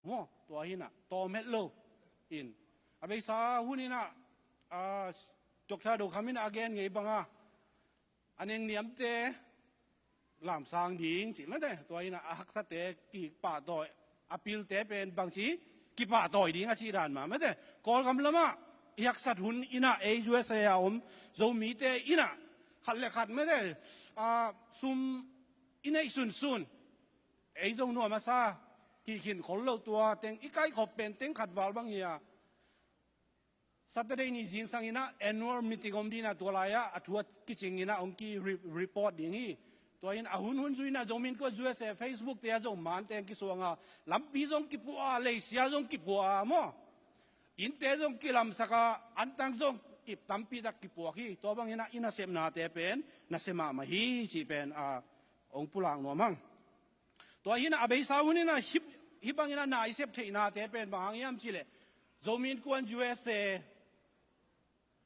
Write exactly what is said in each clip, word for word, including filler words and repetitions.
maw, tua hi in ah tawm het lo in, a beisa hun in ah, a, Doctor Do Kham in ah a gen ngei bang a, a neng niamte lamsang ding cih mate, tua in ah a haksate kipahtawi, a pilte pen bangci kipahtawi ding a cih dan mah mate. Kawlgam lamah i haksat hun in ah ei U S A a om Zomite in ah khat le khat mate, a, sum i neih sunsun, ei zong nuam a sa kikhin khol lo, tua teng i kaikhop pen teng khat val bang hi a, Saturday ni zingsang in ah annual meeting om ding in ah tua lai-ah a thu a kicing in ah hong ki re-, report ding hi. Tua in a hun hun zui in ah Zomi Innkuan U S A Facebook te ah zong mante kisuang a, lampi zong kipua a, leisia zong kipua a maw, innte zong kilamsak a, antang zong ip tampi tak kipuak hi. Tua bang in ah i nasepnate pen nasia mahmah hi cih pen, a, hong pulak nuam hang. Tua hi in ah a beisa hun in ah hih, hih bang in ah na i sep theihnate pen bang hang hiam cih leh, Zomi Innkuan U S A,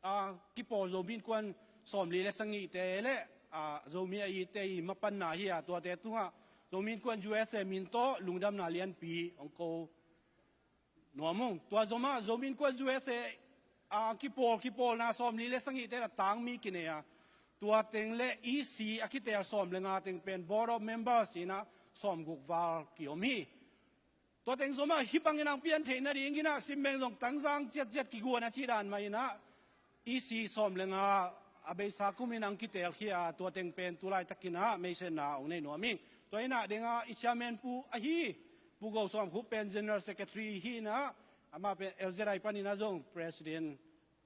a, kipawl Zomi Innkuan sawmli le sagihte le, a, Zomi a itte i mapanna hi a, tuate tungah Zomi Innkuan U S A min tawh lungdamna lianpi hong ko nuam ung. Tua zomah Zomi Innkuan U S A, a, kipawl, kipawlna sawmli le sagihte in ah tangmi kinei a, tua teng le E C a kiteel sawm le nga teng pen Board of Members in ah sawmguk val kiom hi. Tua teng zomah hih bangin hong pian theih nading in ah simmeng zong tangzang ciatciat kiguan a cih dan mah in ah, E C sawm le nga a beisa kum in hong kiteelkhia a, tua teng pen tu laitakin ah meisiatna hong nei nuam ing. Tua in ah deng a i chairman pu ahi Pu Go Sawm Khup pen General Secretary hi in ah, amah pen L Z I panin ah zong President,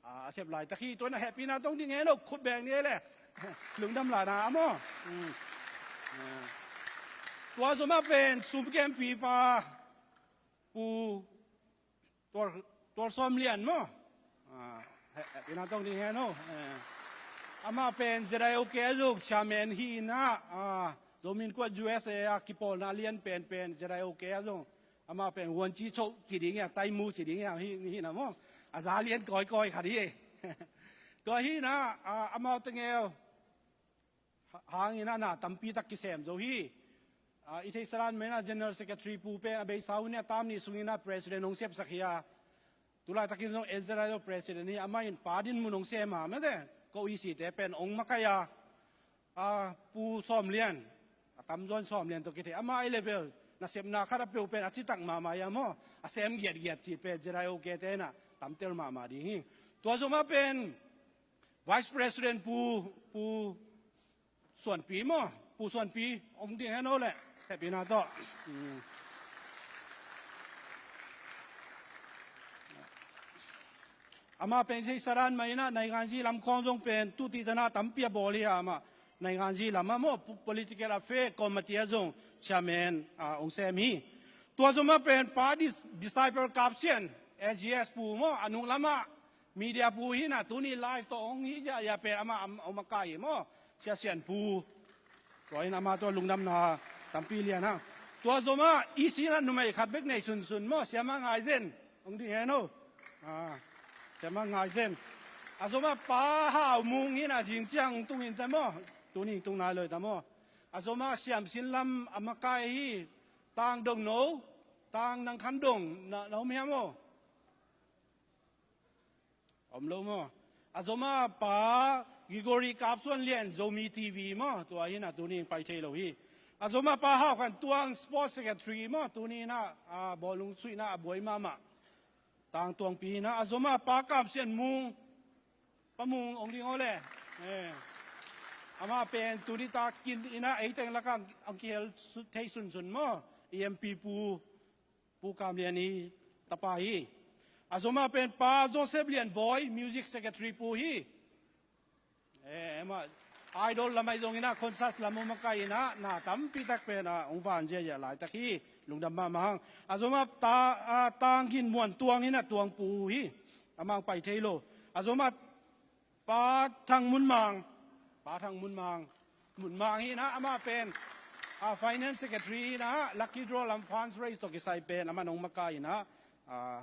a, a sep laitak hi. Tua in ah hehpihna tawng ding hen lo, khut beng ni le lungdam lana a maw. Mm. A. Tua zomah pen sumkempipa Pu Tual, Tual Sawm Lian maw? A, he, he, ina tong ding hen ho. Eh. Amah pen Z I O K a zong chairman hi in ah, a, Zomi Innkuan U S A a kipawlna lian penpen Z I O K a zong. Amah pen Huan Ci Cho ci ding a, Taimu ci ding a, hi, hi na maw? A za lian kawikawi khat hi. Tua hi in ah, a, amau teng el hangin ah na tampi tak kisem zo hi. A, i theihsa dan mah in ah General Secretary pu pen a beisa hun in ah tam nih sungin ah President hong sepsak hi a. Tu laitakin zong N Z I O President hi, amah in Pa Din Mun hong sem a, mate. Ko E C te pen hong makaih a. A, Pu Sawm Lian, a tamzaw in Sawm Lian tawh kithei. Amah i level, nasepna khat a peuh pen a citak mahmah hi a maw. A sem giatgiat cih pen Z I O K te in ah tamtel mahmah ding hi. Tua zomah pen Vice President Pu, Pu Suanpi maw, Pu Suanpi, om ding hen ho leh, hehpihna tawh. Hmm. Amah pen theihsa dan mah in ah, nainganzi lam khawng zong pen, tu ti tan ah tampi a bawl hi a amah. Nainganzi lam ah maw, po-, political affair committee a zong chairman, a, hong sem hi. Tua zomah pen Pa Dis-, Disciple Kap Sian, S G S pu maw, a nung lamah, media pu hi in ah, tuni live tawh hong hi ziahziah pen amah, am-, hong makaih hi maw. Sia Sian pu. Tua in amah tawh lungdamna tampi lian hang. Tua zomah, E C in ah numei khat bek nei sunsun maw. Sia Mang Ngai Zen. Hong ding hen ho. A, Sia Mang Ngai Zen. A zomah Pa Hau Mung hi in ah zing ciang tung in ta maw. Tuni tung nai lo ta maw. A zomah Siam Sin Lam a makaih hi. Tang Dong No. Tang Nang Khan Dong. Na, na om hiam maw? Om lo maw? A zomah Pa Gregory Kap Suan Lian, Zomi T V maw? Tua hi in ah tuni pai thei lo hi. A zomah Pa Hau Khan Tuang, Sports Secretary maw? Tuni in ah, a, bawlung suihna a buai mahmah. Tang Tuangpi hi in ah, a zomah Pa Kam Sian Mung, Pa Mung hong ding ho leh. Eh. Amah pen tuni takin in ah ei teng lakah hong kihel su-, thei sunsun maw? E M P pu, Pu Kam Lian i tapa hi. A zomah pen Pa Joseph Lian Bawi, Music Secretary pu hi. Eh, amah Idol lam ahi zongin ah, concert lam hong makaih in ah, na tampi tak pen ah hong van ziahziah laitak hi. Lungdam mahmah hang. A zomah Ta, a, Tang Gin Muan Tuang hi in ah, Tuang pu hi. Amah hong pai thei lo. A zomah Pa Thang Mun Mang. Pa Thang Mun Mang. Mun Mang hi in ah, amah pen, a, Finance Secretary hi in ah, Lucky Draw lam funds raise tawh kisai pen amah hong makaih in ah, a,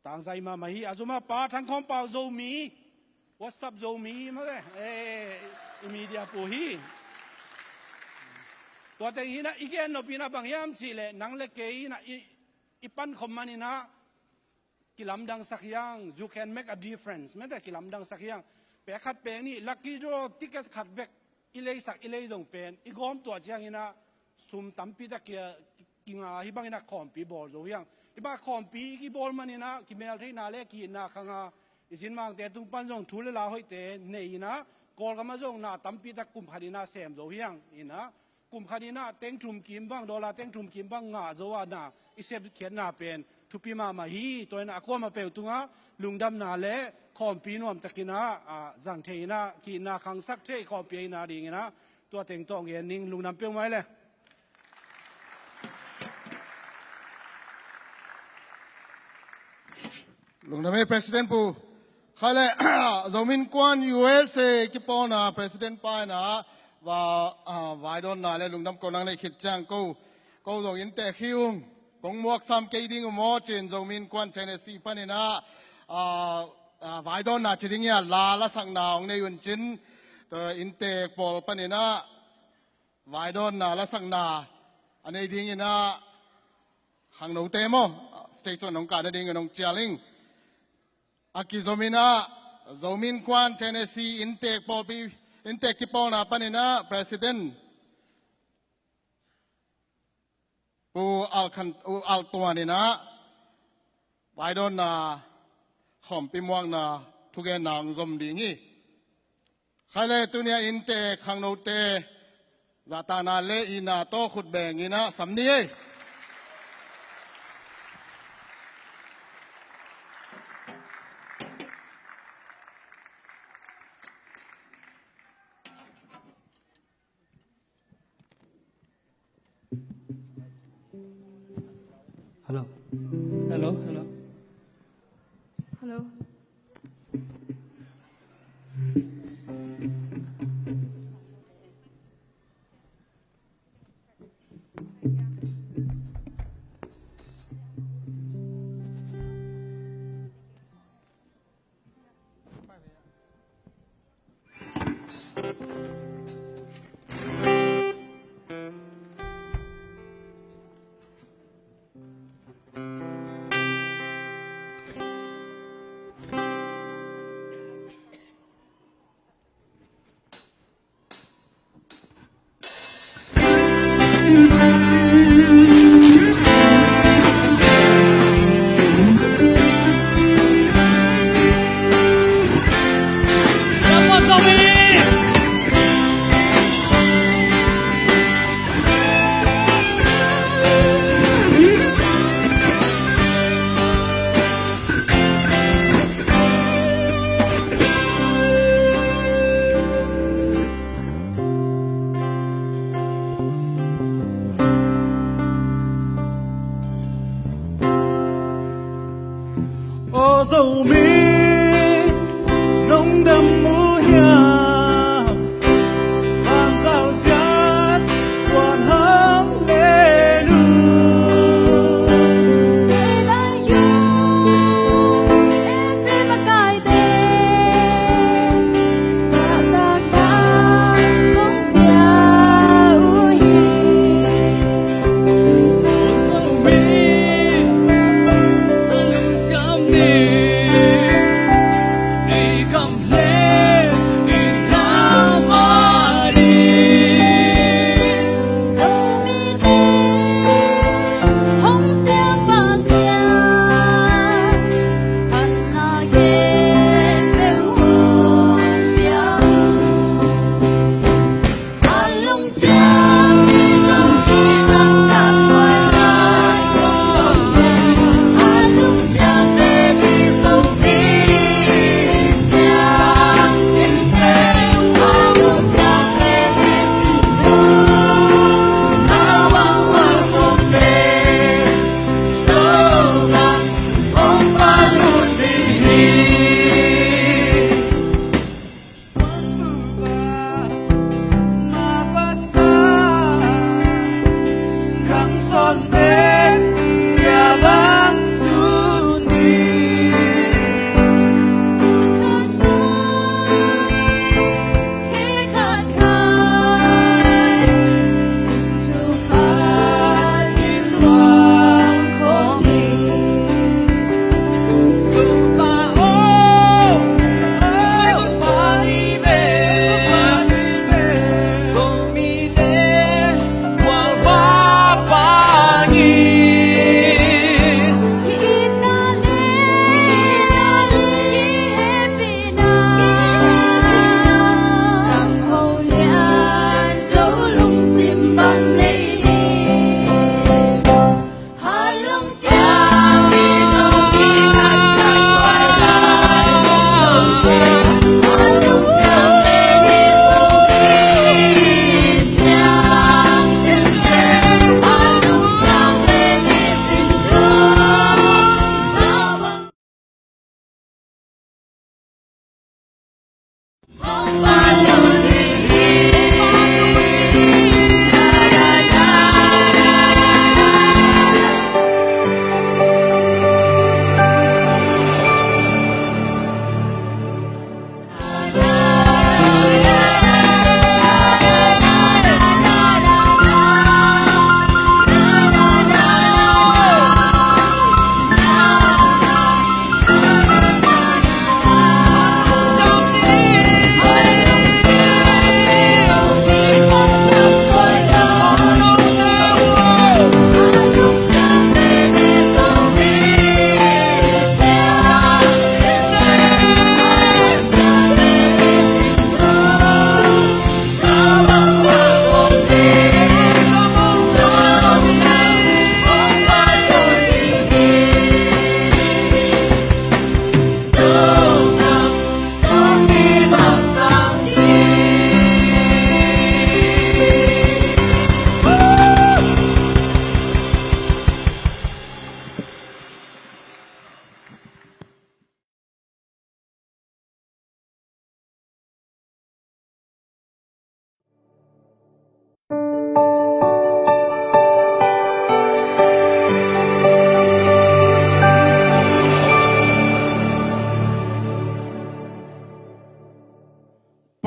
tangzai mahmah hi. A zomah Pa Thang Khawm Pau, Zomi. What's up, Zomi? Mate. Eh, i media pu hi. Tua teng hi in ah, i gen nop in ah bang hiam cih leh, nang le kei in ah, i, i pan khawm maninah kilamdangsak hiang. You can make a difference. Mete kilamdangsak hiang. Pek khat pek nih, lucky draw ticket khat bek i leisak i lei zong pen i gawm tuah cianginah sum tampi tak kia kinga hi banginah khawmpi bawl zo hiang. Hi bang khawmpi i kibawl maninah kimel theihna le kiitna khanga i zinmangte tung pan zong thu le la hoihte nei inah Kawlgam ah zong na tampi tak kum khat inah sem zo hiang inah kum khat inah teng thum kim bang, dollar teng thum kim bang ngah zo a na i sepkhiatna pen thupi mahmah hi. Tua inah a kuamah peuh tungah lungdamna le khawmpi nuamtakinah a zang thei inah kiitna khangsak thei khawmpi ahi nadinginah tua teng tawh gen ning. Lungdam peuhmah hi le. Lungdam hi President Pu. Khai le Zomi Innkuan U S A kipawlna President pa inah va, ah, vaidawnna le lungdam ko nang nei khit ciang ko, ko zong inntek hi ung. Kong muaksam kei ding uh maw cin Zomi Innkuan Tennessee paninah, ah, ah, vaidawnna ci ding hi a la lasakna hong nei un cin, tua inntek pawl paninah vaidawnna lasakna a nei dinginah khangnote maw stage on hong kah nadingin hong cial ing. A kizominah Zomi Innkuan Tennessee inntek pawlpi, inntek kipawlna paninah President Pu Al Khan, U Al Tuan inah vaidawnna khawmpi muakna thugenna hong zom ding hi. Khai le tunia inntek khangnote zahtakna le itna tawh khut beng inah sam ni ei. Hello. Hello, hello. Hello. Aw Zomi, nong dam uh hiam? Bangzah siat suan hang le nu.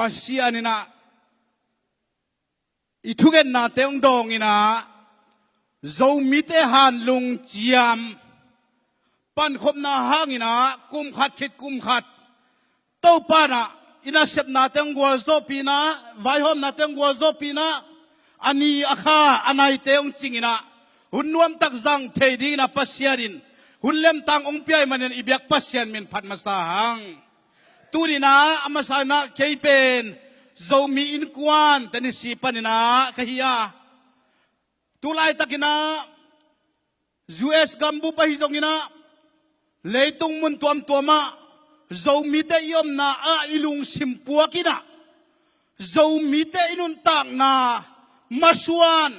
Pasian in ah i thugenna teng dawng in ah Zomite hanlung ciam pankhopna hang in ah kum khat khit kum khat Topa in ah i nasepna teng gualzawhpih in ah, vaihawmna teng gualzawhpih in ah, a ni a kha a nai teng cing in ah hun nuamtak zang thei ding in ah Pasian in hun lemtang hong pia ahih manin i biak Pasian min phat masa hang. Tuni in ah a masa in ah kei pen Zomi Innkuan Tennessee pan in ah ka hi a, tu laitak in ah U S gambup ahi zong in ah leitung mun tuamtuam ah Zomite i omna ah i lungsim puak in ah Zomite i nuntakna masuan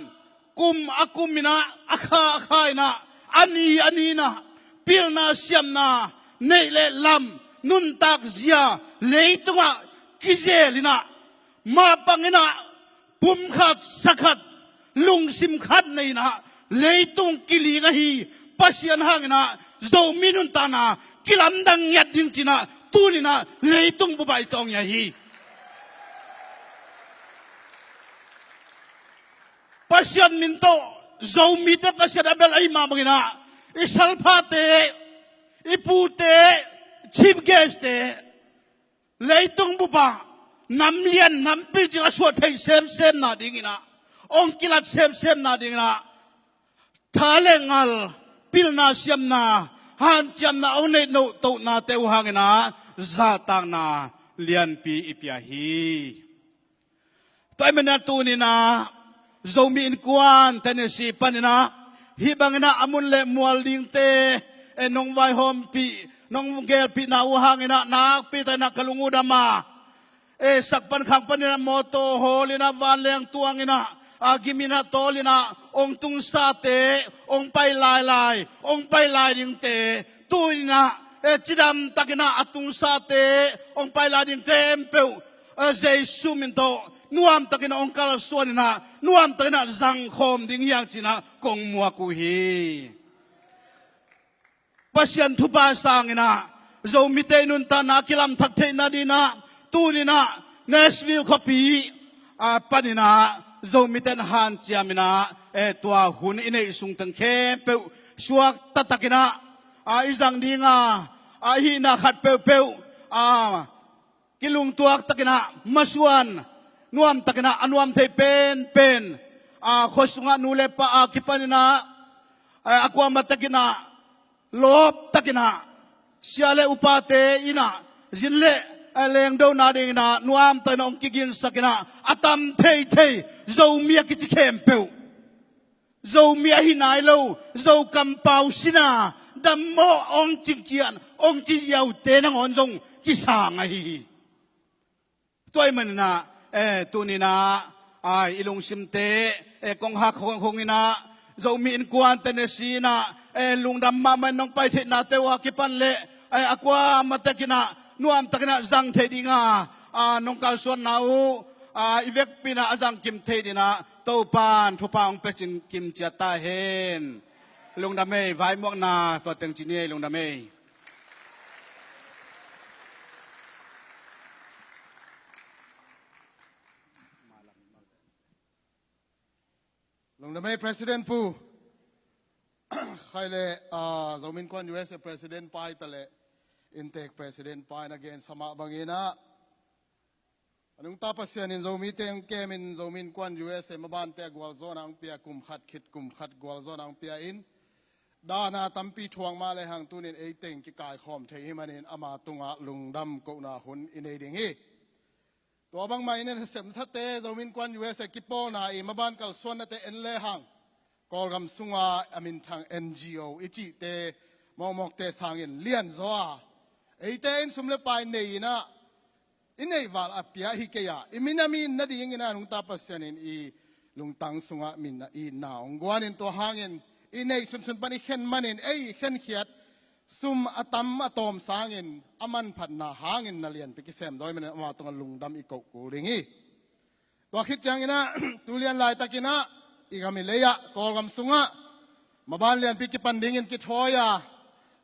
kum a kum in ah, a kha a kha in ah, a ni a ni in ah pilna siamna neih le lam nuntak zia leitungah kizel in ah mapang in ah pumkhat sakhat lungsim khat nei in ah leitung kiling ahi Pasian hang in ah Zomi nuntakna kilamdang ngiat ding ci in ah tuni in ah leitung bup ah i tawng hi. Pasian min tawh Zomite Pasian a bel ahi mah bang in ah i salphate, i pute, chief guest te leitung bup ah nam lian nampi cing a suah thei semsem nading in ah, hong kilat semsem nading in ah tha le ngal, pilna siamna, hanciamna hong neih nohtohnate uh hang in ah zahtakna lianpi i pia hi. Tua ahih manin ah tuni in ah Zomi Innkuan Tennessee pan in ah hih bang in ah a mun le mual dingte, eh, nong vaihawmpih, nong gelpihna uh hang in ah nakpi tak in ah ka lung uh dam a, eh, sak pan khang pan in ah mawtaw hawl in ah vanleng tuang in ah, a gim in ah tawl in ah hong tungsate, hong pai lailai, hong pai lai dingte, tu in ah, eh, cidam tak in ah a tungsate, hong pai lai ding khempeuh, eh, Jesu min tawh nuamtak in ah hong kalsuan in ah nuamtak in ah zangkhawm ding hi hang ci in ah kong muak uh hi. Pasian thupha sang in ah Zomite i nuntakna kilamthak theihna ding in ah tuni in ah Nashville khuapi, ah, pan in ah Zomite in hanciam in ah, eh, tua hun i neih sung teng khempeuh suakta tak in ah, ah, i zang ding a, ah, hihna khat peuhpeuh, ah, kilungtuak tak in ah masuan nuamtak in ah a nuam thei penpen, ah, khua sungah nu le pa a kipan in ah, eh, a kuamah tak in ah lawp tak in ah sia le upate in ah zin le, eh, lengdona ding in ah nuamtak in ah hong kiginsak in ah a tam theithei Zomi a kici khempeuh, Zomi ahi nai lo, Zo kampau sin a dammawh hong ci kian, hong ci ziaute nangawn zong kisang ahi hi. Tua ahih manin ah, eh, tuni in ah, ai, i lungsimte, eh, kong hak hong hong in ah, Zomi Innkuan Tennessee in ah, eh, lungdam mahmah in nong pai theihnate uh a kipan le, eh, a kuamah tak in ah nuamtak in ah zang thei ding a, ah, nong kalsuanna uh, ah, i vekpi in ah a zang kim thei ding in ah Topa'n thupha hong pia cing kim ciat ta hen. Lungdam ei, vaimuakna tua teng ci ni ei, lungdam ei. Lungdam ei, President Pu. Khai le, ah, Zomi Innkuan U S A President pa i ta le, Inntek President pa in a gen sa mah bang in ah, a nungta Pasian in Zomite hong kem in Zomi Innkuan U S A mabante a gualzawhna hong pia, kum khat khit kum khat gualzawhna hong pia in, dahna tampi thuak mah le hang tuni in ei teng kikaikhawm thei hi manin ama tungah lungdam kohna hun i nei ding hi. Tua bangmah in ah nasemsate, Zomi Innkuan U S A kipawlna i maban kalsuannate en le hang, Kawlgam sunga a minthang N G O i cihte mawkmawkte sangin lianzaw a, eite in sum le pai nei in ah, i neih val a pia hi kei a, i minam i itna ding in ah nungta Pasian in i lungtang sungah min a itna hong guan in, tua hangin i neih sunsun pan i khen manin ei i khenkhiat sum a tam a tawm sangin a manphatna hangin na lianpi kisem zaw ahih manin ama tungah lungdam i koh kul ding hi. Tua khit ciangin ah, tu lian laitak in ah, i gam i lei ah, Kawlgam sungah, maban lianpi kipan dingin kithawi a,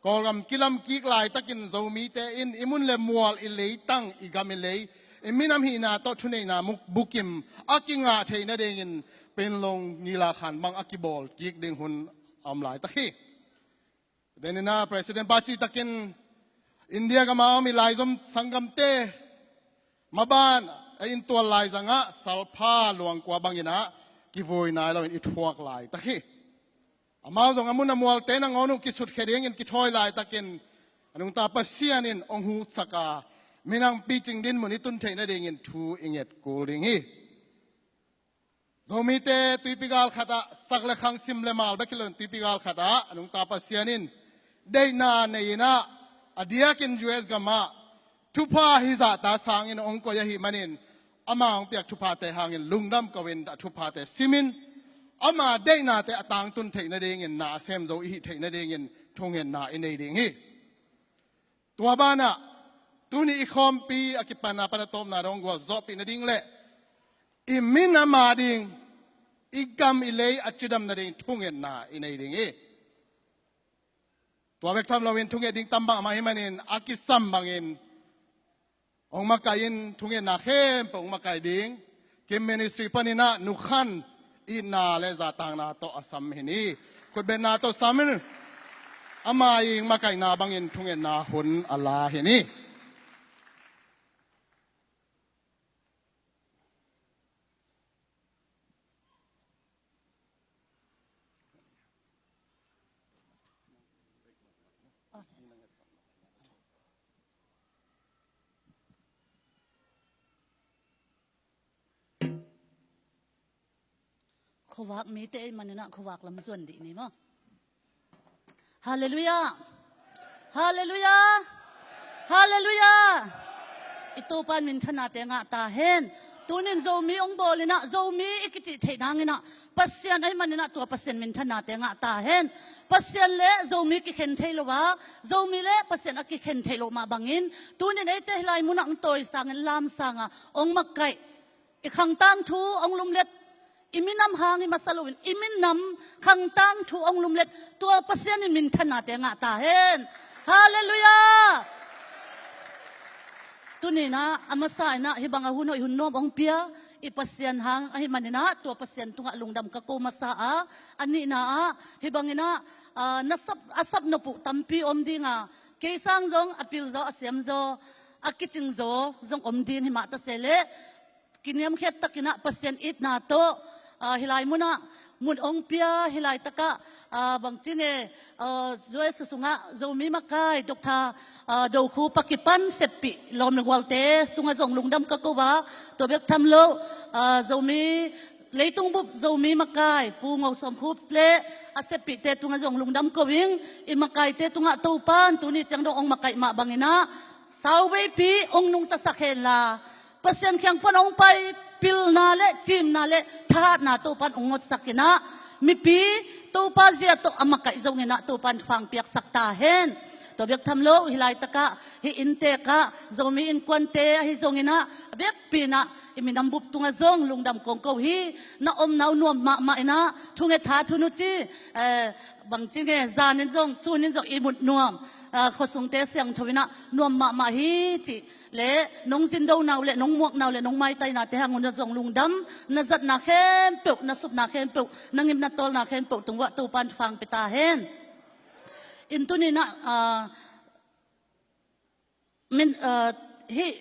Kawlgam kilam kik laitakin Zomite in, i mun le mual, i leitang, i gam i lei, i minam hihna tawh thuneihna muk bukim a kingah theih nadingin Panglong ngilakhan bang a kibawl kik ding hun a om laitak hi. Deninah President pa citakin India gama om i laizom sanggamte maban a inntual laizangah salpha luangkua banginah kivui nai loin i thuak laitak hi. Amau zong a mun a mualte nangawn uh kisutkhia dingin kithawi laitakin a nungta Pasian in hong hutsak a, minang picing dinmun i tun theih nadingin thu i nget kul ding hi. Zomite tuipi gal khatah sak le khang, sim le mal bek hi loin tuipi gal khatah a nungta Pasian in deihna nei inah a diakin U S gamah thupha hizahta sangin hong koih ahih manin ama hong piak thuphate hangin lungdam ko-in a thuphate simin ama deihnate a tangtun theih nadingin na a sem zo i hih theih nadingin thungetna i nei ding hi. Tua banah tuni i khawmpi a kipanna pan a tawpna dong gualzawhpih nading le i minam ading i gam i lei a cidam nading thungetna i nei ding hi. Tua bek tham loin thunget ding tam mahmah hi manin a kisam bangin hong makaih in thungetna khempeuh hong makaih ding. Kim Ministry paninah nukhan itna le zahtakna tawh a sam hi ni. Khutbetna tawh sam in ama i makaihna bangin thungetna hun a la hi ni. Khuavak mite ei maninah khuavak lam zuan dih ni maw? Halleluiah. Halleluiah. Halleluiah. I Topa in minthanate ngah ta hen. Tunin Zomi hong bawl inah Zomi i kicih theih nanginah Pasian ahih maninah tua Pasian minthanate ngah ta hen. Pasian le Zomi kikhen thei lo a, Zomi le Pasian a kikhen thei lo mah bangin tunin eite hilai munah hong tawi sangin lam sanga hong makaih, i khangtang thu hong lumlet, i minam hang hi masa loin i minam khangtang thu hong lumlet tua Pasian in minthannate ngah ta hen. Halleluiah. Tuninah a masa inah hih bang a hun hoih hun nuam hong pia i Pasian hang ahih maninah tua Pasian tungah lungdam ka ko masa a, a nihna ah hih banginah, ah, na sap, a sapnop uh tampi om dinga, kei sang zong a pilzaw a siamzaw a kicingzaw zong om ding hi mah ta se leh kiniamkhiat takinah Pasian itna tawh, ah, hilai munah mun hong pia hilai takah, ah, bangci nge, ah, Zoe susungah Zomi makai Doctor, ah, Dokhu pakipan seppih lawm le gualte tungah zong lungdam ka ko a, tua bek tham lo, ah, Zomi leitung bup Zomi makai Pu Ngo Sawm Khup le a seppihte tungah zong lungdam ko ing. I makaite tungah Topan tuni ciang dong hong makaih mah banginah sauveipi hong nungtasak henla Pasian kiang pan hong pai pilna le cimna le thahatna Topan hong ngotsak inah mipi Topa zia tawh a makaih zonginah Topan thupha hong piaksak ta hen. Tua bek tham lo hilai takah hih inntekah Zomi innkuante ahi zonginah a bekpi inah i minam bup tungah zong lungdam kong ko hi. Na omna uh nuam mahmah inah thunget tha thun uh ci, eh, bangci nge zanin zong sunin zong i mut nuam, ah, khuasungte siangtho inah nuam mahmah hi cih le nong zindona uh le nong muakna uh le nong maitainate hang unah zong lungdam. Na zatna khempeuh, na supna khempeuh, na ngimna tawlna khempeuh tungah Topan thupha hong pia ta hen. In tuninah, ah, min, ah, hih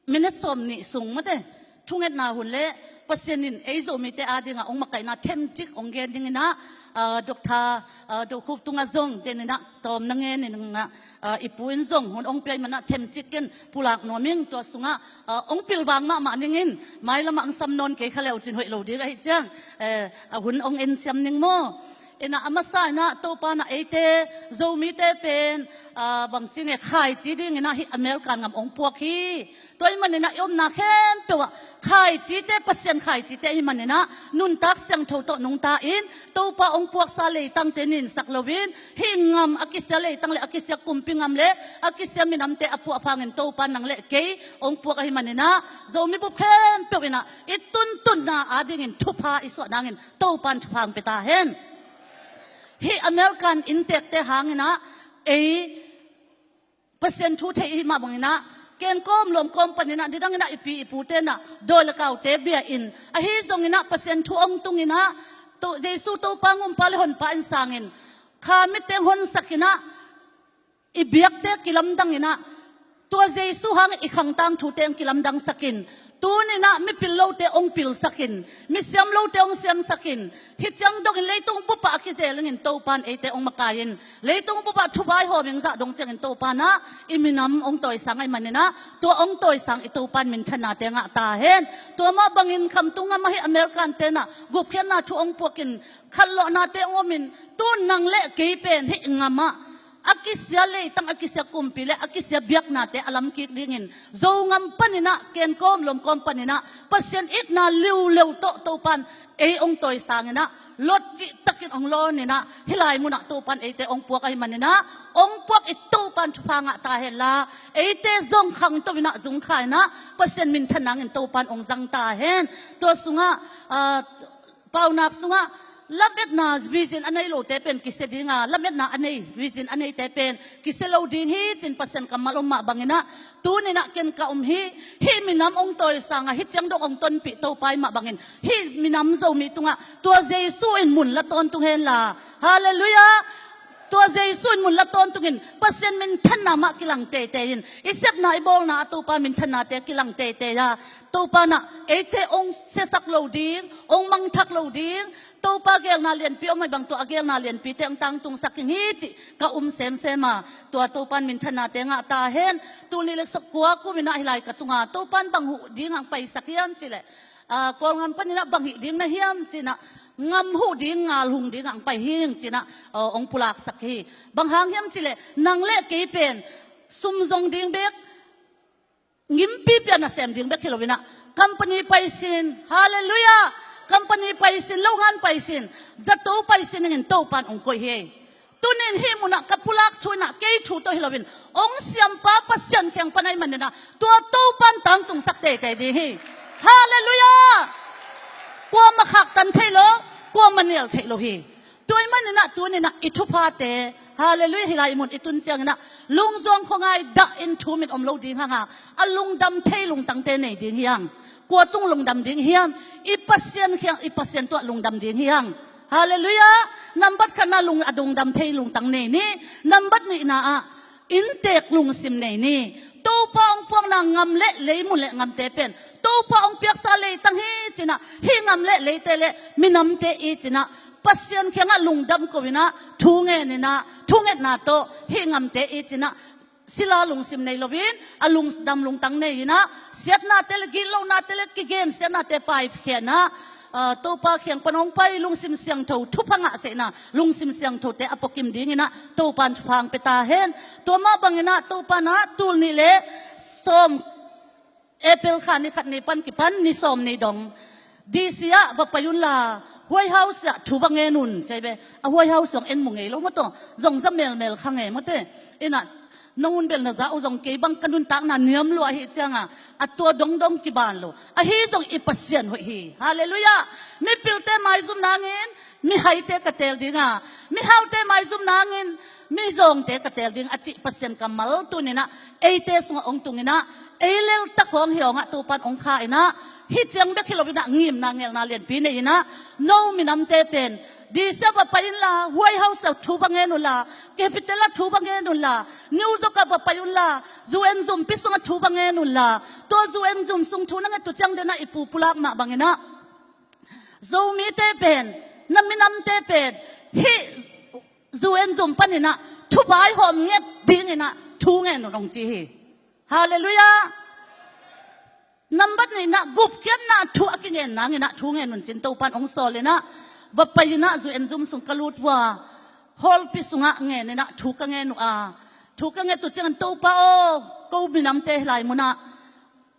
minute sawm nih sung mate thungetna hun le Pasian in ei Zomite adinga hong makaihna themcik hong gen dinginah, ah, Doctor, ah, Dokhup tungah zong deninah tawm na ngen inah, ah, i pu in zong hun hong pia i manah themcik in pulak nuam ing. Tua sungah, ah, hong pilvang mahmah ningin mailamah hong sam nawn kei kha le uh cin hoih lo ding ahi ciang, eh, a hun hong en siam ning maw? Inah a masa inah Topa inah eite Zomite pen, ah, bangci nge khaici dinginah hih America ngam hong puak hi. Tua ahih maninah i omna khempeuh ah khaicite, Pasian khaicite ahih maninah nuntak siangtho tawh nungta in Topa hong puaksa leitangte ninsak loin hih ngam a kisia leitang le a kisia kumpi ngam le a kisia minamte a puahpha hangin Topa nang le kei hong puak ahih maninah Zomi bup khempeuh inah i tuntunna adingin thupha i suah nangin Topan thupha hong pia ta hen. Hih American inntekte hanginah ei Pasian thu theih i hih mah banginah Ken kawm lawm kawm paninah nidangin ah i pi i pute nah dawi le kaute bia in ahi zonginah Pasian thu hong tunginah Jesu Topa ngumpa le honpa in sangin kha miteng honsakinah i biakte kilamdanginah tua Jesu hangin i khangtang thute hong kilamdangsakin tuninah mipil lote hong pilsakin misiam lote hong siamsakin hih ciang dongin leitung bupah a kizel dingin Topan eite hong makai in leitung bupah thubai hawming zah dong ciangin Topanah i minam hong tawisang ahi maninah tua hong tawisang i Topan minthannate ngah ta hen. Tua mah bangin khamtung ngam ahi American tenah gupkhiatna thu hong puakin khatlawhnate hong omin tun nang le kei pen hih ngamah a kisia leitang a kisia kumpi le a kisia biaknate a lamkik dingin Zogam paninah ken kawm lawm kawm paninah Pasian itna liuleu tawh Topan ei hong tawisanginah lotcih takin hong lawninah hih lai munah Topan eite hong puak ahi maninah hong puak i Topan thupha ngah ta henla eite zong khangto inah zungkha inah Pasian minthan nangin Topan hong zang ta hen. Tua sungah ah, paunak sungah lametna vision a nei lote pen kisia dinga lametna a nei vision a neite pen kisia lo ding hi cin Pasian kammal om mah banginah tuninah ken ka om hi. Hih minam hong tawisanga hih ciang dong hong tonpih Topa i mah bangin hih minam Zomi tungah tua Jesu in mun la tawntung henla. Halleluiah. Tua Jesu in mun la tawntungin Pasian minthanna mah kilang teitei in i sepna i bawlna a Topa minthannate kilang teitei a Topa nah eite hong siasak lo ding hong mangthak lo ding Topa gelna lianpi om ahi bang tua a gelna lianpite hong tangtungsak ing hi cih ka um semsem a tua Topan minthannate ngah ta hen. Tul nih le sawmkua kuminah hih lai ka tunga Topan bang huh ding hang paisak hiam cihleh ah, Kawlgam paninah bang hih ding na hiam cinah ngam huh ding ngal hung ding ang pai hing cinah ah, hong pulaksak hi. Bang hang hiam cihleh nang le kei pen sum zong ding bek ngimpi pian a sem ding bek hi loinah company paisin, halleluiah, company paisin, longan paisin, zato paisin dingin Topan hong koih hi. Tunin hih munah ka pulak thu inah kei thu tawh hi loin hong siampa Pasian kiang pan ahi maninah tua Topan tangtungsak teitei ding hi. Halleluiah. Kuamah khaktan thei lo, kuamah nial thei lo hi. Tua ahi maninah tuninah i thuphate, halleluiah, hih lai i mun i tun cianginah lungzuang khuangai dah in thu mit om lo ding hanga a lungdam thei lungtangte nei ding hiang. Kua tung lungdam ding hiam? I Pasian kiang i Pasian tuah lungdam ding hiang. Halleluiah. Nambat khatna lung a lungdam thei lungtang nei ni. Nambat nihna ah inntek lungsim nei ni. Topa hong puakna ngam le leimun le ngamte pen Topa hong piaksa leitang hi cinah hih ngam le leite le minamte i cinah Pasian kiangah lungdam ko inah thu ngeninah thungetna tawh hih ngamte i cinah sila lungsim nei loin a lungdam lungtang nei inah siatnate le gitlohnate le kigen siatnate paikhianah ah, Topa kiang pan hong pai lungsim siangtho thupha ngah sehna lungsim siangthote a puakim dinginah Topan thupha hong pia ta hen. Tua mah banginah Topanah tul nih le sawm April kha ni khat ni pan kipan ni sawm ni dong D C ah va pai unla White House ah thu va ngen un cei ve. A White House zong en mu ngei lo maw taw zong za melmel kha ngei mawte. Inah nong un bel na za uh zong kei bang ka nuntakna niam lua ahi cianga a tua dongdong kiban lo ahi zong i Pasian hoih hi. Halleluiah. Mipilte maizum nangin mihaite ka teel dinga mihaute maizum nangin mizawngte ka teel ding a cih Pasian kammal tuninah eite sungah hong tunginah ei leltak hong hi hongah Topan hong kha inah hih ciang bek hi loinah ngimna ngelna lianpi nei inah no minamte pen D C ah va pai unla White House ah thu va ngen unla Capital ah thu va ngen unla New York ah va pai unla U N zumpi sungah thu va ngen unla tua U N zum sung thu na nget uh ciang denah i pu pulak mah banginah Zomite pen na minamte pen hih U N zum paninah thubai hawm nget dinginah thu ngen un hong ci hi. Halleluiah. Nambat nihna gupkhiatna thu a kingen nanginah thu ngen un cin Topan hong sawl inah va pai inah U N zum sung ka lut vua hawlpi sungah ngeninah thu ka ngen uh a thu ka nget uh ciangin Topa aw ko minamte hih lai munah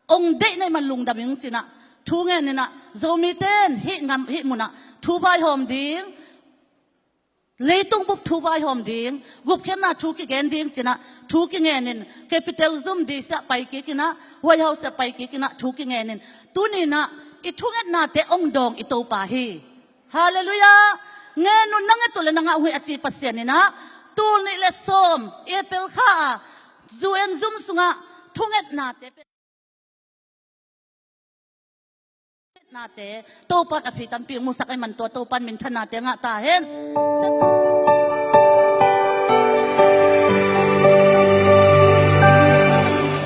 hong deih na hih man lungdam ing cinah thu ngeninah Zomite in hih ngam hih munah thu vaihawm ding leitung bup thu vaihawm ding gupkhiatna thu kigen ding cinah thu kingenin Capital zum D C ah pai kikinah White House ah pai kikinah thu kingenin tuninah i thungetnate hong dawng i Topa hi. Halleluiah. Ngen un na nget uh le na ngah uh hi a ci Pasian inah tul nih le sawm April kha ah U N zum sungah thungetnate pen nate, Topan a phi tampi musak ai man tua Topan minthanate ngah ta hen.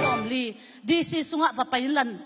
Sawmli D C sungah va pai inlan,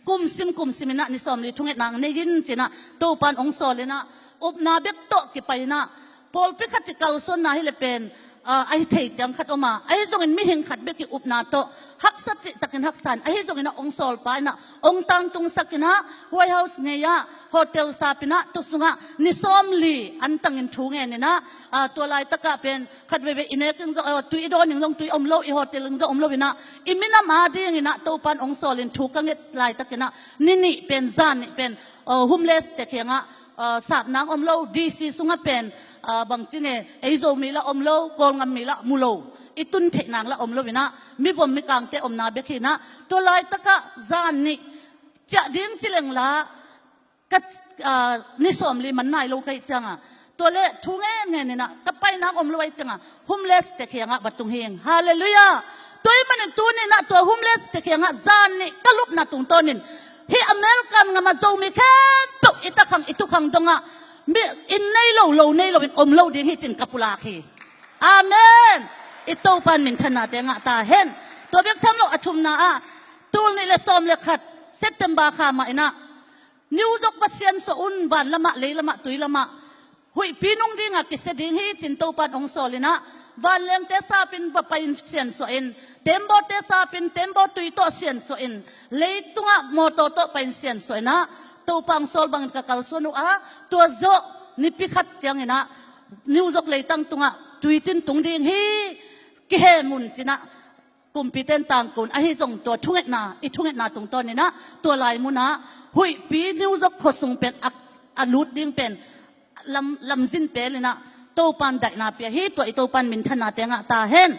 kumsim kumsim inah ni sawmli thungetna nei in cinah Topan ong sawl inah, upna bek tawh kipai inah, pawlpi khat i kalsuanna hi le pen, ah, ahi thei ciang khat om a, ahi zongin mihing khat bek i upna tawh haksa cih takin haksa in, ahi zongin a ong sawlpa inah ong tangtungsak inah White House ngei ah hotel sap inah tua sungah ni sawmli antangin thu ngen inah, ah, tua laitakah pen khat veivei i nek ing zong, ah, tui i dawn ing zong tui om lo, i hotel ing zong om lo inah, i minam a ding inah Topan ong sawl in thu ka nget laitak inah ni nih pen, zan nih pen, ah, homeless te kiangah, ah, sap nang om lo, D C sungah pen, ah, bangci nge, ei Zomi lah om lo, Kawlngam mi lah mu lo, i tun theih nang lah om lo inah, mivom mikangte omna bek hi inah, tua laitakah zan nih ciah ding ci leng lah, ka, ah, ni sawmli man nai lo ka hih ciangah, tua le thu ngen ngen inah, ka pai nang om lo ahih ciangah, homeless te kiangah va tung hing. Halleluiah. Tua ahih manin tuni inah tua homeless te kiangah zan nih ka lupna tungtawnin, hih American ngamah Zomi khempeuh i takhang i tukhang dongah, mi, inn nei lo, lo nei lo in om lo ding hi cin ka pulak hi. Amen. I Topan minthanate ngah ta hen. Tua bek tham lo a thumna ah, tul nih le sawm le khat September kha mah inah, New York va siansuah un, van lamah, lei lamah, tui lamah, huihpi nung dinga kisia ding hi cin Topan ong sawl inah, vanlengte sapin va pai in siansuah in, tembaw te sapin, tembaw tui tawh siansuah in, leitungah mawtaw tawh pai in siansuah inah, Topa ong sawl bangin ka kalsuan uh a, tua zawh nipi khat ciang inah New York leitang tungah tuitin tung ding hi, kihem un cinah, kumpite in tangko un, ahi zong tua thungetna, i thungetna tungtawn inah, tua lai munah huihpi New York khuasung pen a, a lut ding pen lam, lamzin pel inah, Topan daihna pia hi, tua i Topan minthanate ngah ta hen.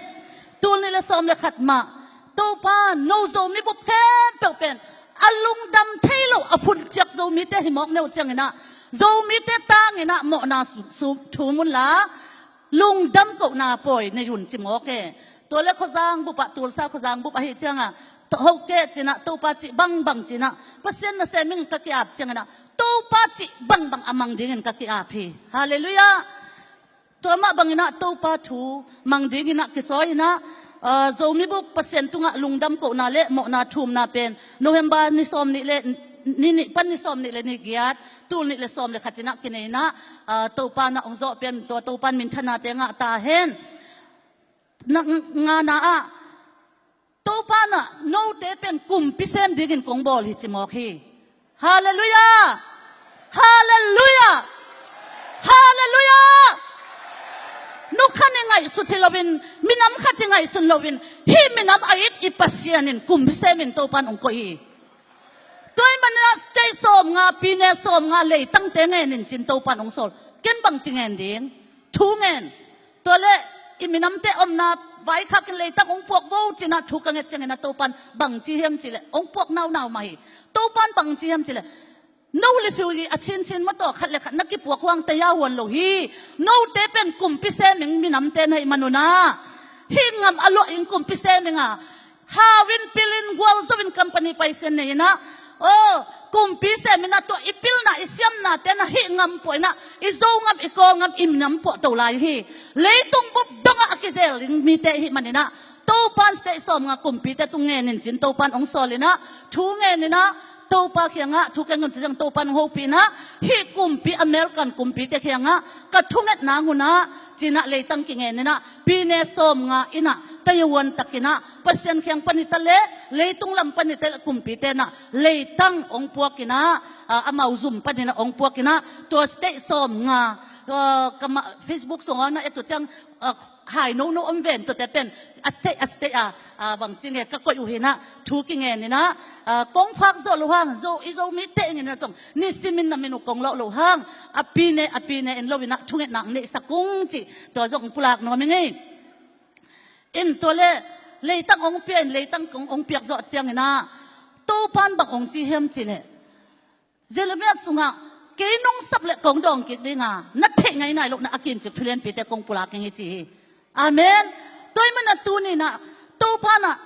Tul nih le sawm le khat mah, Topan no Zomi bup khempeuh pen a lungdam thei lo, a phunciak Zomite hi mawk neu ciang inah, Zomite tang inah mawhna su, su, thum un la, lungdam kohna pawi nei un ci mawk e. Tua le khuazang bup ah, Tulsa khuazang bup ahih ciangah, to, ho keh cinah, Topa cih bangbang cinah, Pasian nasem ing ka ki-ap ciang inah, Topa cih bangbang a mang dingin ka ki-ap hi. Halleluiah. Tua mah bang inah Topa thu mang ding inah kisawi inah, ah, Zomi bup Pasian tungah lungdam kohna le mawhna thumna pen November ni sawm nih le ni nih pan ni sawm nih le ni giat, tul nih le sawm le khat cinah kinei inah, ah, Topa na ong zawh pian, tua Topan minthanate ngah ta hen. Na, ngana ah, Topa na note pen kumpi sem dingin kong bawl hi ci mawk hi. Halleluiah. Halleluiah. Halleluiah. Nu khat i ngaihsut hi loin, minam khat i ngaihsun loin, hih minam a it i Pasian in kumpi semin Topan ong koih hi. Tua ahih manin ah state sawmnga, pine sawmnga leitangte ngen in cin Topan ong sawl. Ken bangci ngen ding? Thu ngen. Tua le i minamte omna vaikhak in leitang ong puak vo cinah thu ka nget ciang inah Topan bangci hiam cih leh, ong puak naunau mah hi. Topan bangci hiam cih leh, no refugee a cincin mawtaw khat le khat na kipuak huang taya huan lo hi. Note pen kumpi sem ing, minamte na hih man un ah, hih ngam a luah ing kumpi sem ing a, hau in, pil in, gualzo in, company paisian nei inah, aw, kumpi sem inah, tua i pilna, i siamnate na hih ngam puah inah, i Zo ngam, i Kawl ngam, i minam puah to lai hi. Leitung bup dongah a kizel ding mite i hih man inah, Topan state sawmnga kumpite tung ngen in cin Topan ong sawl inah, thu ngen inah, Topa kiangah thu keng un ci ciang Topan ong hopih inah, hih kumpi, American kumpite kiangah ka thunget nang un ah cinah leitang kingen inah, pine sawmnga inah, taya huan tak inah, Pasian kiang pan hi ta leh, leitung lam pan hi ta leh, kumpite inah leitang ong puak inah, ah, amau zum pan inah ong puak inah, tua state sawmnga, ah, ka ma, Facebook sungah na et uh ciang, ah, hai nono om ven, tuate pen a state, a state a, ah, bangci nge, ka koih uh hi inah, thu kingen inah, ah, kong phak zawh loh hang, Zo, i Zomite ing inah zong nisimin na min uh kong lawh loh hang, a pine, a pine en lo inah thungetna ong neihsak ung cih tua zong pulak nuam ing ei. In tua le leitang ong pia in, leitang kong ong piak zawh ciang inah Topan bang ong ci hiam cih leh, Jeremiah sungah, kei nong sap leh kong dawng kik ding a, na theih ngei nai loh na a kincip thu lianpite kong pulak ing hi ci hi. Amen. Tua ahih manin ah tuni inah Topan ah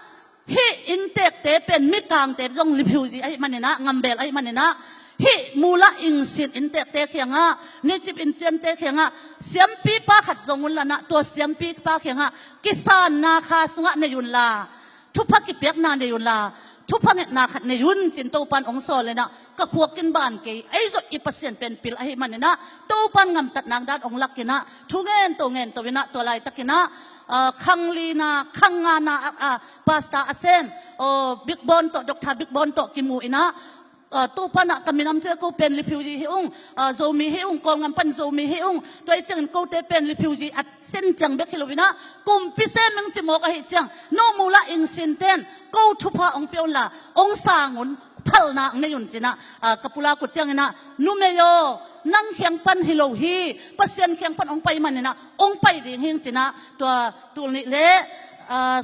Hih inntekte pen Mikangte zong refugee ahih maninah, ngambel ahih maninah, hih Mula Ingsin inntekte kiangah, Native Indiante kiangah siampipa khat zong un lanah, tua siampipa kiangah kisanna kha sungah nei unla, thupha kipiakna nei unla, thupha ngetna khat nei un, ci-in Topan ong sawl inah, ka khuak kin ban kei, ei zawh i Pasian pen pil ahih maninah, Topan ngamtatna dan ong lak inah, thu ngento ngento inah, tua laitakinah, ah, khang lina, khang ngana, ah, ah, Pastor a sem, oh, Big Bon tawh, Doctor Big Bon tawh kimu inah, ah, Topanah ka minamte ko pen refugee hi ung, ah, Zomi hi ung, Kawlngam pan Zomi hi ung, tua i ciangin kote pen refugee a sin ciang bek hi lo inah, kumpi sem ing ci mawk ahih ciang, no Mula Ingsin ten ko thupha ong pia unla, ong sang un, phalna ong nei un cinah, ah, ka pulak uh cianginah, numei aw, nang kiang pan hi lo hi, Pasian kiang pan ong pai maninah, ong pai ding hing cinah, tua tul nih le, ah,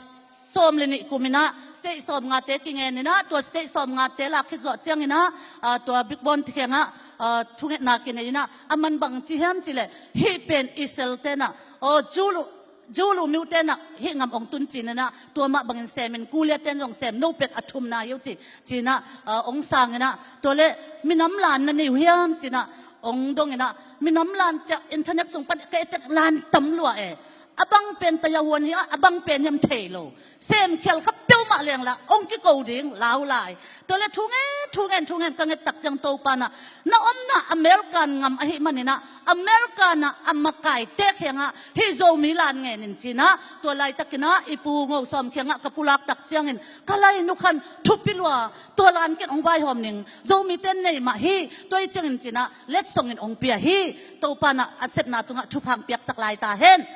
sawm le nih kuminah, state sawm ngate kingen inah, tua state sawm ngate lak khit zawh cianginah, ah, tua Big Bon kiangah, ah, thungetna kinei inah, a man bang ci hiam cileh, hih pen Israel tenah, aw, Jew lu, Jew lu miu tenah, hih ngam ong tun cininah, tua mah bangin semin, kulia ten zong sem, no pet a thumna hi uh ci, cinah, ah, ong sang inah, tua le, minam lan na nei uh hiam cinah, ong dong inah, minam lan ciah, internet sung pan kei ciah lan tam lua e. A bang pen tayahuan hi a, a bang pen hiam thei lo. Semkhial kha peuhmah lengla, ong kiko ding, lau lai. Tua le thu ngen, thu ngen, thu ngen ka nget tak ciang Topanah, na omna American ngam ahih maninah, Americanah a makaite kiangah, hih Zomi lan ngen in cinah, tua laitakinah, i pu Ngo Sawm kiangah ka pulak tak ciangin, ka lainu khan, thupi lua, tua lan ken ong vaihawm ning, Zomite nei mah hi, tua i ciangin cinah, letsongin ong pia hi, Topanah, a sepna tungah thupha ong piaksak lai ta hen.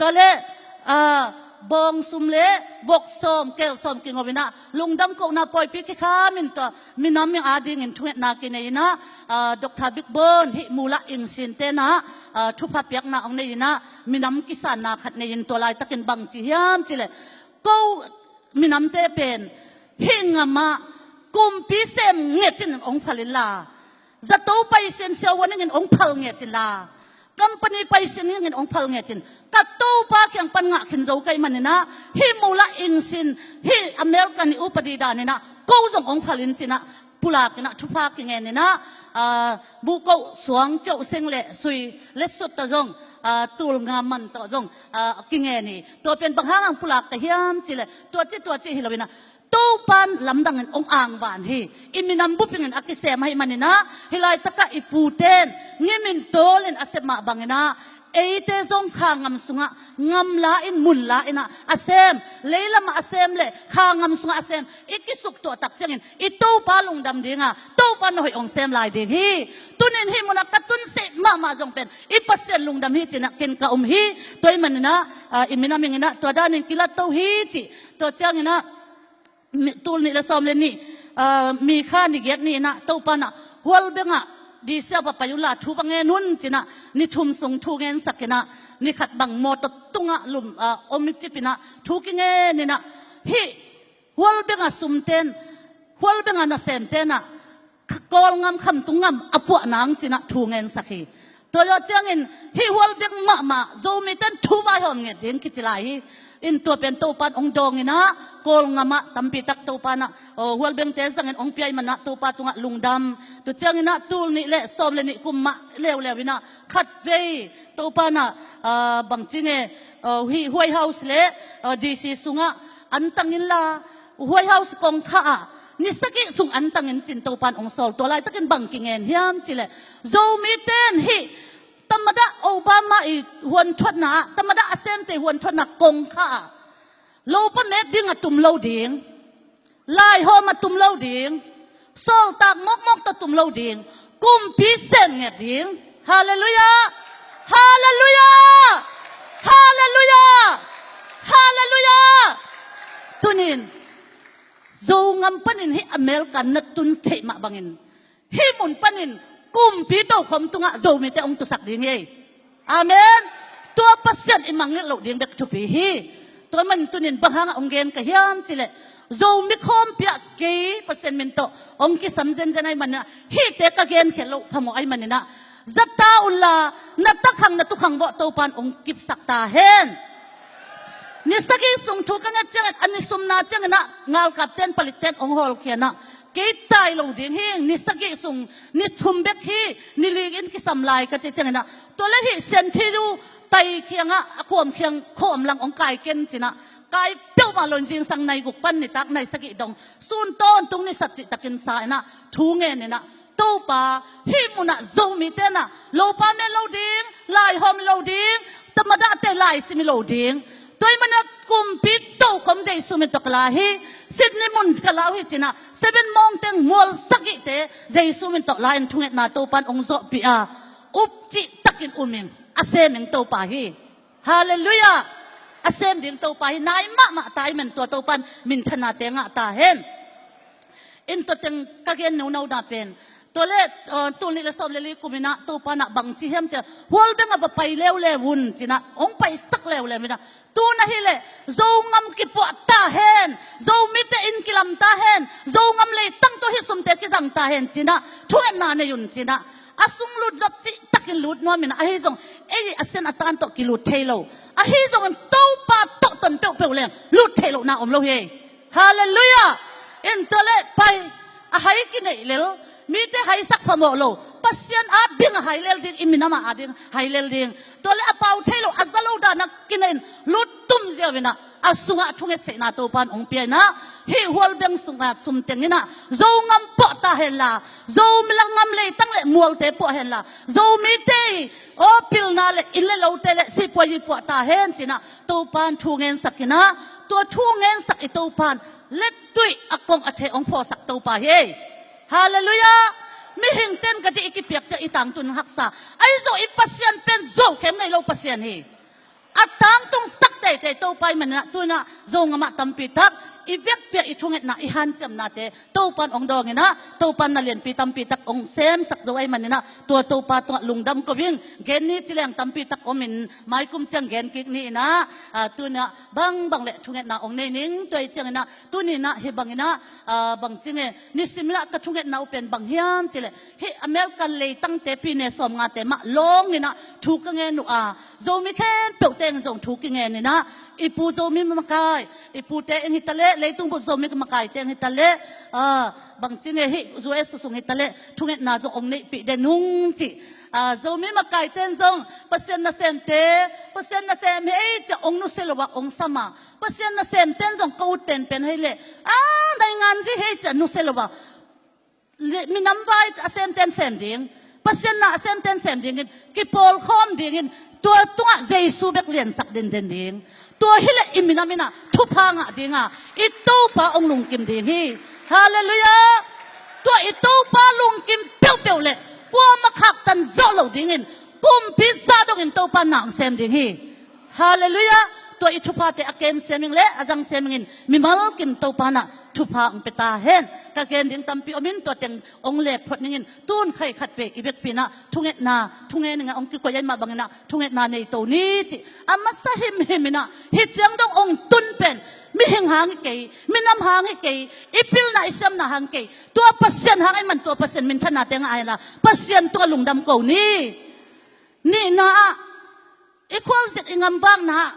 Tua le, ah, bawng sum le vok sawm, kel sawm kingop inah, lungdam kohna pawipi kikham in tua, minam ing adingin thungetna kinei inah, ah, Doctor Big Bon, hih Mula Ingsin tenah, ah, thupha piakna ong nei inah, minam kisanna khat nei in tua laitakin bang ci hiam cileh. Ko minamte pen, hih ngamah, kumpi sem ngetin ong phal inla. Zato paisian siahuan ingin ong phal ngetin la. Company paisian ingin ong phal ngetin. Ka Topa kiang pan ngah khin zo ka hih maninah, hih Mula Ingsin, hih American i upadi daninah, ko zong ong phal in cinah, pulak inah, thupha kingen inah, ah, bukoh suang ceuh seng le sui letsut tawh zong, ah, tul nga man tawh zong, ah, kingen hi. Tua pen bang hang ang pulak ka hiam cileh, tua ci, tua ci hi lo inah, Topan lamdangin ong angvan hi. I minam bupingin a kisem ahih maninah, hih laitakah i puten ngimin tawlin a sep mah banginah, eite zong kha ngam sungah, ngam la in, mun la inah, a sem, leilamah a sem le, kha ngam sungah a sem, i kisuktuah tak ciangin, i Topa lungdam dinga, Topa na hoih ong sem lai ding hi. Tunin hih munah ka tun seh mahmah zong pen, i Pasian lungdam hi cinah, ken ka um hi, tua ahih maninah, ah, i minam inginah, tua danin kilat to hi ci, tua cianginah, mi, tul nih le sawm le nih, ah, mi kha ni giat ni inah, Topanah, Hualbengah, di siapa pai unla thu bang ngen un cinah, ni thum sung thu ngensak inah, ni khat bang mawtaw tungah lum, ah, om i cip inah, thu kingen inah, hih Hualbengah sumten, Hualbengah nasemtenah, Kawlngam khamtung ngam a puah nang cinah thu ngensak hi. Tua zawh ciangin, hih Hualbeng mahmah, Zomiten thu vaihawm nget ding kici lai hi. In tua pen Topan ong dawng inah, Kawlngamah tampi tak Topanah, oh, Hualbengte zangin ong pia ahih manah Topa tungah lungdam. Tua cianginah tul nih le sawm le nih kum mah leuleu inah, khatvei Topanah, ah, bang ci nge, ah, hih White House le, ah, D C sungah an tang inla, White House kongkha ah, ni sagih sung an tangin cin Topan ong sawl, tua laitakin bang kingen hiam cileh. Zomiten hih, tamadah Obama i huanthuatna ah, tamadah a semte huanthuatna kongkha ah, lopa met ding a tum lo ding, laihawm a tum lo ding, sawltak mawkmawk tawh tum lo ding, kumpi sem nget ding. Halleluiah! Halleluiah! Halleluiah! Halleluiah! Tunin, Zongam panin hih America na tun theih mah bangin, hih mun panin kumpi tokhom tungah Zomite hong tusak ding hi. Amen. Tua Pasian i mangngilh loh ding bek thupi hi. Tua man tunin bang hangah hong gen ka hiam cileh, Zomi khawmpi ah kei Pasian min tawh hong kisam zenzen ahih manah, hihte ka genkhia loh phamawh ahih maninah, zata unla, na takhang na tukhang vawh Topan hong kipsak ta hen. Ni sagih sung thu ka nget ciangin, a ni sumna ciangin ah, ngalkapten, palitte'n hong hawlkhia in ah, kei tai lo ding hi, ni sagih sung, ni thum bek hi, ni li in kisam lai ka cih ciangin ah, tua leh hih Sian Thi Zu tai kiangah, a khuam kiang, khuam lang hong kai ken ci in ah, kai peuhmah lo in zingsang nai guk pan nitak nai sagih dong, sun tawntung ni sat cihtakin sa in ah, thu ngen in ah, Topa, hih munah Zomite'n ah, lopa met lo ding, lai hawm lo ding, tamadahte lai sim lo ding. Tua ahih manin ah kumpi tokhom Jesu min tawh ka la hi, Sydney mun ka la uh hi ci in ah, seven mawng teng mual sagihte Jesu min tawh la in thungetna Topa'n hong zawhpih a, up cihtakin um ing, a sem ing Topa hi. Halleluiah. A sem ding Topa hi, nai mahmah ta ahih manin tua Topa'n minthanna te ngah ta hen. In tua teng ka gen nonau na pen, tua leh, uh, tul nih leh sawm leh li kum in ah Topa'n ah bangci hiam cih leh, Hualbeng ah va pai leuleu un ci in ah, hong paisak leuleu in ah, tu-in ahih leh Zogam kipuah ta hen, Zomite inn kilam ta hen, Zogam leitang tawh hih sumte kizang ta hen ci in ah, thungetna nei un ci in ah, a sung lut nop cihtakin lut nuam in ah, ahi zong ei a sen a tan tawh kilut thei lo, ahi zongin Topa tawh ton peuhpeuh leng lut theih lohna om lo hi. Halleluiah. In tua leh pai, a hai kineih lel, mite haisak phamawh lo, Pasian ading a hai lel ding, i minam ading hai lel ding. Tua leh a pau thei lo, a za lo dan a kineih in lut tum ziau in ah, a sungah thungetsakna Topa'n hong pia in ah, hih Hualbeng sungah sum teng in ah, Zogam puah ta hen la, Zogam leitang leh mualte puah hen la, Zomite i aw pilna leh inn leh lote leh sipuazi puah ta hen ci in ah, Topa'n thu ngensak in ah, tua thu ngensak i Topa'n lettui a kong a theh hong phawksak Topa hi. Halleluiah. Mihingte'n ka dih i kipiak ciang i tangtung haksa, ahi zong i Pasian pen zokhia ngei lo Pasian hi. A tangtungsak teitei Topa ahih manin ah, tu-in ah Zogam ah tampi tak i vekpi-a i thungetna, i hanciamnate Topa'n hong dawng in ah, Topa'n na lianpi tampi tak hong semsak zo ahih manin ah, tua Topa tungah lungdam ko ing. Gen ni ci leng tampi tak om in, mai kum ciang gen kik ni in ah, ah, tu-in ah bangbang leh thungetna hong nei ning. Tua ahih ciangin ah, tuni in ah hih bangin ah, ah, bangci nge, nisim in ah ka thungetna uh pen bang hiam cih leh, hih American leitangte, pine sawmngate mah lawng in ah thu ka ngen uh a, Zomi khempeuh teng zong thu kingen in ah, i pu Zomi makai, i pute eng hi ta leh, leitung bup Zomi makai teng hi ta leh, ah, bangci nge, hih U S sung hi ta leh, thungetna zong hong neihpih den ung ci. Ah, Zomi makaite'n zong Pasian nasemte, Pasian nasem hi ei ci-a hong nusia lo a hong sam a, Pasian nasemte'n zong ka ut penpen hi leh, ah, naingan zi hi ei ci-a nusia lo a, le-, minam vai a semte'n sem ding, Pasian na a semte'n sem dingin kipawlkhawm dingin, tua tungah Jesu bek liansak denden ding. Tua hi leh i minam in ah thupha ngah ding a, i Topa hong lungkim ding hi. Halleluiah. Tua i Topa lungkim peuhpeuh leh kuamah khaktan zawh loh dingin, kumpi zah dongin Topa'n na hong sem ding hi. Halleluiah. Tua i thuphate a kem sem ing leh a zang sem ing in, mimal kim Topa'n ah thupha hong pia ta hen. Ka gen ding tampi om in, tua teng hong lek phot ning in, tu-in khai khatvei i vekpi in ah thungetna, thungen in ah hong kikoih ahih mah bangin ah thungetna nei to ni ci. A masa himhim in ah, hih ciang dong hong tun pen mihing hang hi kei, minam hang hi kei, i pilna i siamna hang hi kei, tua Pasian hang ahih manin tua Pasian minthannate ngah hen la, Pasian tungah lungdam ko ni. Nihna ah, i khualzin i gamvakna ah,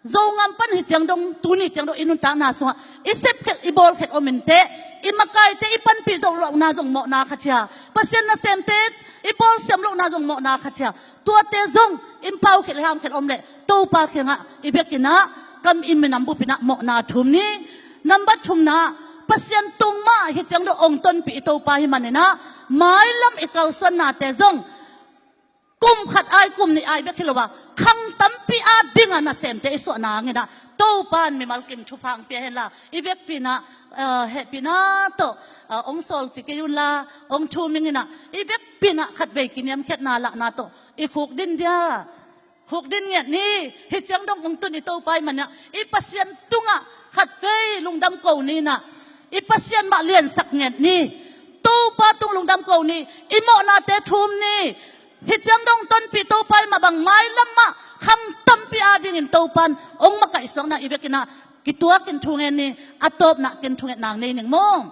Zogam pan hih ciang dong, tuni ciang dong i nuntakna sungah i sepkhelh, i bawlkhelh om inteh, i makaite i panpih zo lohna zong mawhna khat hi a, Pasian nasemte i bawlsiam lohna zong mawhna khat hi a, tuate zong i paukhelh, i hamkhelh om leh Topa kiangah i vekpi in ah kam, i minam bup in ah mawhna thum ni. Nambat thumna, Pasian tung mah hih ciang dong hong tonpih i Topa ahih manin ah, mailam i kalsuannate zong kum khat ai, kum nih ai bek hi lo a, khang tampi ading a nasemte i suahna hangin ah, Topa'n mimal kim thupha hong pia hen la, i vekpi in ah, eh, hehpihna tawh, eh, hong sawlci kei un la, hong thum ing in ah, i vekpi in ah khatvei kiniamkhiatna lahna tawh i khukdin dia. Khukdin ngiat ni. Hih ciang dong hong tun i Topa ahih manin ah, i Pasian tungah khatvei lungdam ko ni in ah, i Pasian mah liansak ngiat ni. Topa tung lungdam ko ni. I mawhnate thum ni. Hih ciang dong tonpih Topa ahih mah bang, mailam mah khang tampi adingin Topa'n hong makaihsuakna i vekpi in ah kituakin thungen ni. A tawpna ken thungetna nei ning maw.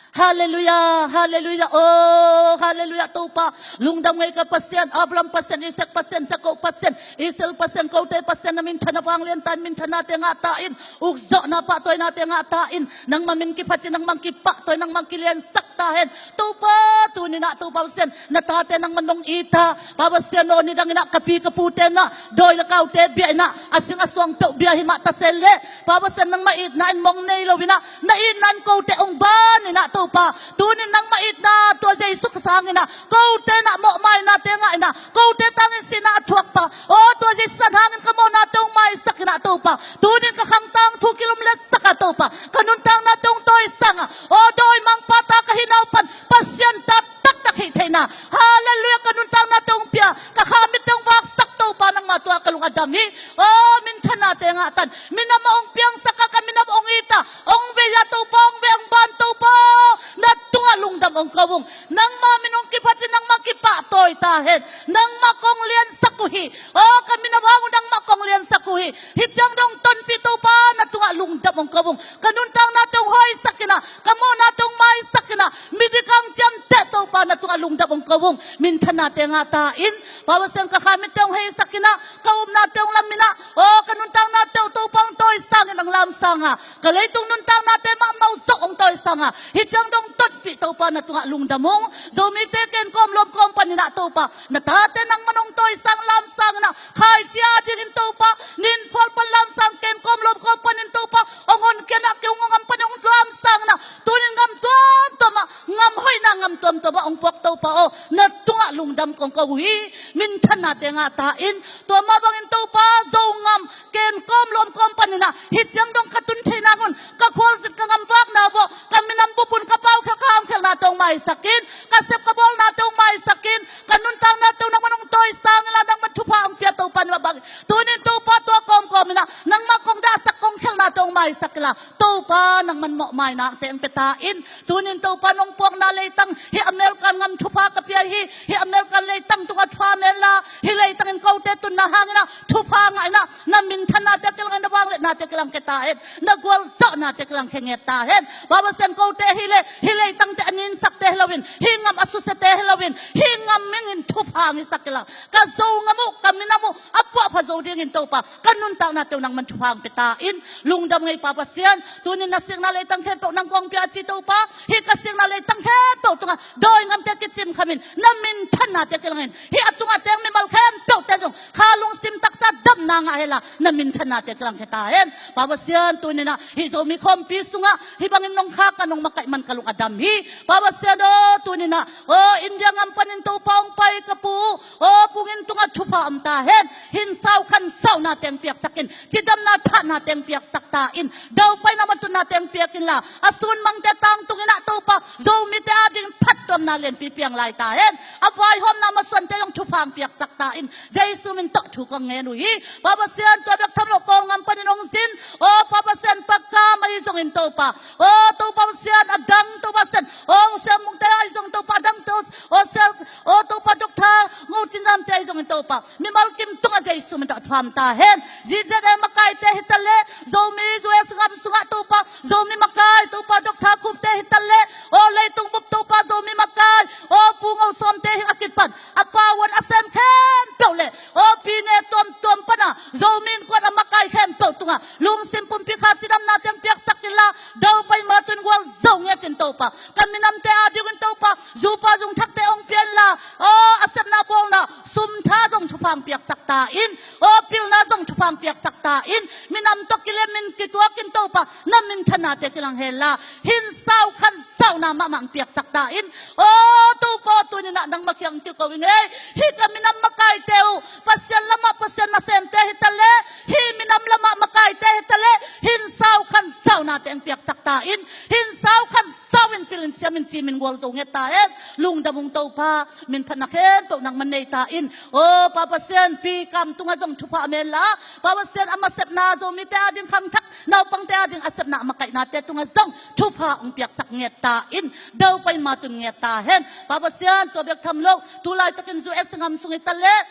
Halleluiah, halleluiah, oh halleluiah Topa. Lungdam ngei ka Pasian, Abraham Pasian, Isak Pasian, Jakob Pasian, Israel Pasian, kote Pasian, na minthanna vanglian ta in, minthannate ngah ta in, ukzawhna pahtawinate ngah ta in, nangma min kiphaci, nangma kipahtawi, nangma kiliansak ta hen. Topa, tuni-in ah Topa Pasian, na tate nangman nong it a, Pa Pasian aw, nidangin ah ka pi ka pute in ah dawi le kaute bia in ah, a sing a suang peuh bia hi mah ta se leh, Pa Pasian, nangma itna in mong nei lo in ah, na itna in kote hong ban in ah Topa, tuni-in nangma itna tua Jesu ka sangin ah kote in ah mawhmainate ngah in ah, kote tangin sihna a thuakpa, aw tua Jesu san hangin ka mawhnate hong maisak in ah Topa, tuni-in ka khangtang thu kilumletsak a Topa, ka nuntaknate hong tawisang a, aw dawimangpa ta ka hihna uh pan Pasian ta taktak hih theihna, halleluiah, ka nuntaknate hong pia, ka kha mitte hong vaksak Topa, nangma tungah ka lung a dam hi. Aw minthannate ngah ta in, minam ah hong piangsak a, ka minam ah hong it a, hong vei a Topa, hong vei hong ban Topa, na tungah lungdam hong ko ung. Nangma min hong kiphaci, nangma kipahtawi ta hen. Nangma kong liansak uh hi. Aw ka minam hang uh nangma kong liansak uh hi. Hih ciang dong tonpih Topa, na tungah lungdam hong ko ung. Ka nuntaknate hong hoihsak in ah, ka mawhnate hong maisak in ah, midik hang ciamteh Topa, na tungah lungdam hong ko ung. Minthannate ngah ta in, Pa Pasian, ka kha mitte hong heisak in ah, ka upnate hong lam in ah, aw ka nuntaknate uh Topa hong tawisang in hong lamsang a, ka leitung nuntaknate mahmah uh zong hong tawisang a, hih ciang dong tonpih Topa, na tungah lungdam ung. Zomite kenkawm lawmkawm panin ah Topa, na tate nangman hong tawisang lamsang in ah, khaici a dingin Topa, nin phual pan lamsang, kenkawm lawmkawm panin Topa, hong honkhia in ah, kei hong ngam panin hong lamsang in ah, tuni-in ngam tuamtuam ah, ngam hoihna ngam tuamtuam ah hong puak Topa aw, na tungah lungdam kong ko uh hi. Minthannate ngah ta in, tua mah bangin Topa, Zogam kenkawm lawmkawm panin ah hih ciang dong ka tun theih nang un, ka khualzin ka ngamvakna vawh, ka minam bup un ka paukhial ka hamkhialnate hong maisak in, ka sep ka bawlnate hong maisak in, ka nuntaknate uh nangman hong tawisang in la, nangman thupha hong pia Topa, na mah bangin tuni-in Topa, tua kawmkawm in ah nangmah kong dahsak kong khialhnate hong maisak in la, Topa nangman mawhmainate hong pia ta in. Tuni-in Topa, nong puakna leitang, hih American gam thupha ka pia hi, hih American leitang tungah thupha om hen la, hih leitangin kote tunna hangin ah thupha ngah in ah, na minthannate kilangin, na vangliatnate kilangkhia ta hen, na gualzawhnate kilangkhia ngiat ta hen. Pa Pasian, kote hi leh hih leitangte a ninsakte hi loin, hih gam a susiate hi loin, hih gam mingin thupha hong hisak in la, ka Zogam uh, ka minam uh a puahpha zo dingin Topa, ka nuntaknate uh nangman thupha hong pia ta in. Lungdam ngei Pa Pasian, tuni-in na sikna leitang khempeuh nang kong pia ci Topa, hih ka sikna leitang khempeuh tungah dawi gamte kicim khamin, na minthannate kilangin, hih a tungah teng mimal khempeuhte zong kha lungsim taksa damna ngah hen la, na minthannate kilangkhia ta hen. Pa Pasian, tuni-in ah hih Zomi khawmpi sungah hih bangin nong khak a, nong makaih man ka lung a dam hi. Pa Pasian aw, tuni-in ah, aw India gam panin Topa hong pai ka pu, aw Pu Ngin tungah thupha om ta hen. Hih sau khan saunate hong piaksak in, cidamna thahnate hong piaksak ta in, daupaina matuhnate hong piak in la, a sunmangte tangtungin ah Topa, Zomite ading phattuamna lianpi piang lai ta hen. A vaihawmna masuante zong thupha hong piaksak ta in, Jesu min tawh thu kong ngen uh hi. Pa Pasian, tua bek tham lo Kawlgam panin hong zin, aw Pa Pasian, Pa Kam ahi zongin Topa, aw Topa Pasian, a dang Topa Pasian, aw Siamungte ahi zongin Topa, a dang Topa, aw Siam, aw Topa Doctor Ngo Cin Zam te ahi zongin Topa, mimal kim tungah Jesu min tawh thupha om ta hen. Zi Zet Ei makaite hi ta leh, Zomi U S gam sungah Topa, Zomi makai Topa, Doctor Khup te hi ta leh, aw leitung bup Topa, Zomi makai, aw Pu Ngo Sawm te hi a kipan, a pauan a sem khempeuh leh, aw pi ne tuamtuam pan a Zomi innkuan a makai khempeuh tungah lungsim pumpi kha cidamnate hong piaksak in la, daupaina matuhin gualzo ngiat in Topa, ka minamte adingin Topa, zupa zungthakte hong pia in la, aw a sepna bawlna sum tha zong thupha hong piaksak ta in, aw pilna zong thupha hong piaksak ta in, minam tawh kilem in, kituak in Topa, na minthannate kilang hen la, hih sau khan sauna mahmah hong piaksak ta in. Aw Topa, tuni-in ah nangma kiang kiko ing ei. Hih ka minam makaite uh Pasian lamah Pasian nasemte hi ta leh, hih minam lamah makaite hi ta leh, hih sau khan saunate hong piaksak ta in, hih sau khan sau in, pil in, siam in, cim in, gualzo ngiat ta hen. Lungdam ung Topa, minphatna khempeuh nangman nei ta in. Aw Pa Pasian, Pi Kam tungah zong thupha om hen la, Pa Pasian, ama sepna Zomite ading khangthak, naupangte ading a sepna a makaihnate tungah zong thupha hong piaksak ngiat ta in, daupaina matuhin ngiat ta hen. Pa Pasian, tua bek tham lo, tu laitakin U S gam sung hi ta leh,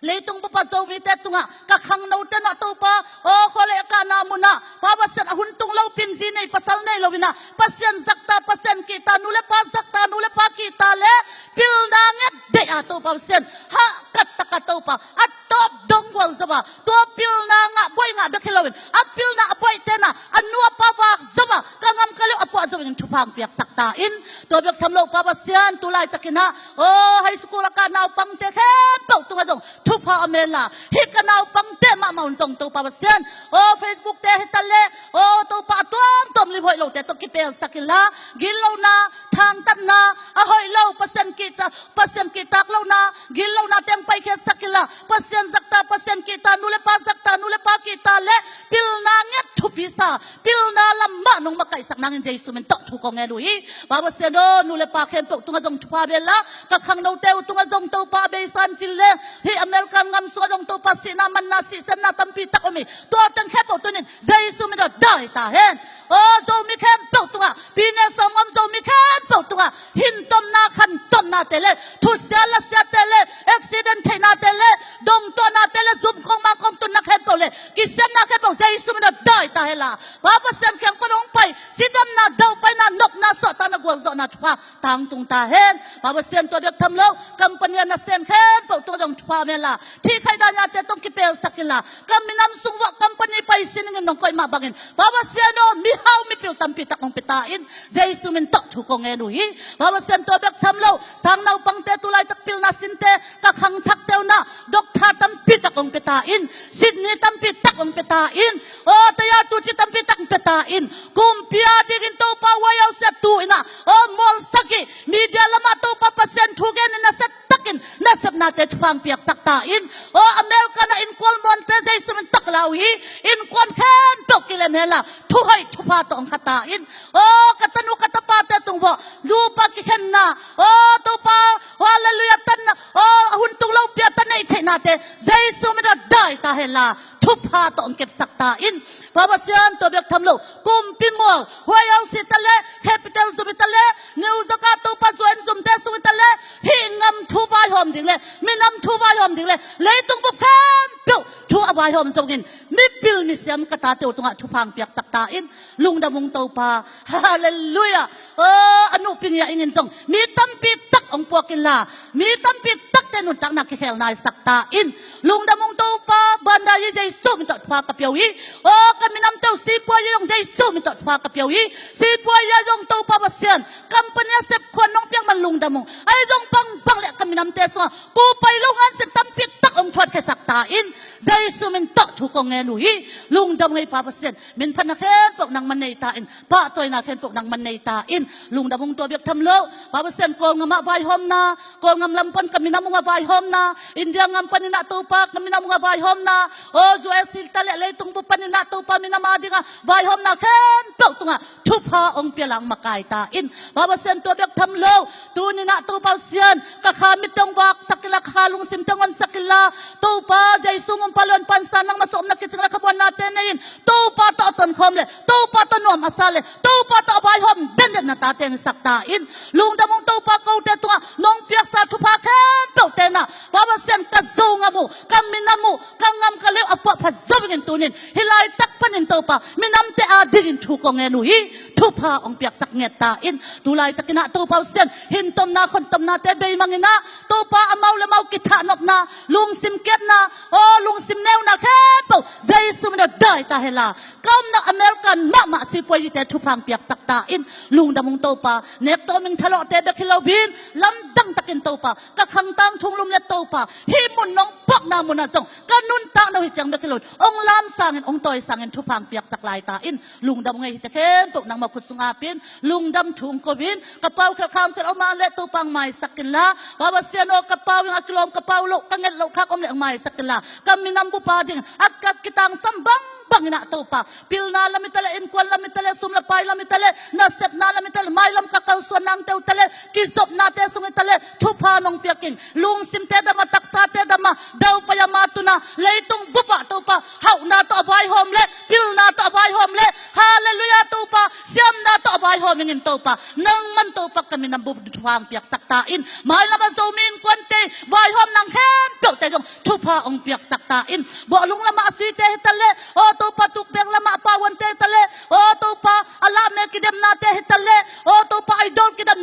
leitung bupa Zomite tungah ka khangnote in ah Topa, aw khualekahna munah, Pa Pasian, a hun tung lo Ropin zi nei pasal nei lo in ah, Pasian zakta, Pasian kihta, nu le pa zakta, nu le pa kihta le pilna nget deih a Topa Pasian, hahkat taka Topa a tawp dong gual zo a, tua pilna ngah buai ngah bek hi lo in, a pilna a buaite na a nu a pa vak zo a, ka ngam ka leuh a puah zo in thupha hong piaksak ta in. Tua bek tham lo Pa Pasian, tu laitakin ah, aw, high school a kah naupangte khempeuh tungah zong thupha om hen la, hih ka naupangte mahmah un zong Topa Pasian, aw, Facebook te hi ta leh, aw, Topa, a tuamtuam lim hoih lote tawh kipelsak in la, gitlohna, thangtatna, a hoih lo, Pasian kihta, Pasian kihtak lohna, gitlohna teng paikhiatsak in la, Pasian zakta, Pasian kihta, nu le pa zakta, nu le pa kihta le pilna nget thupi sa, pilna lam mah nong makaihsak nangin Jesu min tawh thu kong ngen uh hi. Pa Pasian aw, nu le pa khempeuh tungah zong thupha bel la, ka khangnote uh tungah zong Topa a beisa in cin leng, hih American gam sungah zong Topa sihna manna sihsenna tampi tak om hi. Tua teng khempeuh tunin Jesu min tawh dai ta hen. Aw, Zomi khempeuh tungah, pi ne sawm om Zomi khempeuh tungah, hin tomna khan tomnate le, thusia lasiate le, accident theihnate le, dongtuahnate le, zum khong ma khong tunna khempeuh le, kisiatna khempeuh Jesu min tawh dai ta hen la, Pa Pasian kiang pan hong pai cidamna, daupaina, nopna, suahtakna, gualzawhna thupha tangtung ta hen. Pa Pasian, tua bek tham lo, company a nasem khempeuh tungah zong thupha om hen la, thihkhaih daniate tawh kipelsak in la, ka minam sung vuah company pai sining in nong koih mah bangin, Pa Pasian aw, mihau mipil tampi tak hong pia ta in, Jesu min tawh thu kong ngen uh hi. Pa Pasian, tua bek tham lo, sang naupangte tu laitak pilna sinte, ka khangthakte uh na doctor tampi tak hong pia ta in, Sydney tampi tak hong pia ta in, aw, taya tuci tampi tak hong pia ta in, kumpi a dingin Topa White House a tu in ah, aw, mual sagih, media lamah Topa Pasian thu genin nasia takin nasepnate thupha hong piaksak ta in. Aw, American a innkuan muante Jesu min tawh ka lau hi. Innkuan khempeuh kilem hen la, thu hoih thupha tawh hong kha ta in. Aw, ka tanu ka tapate tung vawh nupa kikhenna, aw, Topa, halleluiah, tanna, aw, a hun tung lopi a ta neih theihnate Jesu min tawh dai ta hen la, thupha tawh hong kepsak ta in. Pa Pasian, tua bek tham lo, kumpi mual, White House hi ta le, Capitol zum hi ta le, New York a Topa zuan zumte sung hi ta le, hih gam thu vaihawm ding le, minam thu vaihawm ding le, leitung bup khempeuh thu a vaihawm zongin, mipil misiam ka tate uh tungah thupha hong piaksak ta in. Lungdam ung Topa. Halleluiah. Aw, a nupi ngia ingin zong mi tampi tak hong puak in la, mi tampi takte nuntakna kikhel naisak ta in. Lungdam ung Topa, Bandar hi Jesu min tawh thupha ka pia uh hi. Aw, ka minamte uh Sipuai hi zong Jesu min tawh thupha ka pia uh hi. Sipuai hi zong Topa Pasian, company a sep khuan nong piak man lungdam ung. Ahi zong bangbang le ka minamte sungah kupai lo ngansin tampi tak hong thuatkhiasak ta in. Jesu min tawh thu kong ngen uh hi. Lungdam ung ei Pa Pasian, min phatna khempeuh nangman nei ta in, pahtawina khempeuh nangman nei ta in. Lungdam ung, tua bek tham lo, Pa Pasian, Kawlgam ah vaihawmna, Kawlgam lam pan ka minam ung a vaihawmna, India gam panin ah Topa ka minam ung a vaihawmna, aw, U S hi ta le, leitung bup panin ah Topa minam a dingah vaihawmna khempeuh tungah thupha hong pia la hong makai ta in. Pa Pasian, tua bek tham lo, tuni in ah Topa Pasian, ka kha mitte hong vaksak in la, ka kha lungsimte hong honsak in la, Topa Jesu, Nungpa, Lawmpa, Innkuan, nangma sawmna kicing le khabuannate nei in, Topa tawh a tonkhawm le Topa tawh nuam a sa le Topa tawh a vaihawm denden na tate hong hisak ta in. Lungdam ung Topa, kote tungah nong piaksa thupha khempeuhte na, Pa Pasian, ka Zogam uh, ka minam uh, ka gam ka leuh a puahphat zo ingin tunin hih laitak panin Topa, minamte a dingin thu kong ngen uh hi. Thupha hong piaksak nget ta in. Tu laitakin ah Topa Pasian, hin tomna khon tomnate bei mangin ah Topa, amau le amau kithahnopna, lungsim kiatna, aw, lungsim neuna khempeuh Jesu min tawh dai ta hen la, ka omna American mahmah Sipuai hite thupha hong piaksak ta in. Lungdam ung Topa, nek tawming thalawhte bek hi lo bangin lamdang takin Topa, ka khangtang thunglum le Topa, hih mun nong puakna munah zong ka nuntakna uh hi ciang bek hi lo in hong lam sangin, hong tawi sangin thupha hong piaksak lai ta in. Lungdam ung ei, hihte khempeuh nangma khut sungah ap in, lungdam thu hong ko in, ka pau khelh kha hong khelh om a leh Topa hong maisak in la, Pa Pasian aw, ka pau in a kilawm, ka pau loh, ka nget loh khak om leh hong maisak in la, ka minam bup a dingin a ka kitangsam bangbang in ah Topa, pilna lam hi ta leh, innkuan lam hi ta leh, sum le pai lam hi ta leh, nasepna lam hi ta leh, mailam ka kalsuan nangte uh ta leh, kizopnate sung hi ta leh, thupha nong piak in, lungsimte dam a, taksate dam a, daupai a, matun a, leitung bup ah Topa, hauhna tawh a vaihawm le, pilna tawh a vaihawm le, halleluiah Topa, siamna tawh a vaihawm ingin Topa, nangman Topa ka minam bup thupha hong piaksak ta in. Mailam a Zomi innkuante vaihawm nang khempeuhte zong thupha hong piaksak ta in. Bawhlung lamah a suite hi ta leh, aw Topa, tukbeng lamah a pauante hi ta leh, aw Topa,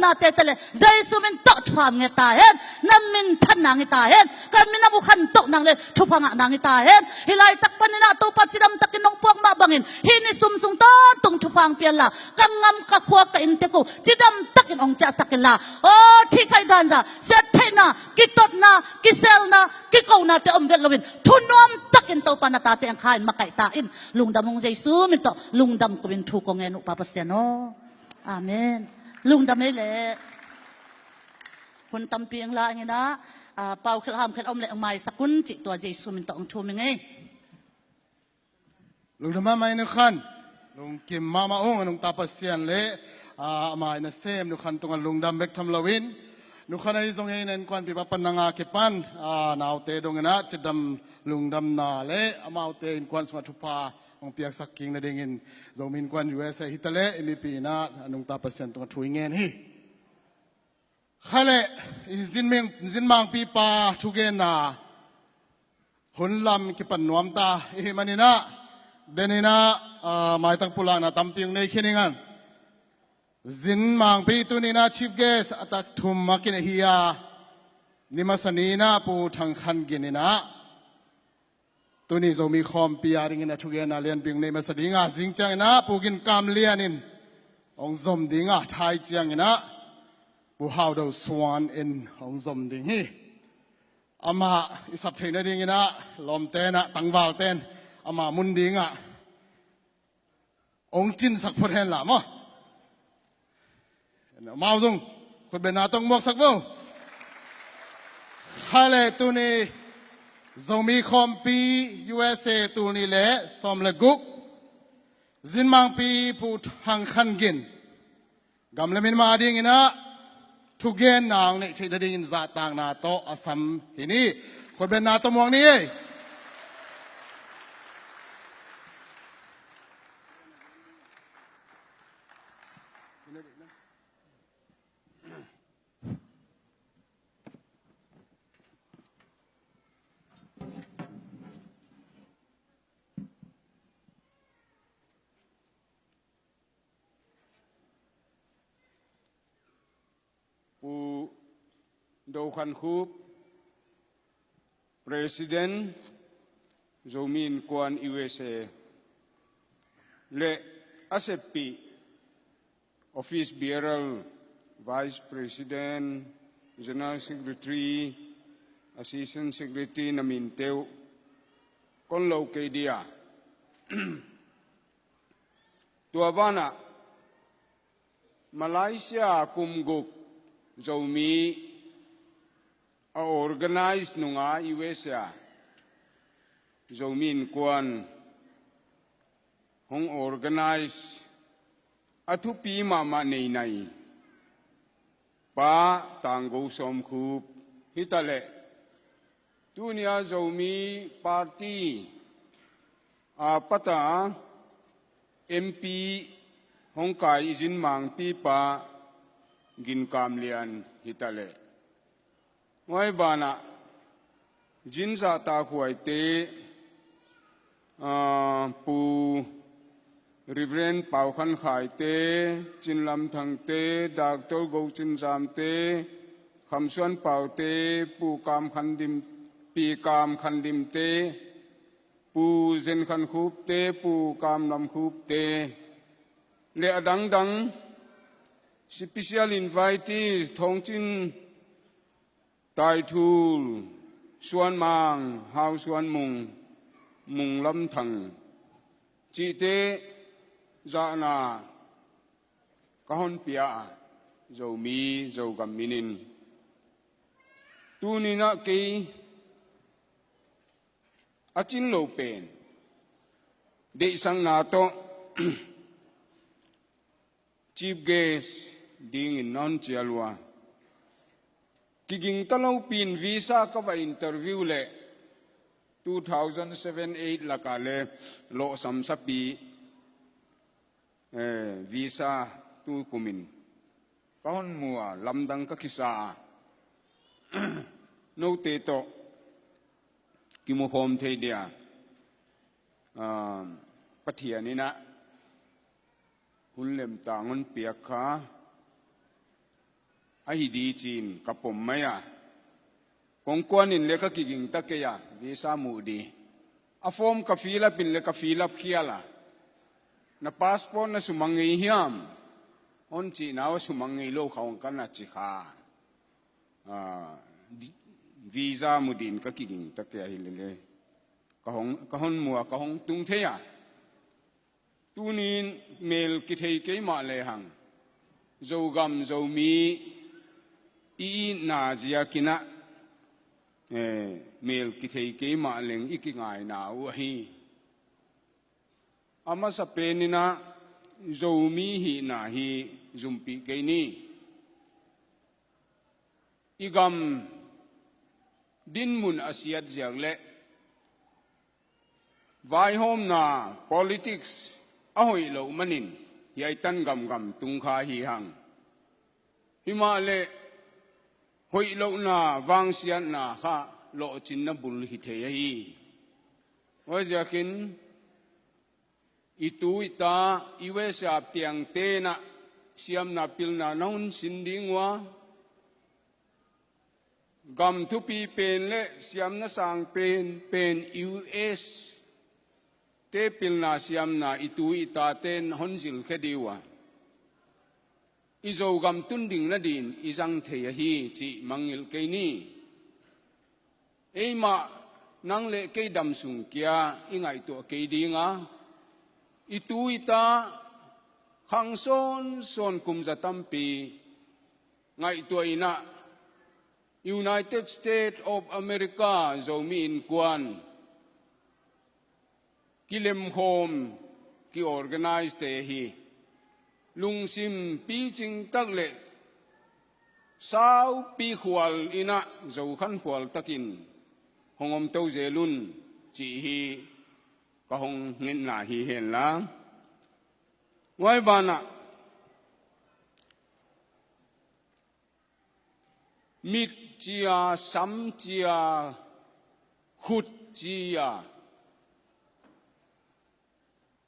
Tate tale Jesu min tawh thupha nge ta hen. Na min than nang i ta hen. Kan min a mu khan toh nang le thupha ngah nang i ta hen. Hi laitak panin ah Topa cidam takin nong puak mah bangin hih ni sum sung tawntung thupha ang pian la, ka ngam ka khua ka inntek uh cidam takin ong ciahsak in la. Aw, thihkhaih danza, siat theihna, kitotna, kiselna, kikona te om vet loin thunuam takin Topa na tate ang kha in makaih ta in. Lungdam ung, Jesu min tawh lungdam ko in thu ko ngen uh Pa Pasian aw. Amen. Lungdam ei le. Hun tampi ang la ang ina, ah, pau khel ham khel om le ang maisak un cih tua Jesu min tawh ang thum ing ei. Lungdam mahmah ei Nu Khan. Lungkim mahmah ung, a nungta Pasian le, ah, a mai nasem Nu Khan tungah lungdam bek tham loin, Nu Khan ahi zongin innkuanpih pa pan nang a kipan, ah, naute dongin ah cidam lungdamna le amaute innkuan sungah thupha hong piaksak kik nadingin Zomi Innkuan U S A hi ta le i mipi in ah a nungta Pasian tungah thu i ngen hi. Kha le, i Zinming, Zinmangpipa thugenna hun lam kipan nuam ta i hih manin ah, den in ah, ah, maitang pulakna tampi hong nei khin ing an. Zinmangpi tuni in ah chief guest a tak thum a kinei hi a, ni masa ni in ah Pu Thang Khan Gin in ah tuni Zomi khawmpi a dingin a thugenna lianpi hong nei masa ding a, zing ciangin ah Pu Gin Kam Lian in hong zom ding a, thai ciangin ah Pu Hau Do Suan in hong zom ding hi. Amah i sap theih nadingin ah lawmte in ah, tangvalte in amah mun ding ah hong cinsak phot hen la maw. Amau zong khutbetna tawh muaksak vo. Kha le, tuni Zomi khawmpi U S A tul nih le sawm le guk, Zinmangpi Pu Thang Khan Gin gam le min mah dingin ah thugenna hong neih theih nadingin zahtakna tawh a sam hi ni. Khutbetna tawh muak ni ei. Pu Do Khan Khup, President, Zomi Innkuan U S A, le a seppih, Office Bearer, Vice President, General Secretary, Assistant Secretary na minte uh kon lo kei dia. Tua banah Malaysia kum guk Zomi a organize nunga U S A Zomi Innkuan hong organize a thupi mahmah neinai Pa Tanggo Sawm Khup hi ta leh, tuni a Zomi Party a pata M P hong kai i Zinmangpipa Gin Kam Lian hi ta leh, huai banah Zin Zahtakhuaite, ah, Pu Reverend Pau Khan Khaite, Cin Lam Thangte, Doctor Go Cin Zamte, Kham Suan Paute, Pu Kam Khan Dim, Pi Kam Khan Dimte, Pu Zen Khan Khupte, Pu Kam Lam Khupte, le a dangdang special invitees, Thawng Cin, Tai Thul, Suan Mang, Hau Suan Mung, Mung Lam Thang cihte zahna ka hon pia a, Zomi Zogam minin. Tuni-in ah kei a cin lo pen deihsakna tawh chief guest dingin na hon cial uh a, kigingta lopi-in visa ka va interview leh two thousand seven eight lakah le lawhsam sapi, eh, visa tu kumin ka hon mu a, lamdang ka kisa a, note tawh kimukhawm thei dia, ah, Pathian in ah hun lemtang hon piak kha, ahi di ci-in ka pom mai a, kong kuanin le ka kiging ta kei a, visa muh di. A form ka fill up in le ka fill up khial a, na passport na sumang ngei hiam? Hon cihna uh a sumang ngei lo kha hong ka na ci kha. Ah, di-, visa mu din ka kiging ta kei a hi lele. Ka hong, ka hon mu a, ka hong tung thei a. Tunin mel kithei kei mah lehang, Zogam Zomi i itna ziakin ah, eh, mel kithei kei mah leng i kingaina uh ahi. A masa penin ah Zomi hihna hi zumpih kei ni. I gam dinmun a siat ziak le vaihawmna politics a hoih loh manin hiai tan gamgam tung kha hi hang. Himahleh hoih lohna vangsiatna kha lawhcinna bul hi thei ahi. Huaiziakin i tu i ta, U S A piangte'n ah siamna pilna na hun sin ding uh a, gam thupi pen le siamna sang pen pen U S te pilna siamna i tu i tate'n hon zilkhe di uh a, i Zogam tun ding nadin i zang thei ahi cih mangngilh kei ni. Eimah nang le kei dam sung kia i ngaihtuah kei ding a, i tu i ta khang sawnsawn kum za tampi ngaihtuah in ah United States of America Zomi Innkuan kilemkhawm, ki-organize te hi. Lungsim picing tak le saupi khual in ah Zokhankhual takin hong om to zel un cih hi. Ka hong ngetna hi henla, huai banah mit cia, sam cia, khut cia,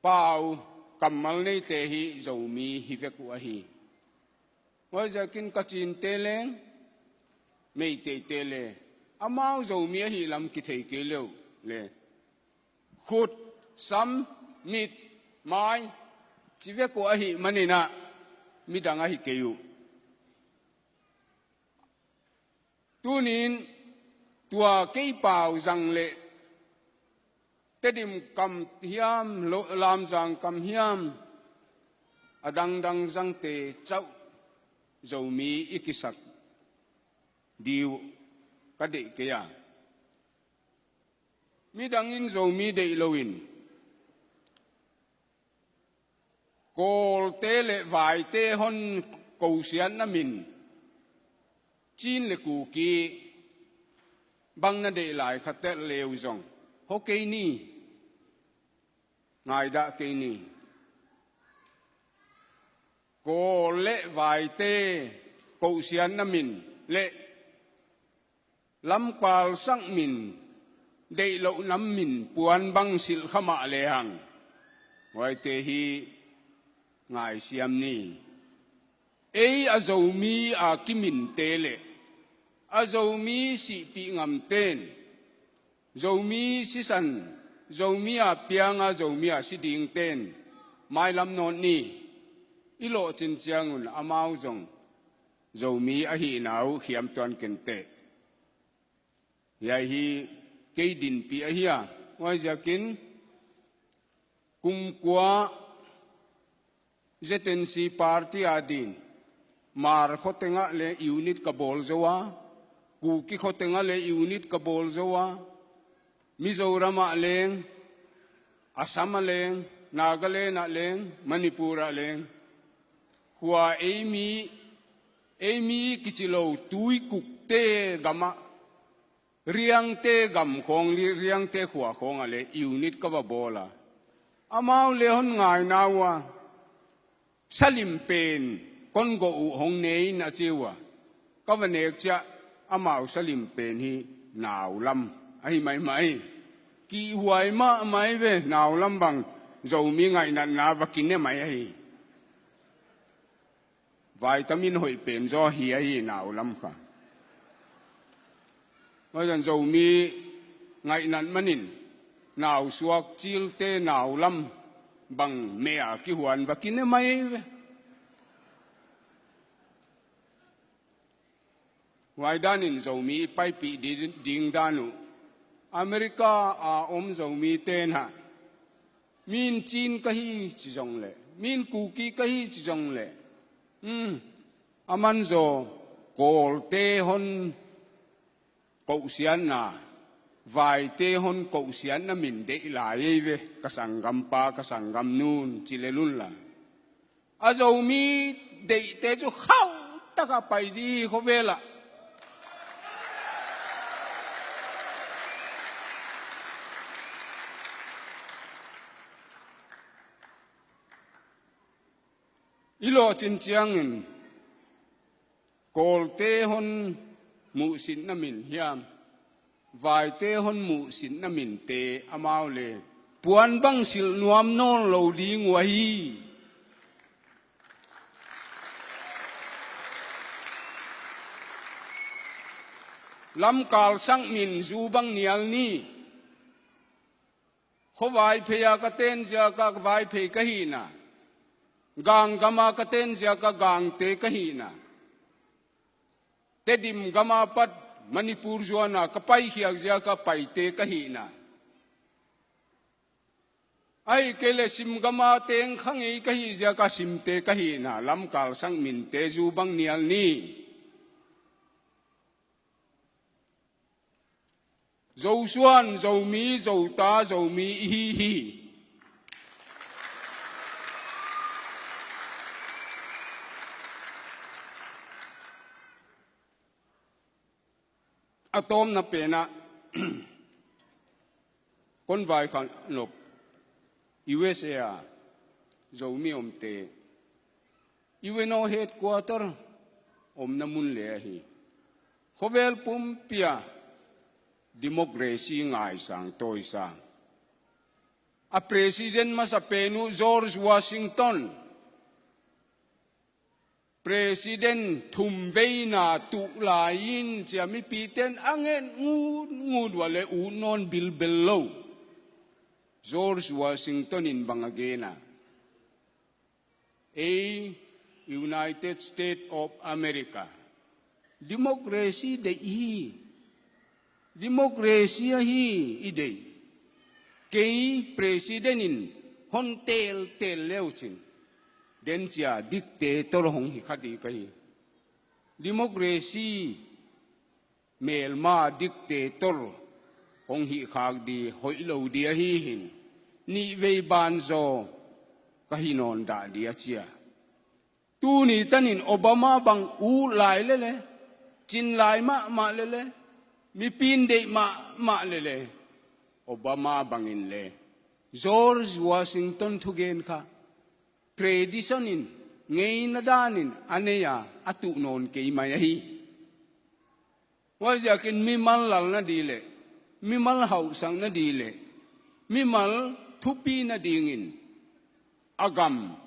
pau kammal neite hi Zomi hi vek uh ahi. Huaiziakin Kachinte leng, Meiteite le amau Zomi ahih lam kithei kei le uh le, khut, sam, mit, mai ci vek uh ahih manin ah midang ahi kei uh. Tunin tua kei pau zang le Tedim kam hiam, lo-, Lamzang kam hiam, a dangdang zangte chauh Zomi i kisak di uh ka deih kei a. Midang in Zomi deih loin Kawlte le Vaite hon kosiatna min Chin le Kuki bang na deih lai kha tel le uh zong, hon kei ni, ngaidah kei ni. Kawl le Vaite kosiatna min le lamkal sak min, deih loh nam min puan bang silh kha mah lehang, huaite hi ngaisiam ni. Ei a Zomi a kiminte le a Zomi sihpih ngamte'n, Zomi sisan, Zomi a piang a Zomi a si dingte'n mailam nawn ni. I lawhcin ciangun amau zong Zomi ahihna uh khiam tuan kei inteh. Hiai hi kei dinpih ahi a, huaiziakin kum kua Z N C party adin Hmar khua tengah le unit ka bawl zo a, Kuki khua tengah le unit ka bawl zo a, Mizoram ah leng, Assam ah leng, Nagaland ah leng, Manipur ah leng, khua ei mi, ei mi kici lo tuikukte gamah, Riangte gam khawng, Riangte khua khawngah le unit ka va bawl a, amau le hon ngaina uh a, salim pen kon gawh uh hong ne in a ci uh a, ka va nek ciah amau salim pen hi naulam ahi maimai. Kihhuai mahmai ve, naulam bang Zomi ngaihnatna va kine mai ahi. Vaitamin hoih pen zaw hi ahi nau lam kha. Maizan Zomi ngaihnat manin nausuak cilte nau lam bang meh a kihuan va kine mai ve. Huai danin Zomi i paipih di-, ding dan uh. America a om Zomi tenah min Chin ka hi ci zong leh, min Kuki ka hi ci zong leh, hmm, a manzaw Kawlte hon kohsiatna, Vaite hon kohsiatna min deih lai ei ve, ka sanggampa, ka sanggamnu'n ci lel unla. A Zomi deihte cu khauh taka pai di khovel ah. I lawhcin ciangin Kawlte hon muhsitna min hiam, Vaite hon muhsitna minte amau le puan bang silh nuam nawn lo ding uh ahi. Lamkal sak min zu bang nial ni. Khua Vaiphei a ka ten ziaka Vaiphei ka hihna, Gang gama ka ten ziaka Gangte ka hihna, Tedim gama pat Manipur zuana ka paikhiak ziaka Paite ka hihna, ahih kei leh Sim gama teng kha ngei ka hih ziaka Simte ka hihna, lamkal sak minte zu bang nial ni. Zosuan, Zomi, Zota, Zomi ihi hi. A tawpna penah kon vaikhak nop U S A a Zomi omte, U N O headquarter omna mun le ahi. Khovel pumpi ah democracy ngaisang tawisang. A president masa pen uh George Washington, president thumveina tuh lai in cia mipite'n a nget ngutngut uh a le ut nawn bilbel lo. George Washington in bang a gen a, ei United States of America, democracy deih hi. Democracy ahi i deih. Kei president in hon teltel leucin, den cia dictator hong hi kha di ka hi. Democracy melma dictator hong hih khak di hoih lo di ahi hin, nihvei banzaw ka hi nawn dah di a cia. Tuni tanin Obama bang ut lai lele, cin lai mahmah lele, mipi'n deih mahmah lele, Obama bangin le George Washington thugen kha tradition in, ngeina danin a nei a, a tuh nawn kei mai ahi. Huaiziakin mimal lalna di le, mimal hauhsakna di le, mimal thupina dingin a gam,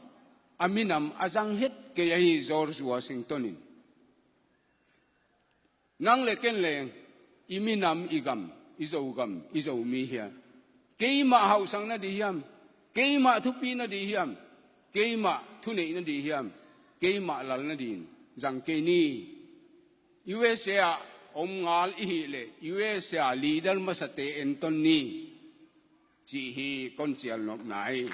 a minam a zang het kei ahi George Washington in. Nang le ken leng i minam, i gam, i Zogam, i Zomi hiam, keimah hauhsakna di hiam, keimah thupina di hiam, keimah thuneihna di hiam, keimah lalna din zang kei ni. U S A ah om ngal i hih leh U S A leader masate enton ni, cih hi kon cial nopna hi.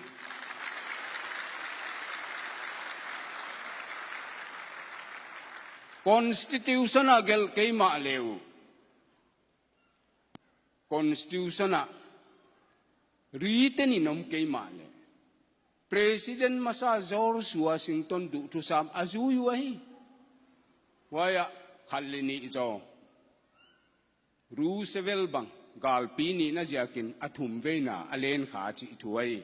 Constitution ah gelh keimah le uh, Constitution ah written in om keimah le, President masa George Washington duhthusam a zui uh ahi. Huai ah khat le nih zaw, Roosevelt bang galpi nihna ziakin a thumveina a len kha cih thu ahi.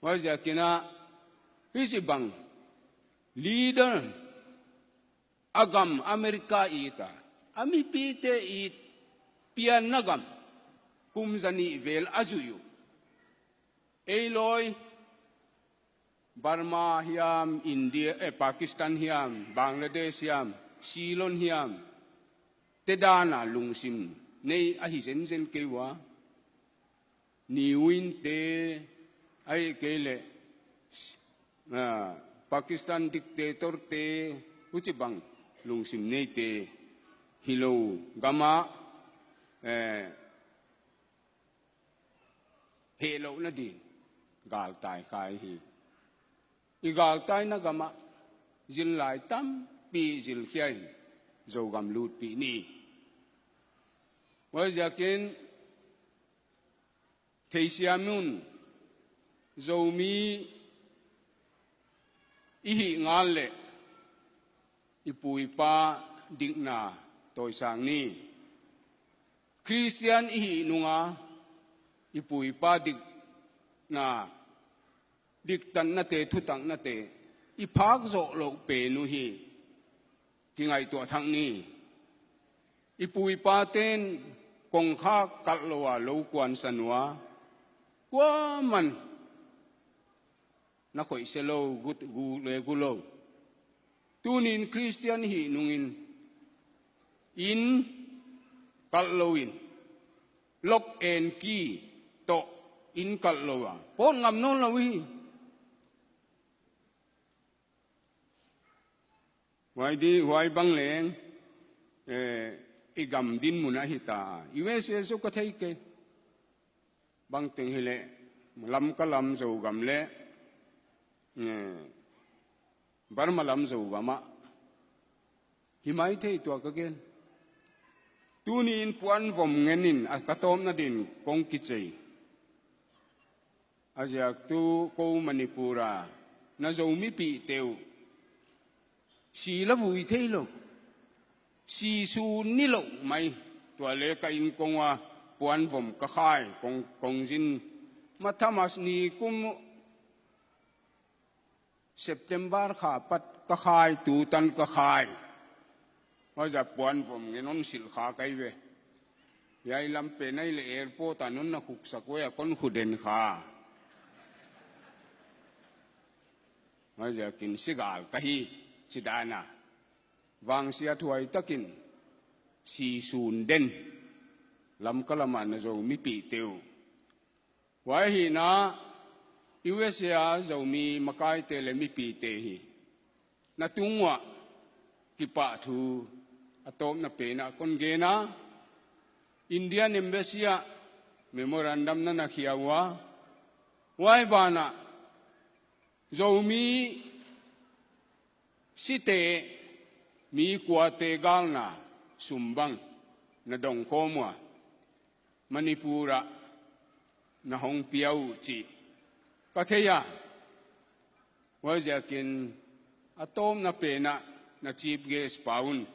Huaiziakin ah hici bang leader, a gam America it a, a mipite it, pianna gam kum zanih vel a zuih uh. Ei lawi Burma hiam, India, eh, Pakistan hiam, Bangladesh hiam, Ceylon hiam, te dana lungsim nei ahi zenzen kei ua. Niuinte, ahih kei leh, ah, Pakistan dictator te, huci bang lungsim neite hi lo gamah, eh, heh loh nading galtai kha hi. I galtaina gamah zillai tampi zilkhia in Zogam lutpih ni. Huaiziakin theisiam un, Zomi i hih ngal leh i pu i pa dikna tawisang ni. Khristian i hih nunga i pu i pa dikna, diktatnate, thutaknate i phak zawh loh pen uh hi. Kingaihtuah thak ni. I pu i pate'n kongkhak kalh lo a lo kuansan uh a, kuaman na khoihsia lo, gu, gu le gu lo. Tuni-in Khristian i hih nungin inn kalh loin, lock and key tawh inn kalh lo a pawt ngam nawn lo hi. Huai di, huai bang leng, eh, i gam dinmun ahi ta. U S A zong ka thei kei. Bangteng hileh, Lamka lam Zogam leh, eh, Burma lam Zogam ah hi mai thei, tua ka gen. Tuni-in puanvom ngenin a ka tawpna din kong kicei. A ziak tu ko Manipur a na Zomipihte uh si la vui thei lo, si sun ni lo mai. Tua le ka inn kong ua puanvom ka khai, kong, kong zin. Mathamas ni kum September kha pat ka khai, tutan ka khai. Huaiziak puanvom ngen hon silh kha ka hi ve. Hiai lam pen ahih leh airport ah non na khuksak uh a, kon khu den kha. Huaiziakin sigal ka hi, ci dan a. Vangsiathuai takin si sun den. Lamka lam ah na Zomipihte uh. Huai ahihna, U S A Zomi makaite leh mipite hi. Na tung uah kipahthu a tawpna pen ah kon gen a, Indian Embassy ah memorandum na na khia ua, huai banah Zomi site, mi kuate galna sum bang na dongkhawm ua, Manipur ah na hong pia uh cih ka thei a. Huaiziakin a tawpna pen ah na chief guest pa un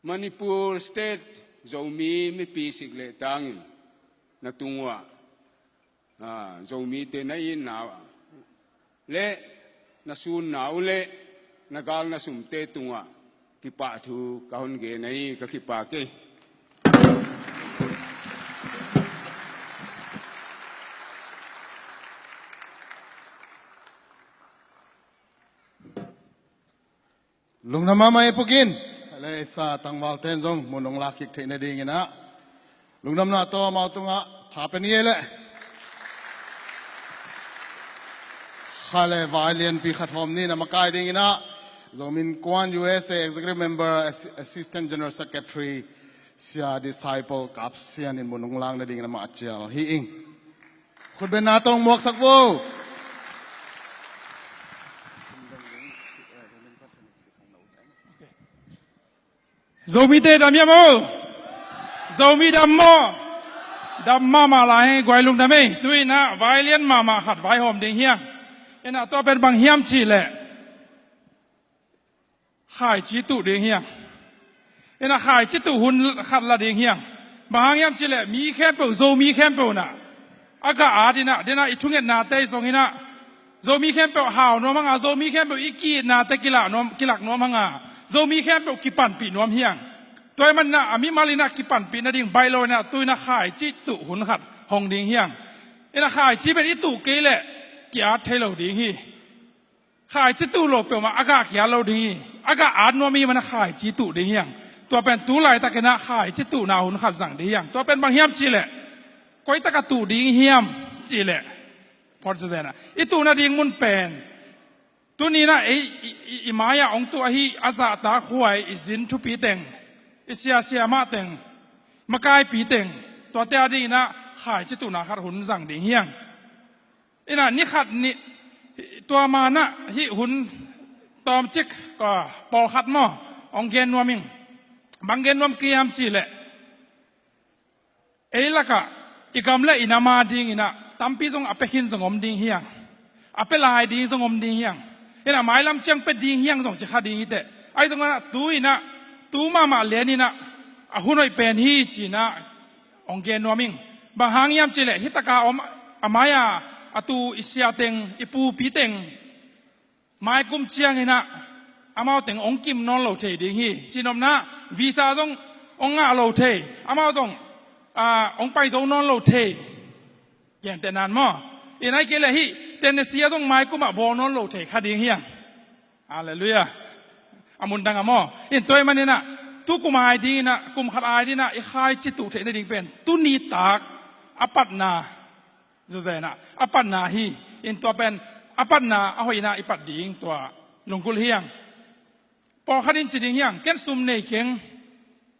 Manipur State Zomi mipi sik leh tangin na tung uah, ah, Zomite na itna uh leh na sunna uh leh na galna sumte tungah kipahthu ka hon gen hi, ka kipak hi. Lungdam mahmah e Pu Gin. Leh sa tangvalte'n zong mun hong lak kik theih nadingin ah lungdamna tawh amau tungah tha pia ni ei leh. Kha leh vai lianpi khat hawm ni, na makai dingin ah Zomi Innkuan U S A Executive Member, Assi-, Assistant General Secretary, Sia Disciple Kap Sian in mun hong lak nadingin amah cial hi ing. Khutbenna tawh muaksak vo. Zomite dam hiam aw? Zomi dam maw? Dam mahmah lai hi, guai lungdam ei. Tu-in ah vai lian mahmah khat vaihawm ding hi hang. Inah tua pen bang hiam cih leh khaici tuh ding hi hang. Inah khaici tuh hun khat la ding hi hang. Bang hang hiam cih leh mi khempeuh, Zomi khempeuh nah a gah at inah, den ah i thungetnate zong inah Zomi khempeuh hau nuam hang a, Zomi khempeuh i ki-itnate kilak nuam, kilak nuam hang a, Zomi khempeuh kipanpih nuam hi hang. Tua ahih manin ah a mimal inah kipanpih nading baih lo inah tu-in ah khaici tuh hun khat hong ding hi hang. Inah khaici pen i tuh kei leh ki-at thei lo ding hi. Khaici tuh lo peuhmah a gah ki-at lo ding hi. A gah at nuam i hih manin khaici tuh ding hi hang. Tua pen tu laitakin ah khaici tuhna hun khat zang ding hi hang. Tua pen bang hiam cih leh, koi tak ah tuh ding hiam cih leh, phawk zenzen ah, i tuhna ding mun pen tuni-in ah ei i, i, i mai-ah hong tuh ahi a zahtakhuai i zin thupi teng, i sia siamah teng, makaipi teng, tuate a dingin ah khaici tuhna khat hun zang ding hi hang. In ah ni khat ni, tua man ah hih hun tawmcik, ah, pawlkhat maw, hong gen nuam ing. Bang gen nuam ka hiam cih leh, ei lakah i gam le i nam a dingin ah tampi zong a pia khin zong om ding hi hang. A pia lai ding zong om ding hi hang. In ah mailam ciang pia ding hi hang zong ci kha ding hi teh. Ahi zongin ah tu-in ah, tu mahmah lianin ah a hun hoih pen hi ci-in ah hong gen nuam ing. Bang hang hiam cih leh, hih tak a om, a mai-a a tu i sia teng, i pupi teng, mai kum ciangin ah amau teng hong kim nawn lo thei ding hi. Cihnopna, visa zong hong ngah lo thei, amau zong, ah, hong pai zo nawn lo thei. Gentehna-in maw, in ahih kei leh hih Tennessee ah zong mai kum ah bawl nawn lo thei kha ding hi hang. Halleluiah. A mun dang ah maw. In tua ahih manin ah, tu kum a dingin ah, kum khat a dingin ah i khaici tuh theih nading pen tuni tak a patna, zenzen ah a patna hi. In tua pen a patna a hoihna i pat ding tua lunggulh hi hang. Pawlkhat in ci ding hi hang, ken sum nei keng,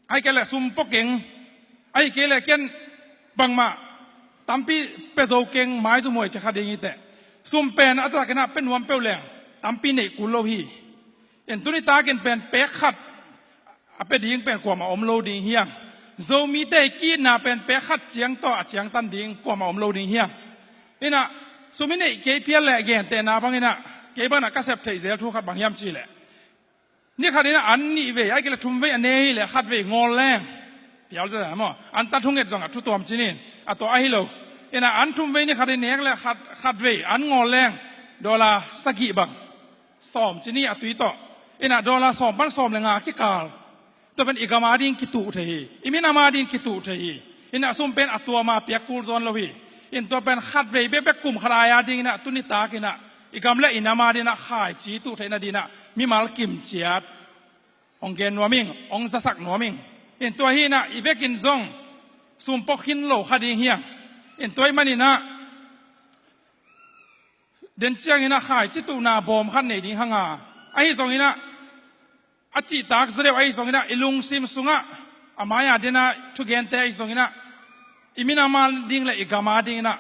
ahih kei leh sum pua keng, ahih kei leh ken bangmah tampi pia zo keng, maizumhuai ci kha ding hi teh. Sum pen a taktak in ah pia nuam peuh leng tampi neih kul lo hi. In tuni takin pen pek khat a pia ding pen kuamah om lo ding hi hang. Zomite i ki-itna pen pek khat ciang tawh a ciangtan ding kuamah om lo ding hi hang. In ah sum i neih kei phial leh, gentehna bangin ah, kei bangin ah ka sep theih zel thu khat bang hiam cih leh, ni khat in ah an nih vei, ahih kei leh thum vei a ne hi leh khat vei ngawl leng, phial zel maw, an ta thunget zong a thu tuam ci ni, a tua ahi lo. In ah an thum vei ni khat in nek leh khat, khat vei an ngawl leng, dollar sagih bang, sawm ci ni a tui tawh. In ah dollar sawm pan sawm le nga kikal. Tua pen i gam a ding kituh thei hi. I minam a ding kituh thei hi. In ah sum pen a tuam a piak kul tuan lo hi. In tua pen khat vei bekbek kum khat a dingin ah tuni takin ah i gam le i nam a dingin ah khaici tuh theih nadingin ah mimal kim ciat hong gen nuam ing, hong zasak nuam ing. In tua hi-in ah i vekin zong sum pua khin lo kha ding hi hang. In tua ahih manin ah den ciangin ah khaici tuhna bawm khat nei ding hang a, ahi zongin ah a cihtak zaw deuh ahi zongin ah, i lungsim sungah a mai-a den a thugente ahi zongin ah, i minam a ding le i gam a dingin ah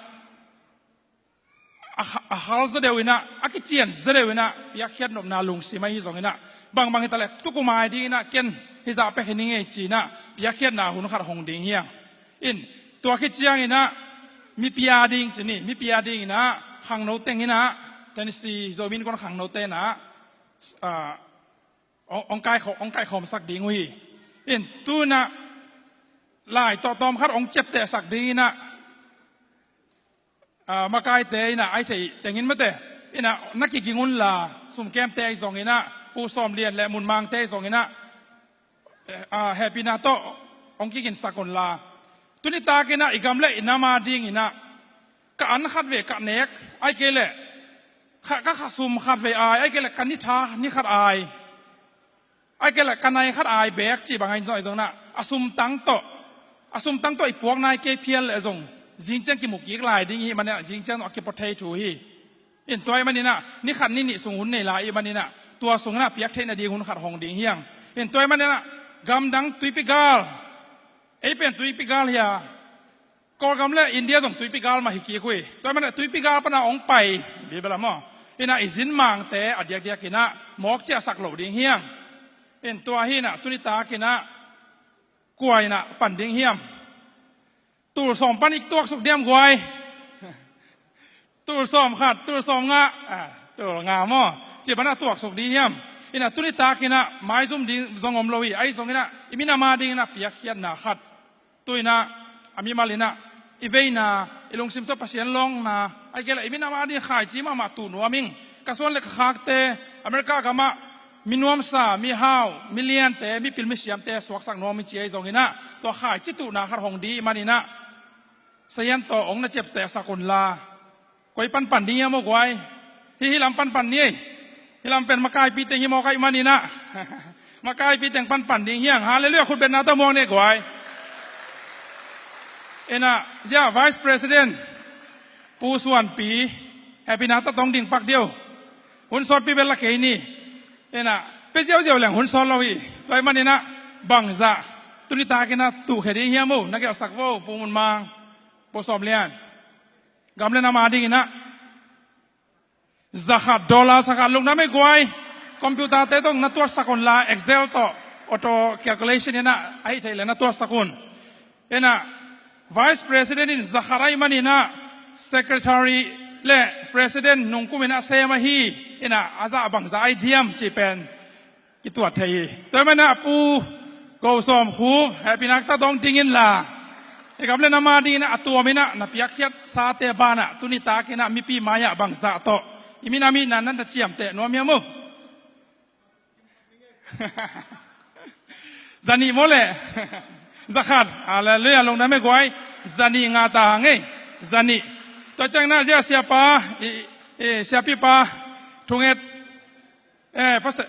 a, a hal zaw deuh in ah, a kician zaw deuh in ah, piakkhiat nopna lungsim ahi zongin ah, bangbang hi ta leh tu kum a dingin ah ken hih zah pia khin ing ei ci-in ah piakkhiatna hun khat hong ding hi hang. In tua khit ciangin ah mipi a ding ci ni, mipi a dingin ah khangno teng in ah, Tennessee Zomi Innkuan khangnote in ah, ah, hong, hong kaikhawm, hong kaikhawmsak ding uh hi. In tu-in ah lai tawh tawm khat hong ciaptehsak dingin ah, ah, makaite in ah, a theih teng in mate, in ah na kiging unla, sumkemte ahi zongin ah, Pu Sawm Lian le Mun Mangte ahi zongin ah, eh, ah, hehpihna tawh hong kiginsak unla. Tuni takin ah i gam le i nam a dingin ah ka an khat vei ka nek, ahih kei leh ka, ka khasum khat vei ai, ahih kei leh ka ni tha ni khat ai, ahih kei leh ka nai khat ai bek cih bang ahi zong, ahi zongin ah a sumtang tawh, a sumtang tawh i puak nai kei phial leh zong zingciang kimu kik lai ding i hih manin ah zingciang zong a kipua thei thu hi. In tua ahih manin ah ni khat ni nih sung hun nei lai i hih manin ah tua sungin ah piak theih nading hun khat hong ding hi hang. In tua ahih manin ah gamdang tuipi gal, ei pen tuipi gal hi a, Kawlgam le India zong tuipi gal mah hi kik uh hi. Tua ahih manin ah tuipi gal pan a hong pai, Bibel ah maw, in ah i zin mangte a diakdiakin ah mawk ciahsak lo ding hi hang. In tua hi-in ah tuni takin ah kua in ah pan ding hiam? Tul sawm pan i tuaksuk diam guai? Tul sawm khat, tul sawm nga, ah, tul nga maw, cih pan a tuaksuk ding hiam? In ah tuni takin ah maizum ding zong om lo hi. Ahi zongin ah i minam a dingin ah piakkhiatna khat, tu-in ah a mimal in ah i veina, i lungsim sungah Pasian lawngna, ahih kei leh i minam a ding khaici mahmah tuh nuam ing. Ka suan le ka khakte, America gamah mi nuamsa, mi hau, mi liante, mi pil mi siamte suaksak nuam ing ci ahi zongin ah tua khaici tuhna khat hong ding i hih manin ah Sayan tawh hong na ciaptehsak unla, Koi panpan ding hiam aw guai? Hih, hih lam panpan ni ei. Hih lam pen makaipi teng hi mawk ahih maninah makaipi teng panpan ding hiang. Halleluiah, khutbetna tawh muang ni ei guai. Inah zia Vice President Pu Suanpi, hehpihna tawh tong ding pak dih o. Hun sawtpi bel la kei ni. Inah pia ziauziau leng hun sawt lo hi. Tua ahih maninah bangzah tuni takinah tuhkhia ding hiam o? Na gelhsak vo, Pu Mun Mang, Pu Sawm Lian. Gam le nam adinginah zakhat, dollar zakhat. Lungdam ei guai. Computer-te tawh na tuatsak unla, Excel tawh, auto calculation inah ahi thei le na tuatsak un. Inah Vice President in zakhat ahih maninah Secretary le President nungkum inah sem ahi. Inah a zah bangzah ahi diam cih pen kituat thei hi. Tua ahih maninah Pu Go Sawm Khup, hehpihna tawh tong ding inla, i gam le nam adinginah a tuam inah na piakkhiat sate banah tuni takinah mipi mai-ah bangzah tawh i min a mitna na ciamteh nuam hiam o? Zanih maw le? Zakhat. Halleluiah, lungdam ei guai. Zanih ngah ta hang ei. Zanih. Tua cianginah zia siapa, i, i, siapipa Thunget, eh, pase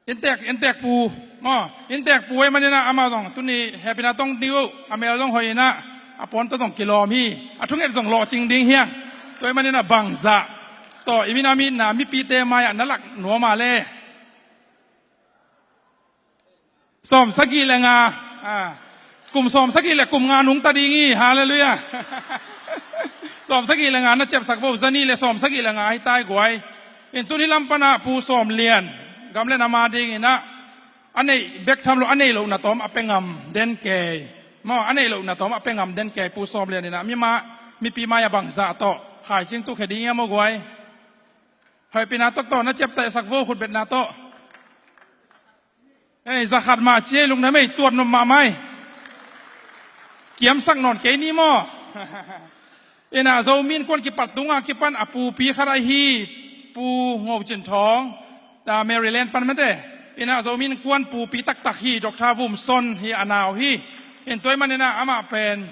Inntek, inntek pu maw, inntek pu ahih maninah amah zong tuni hehpihna tong ding uh, a mel zong hoih inah, a puan tawh zong kilawm hi. A thunget zong lawhcing ding hiang. Tua ahih maninah bangzah tawh i min a mitna mipite mai-ah na lak nuam a le? Sawm sagih le nga. Ah. Kum sawm sagih le kum nga nungta ding hi. Halleluiah. Sawm sagih le nga na ciapsak vo, zanih le sawm sagih le nga hi ta ei guai. In tun hih lam panah Pu Sawm Lian, gam le nam adinginah a neih bek tham lo, a neih lohna tawm a pia ngam den kei maw, a neih lohna tawm a pia ngam den kei. Pu Sawm Lian inah mima, mipi mai-ah bangzah tawh khaicing tuhkhia ding hiam aw guai? Hehpihna tawh tawh na ciaptehsak vo, khutbetna tawh. Ei, zakhat mah ci ei, lungdam ei, tuat nop mahmah ei. Kiamsak nawn kei ni maw? Inah Zomi Innkuan kipat tunga kipan a pupi khat ahi Pu Ngo Cin Thawng, ta Maryland pan mate. Inah Zomi Innkuan pupi taktak hi, Doctor Vum Son hi a nau hi. In tua ahih maninah amah pen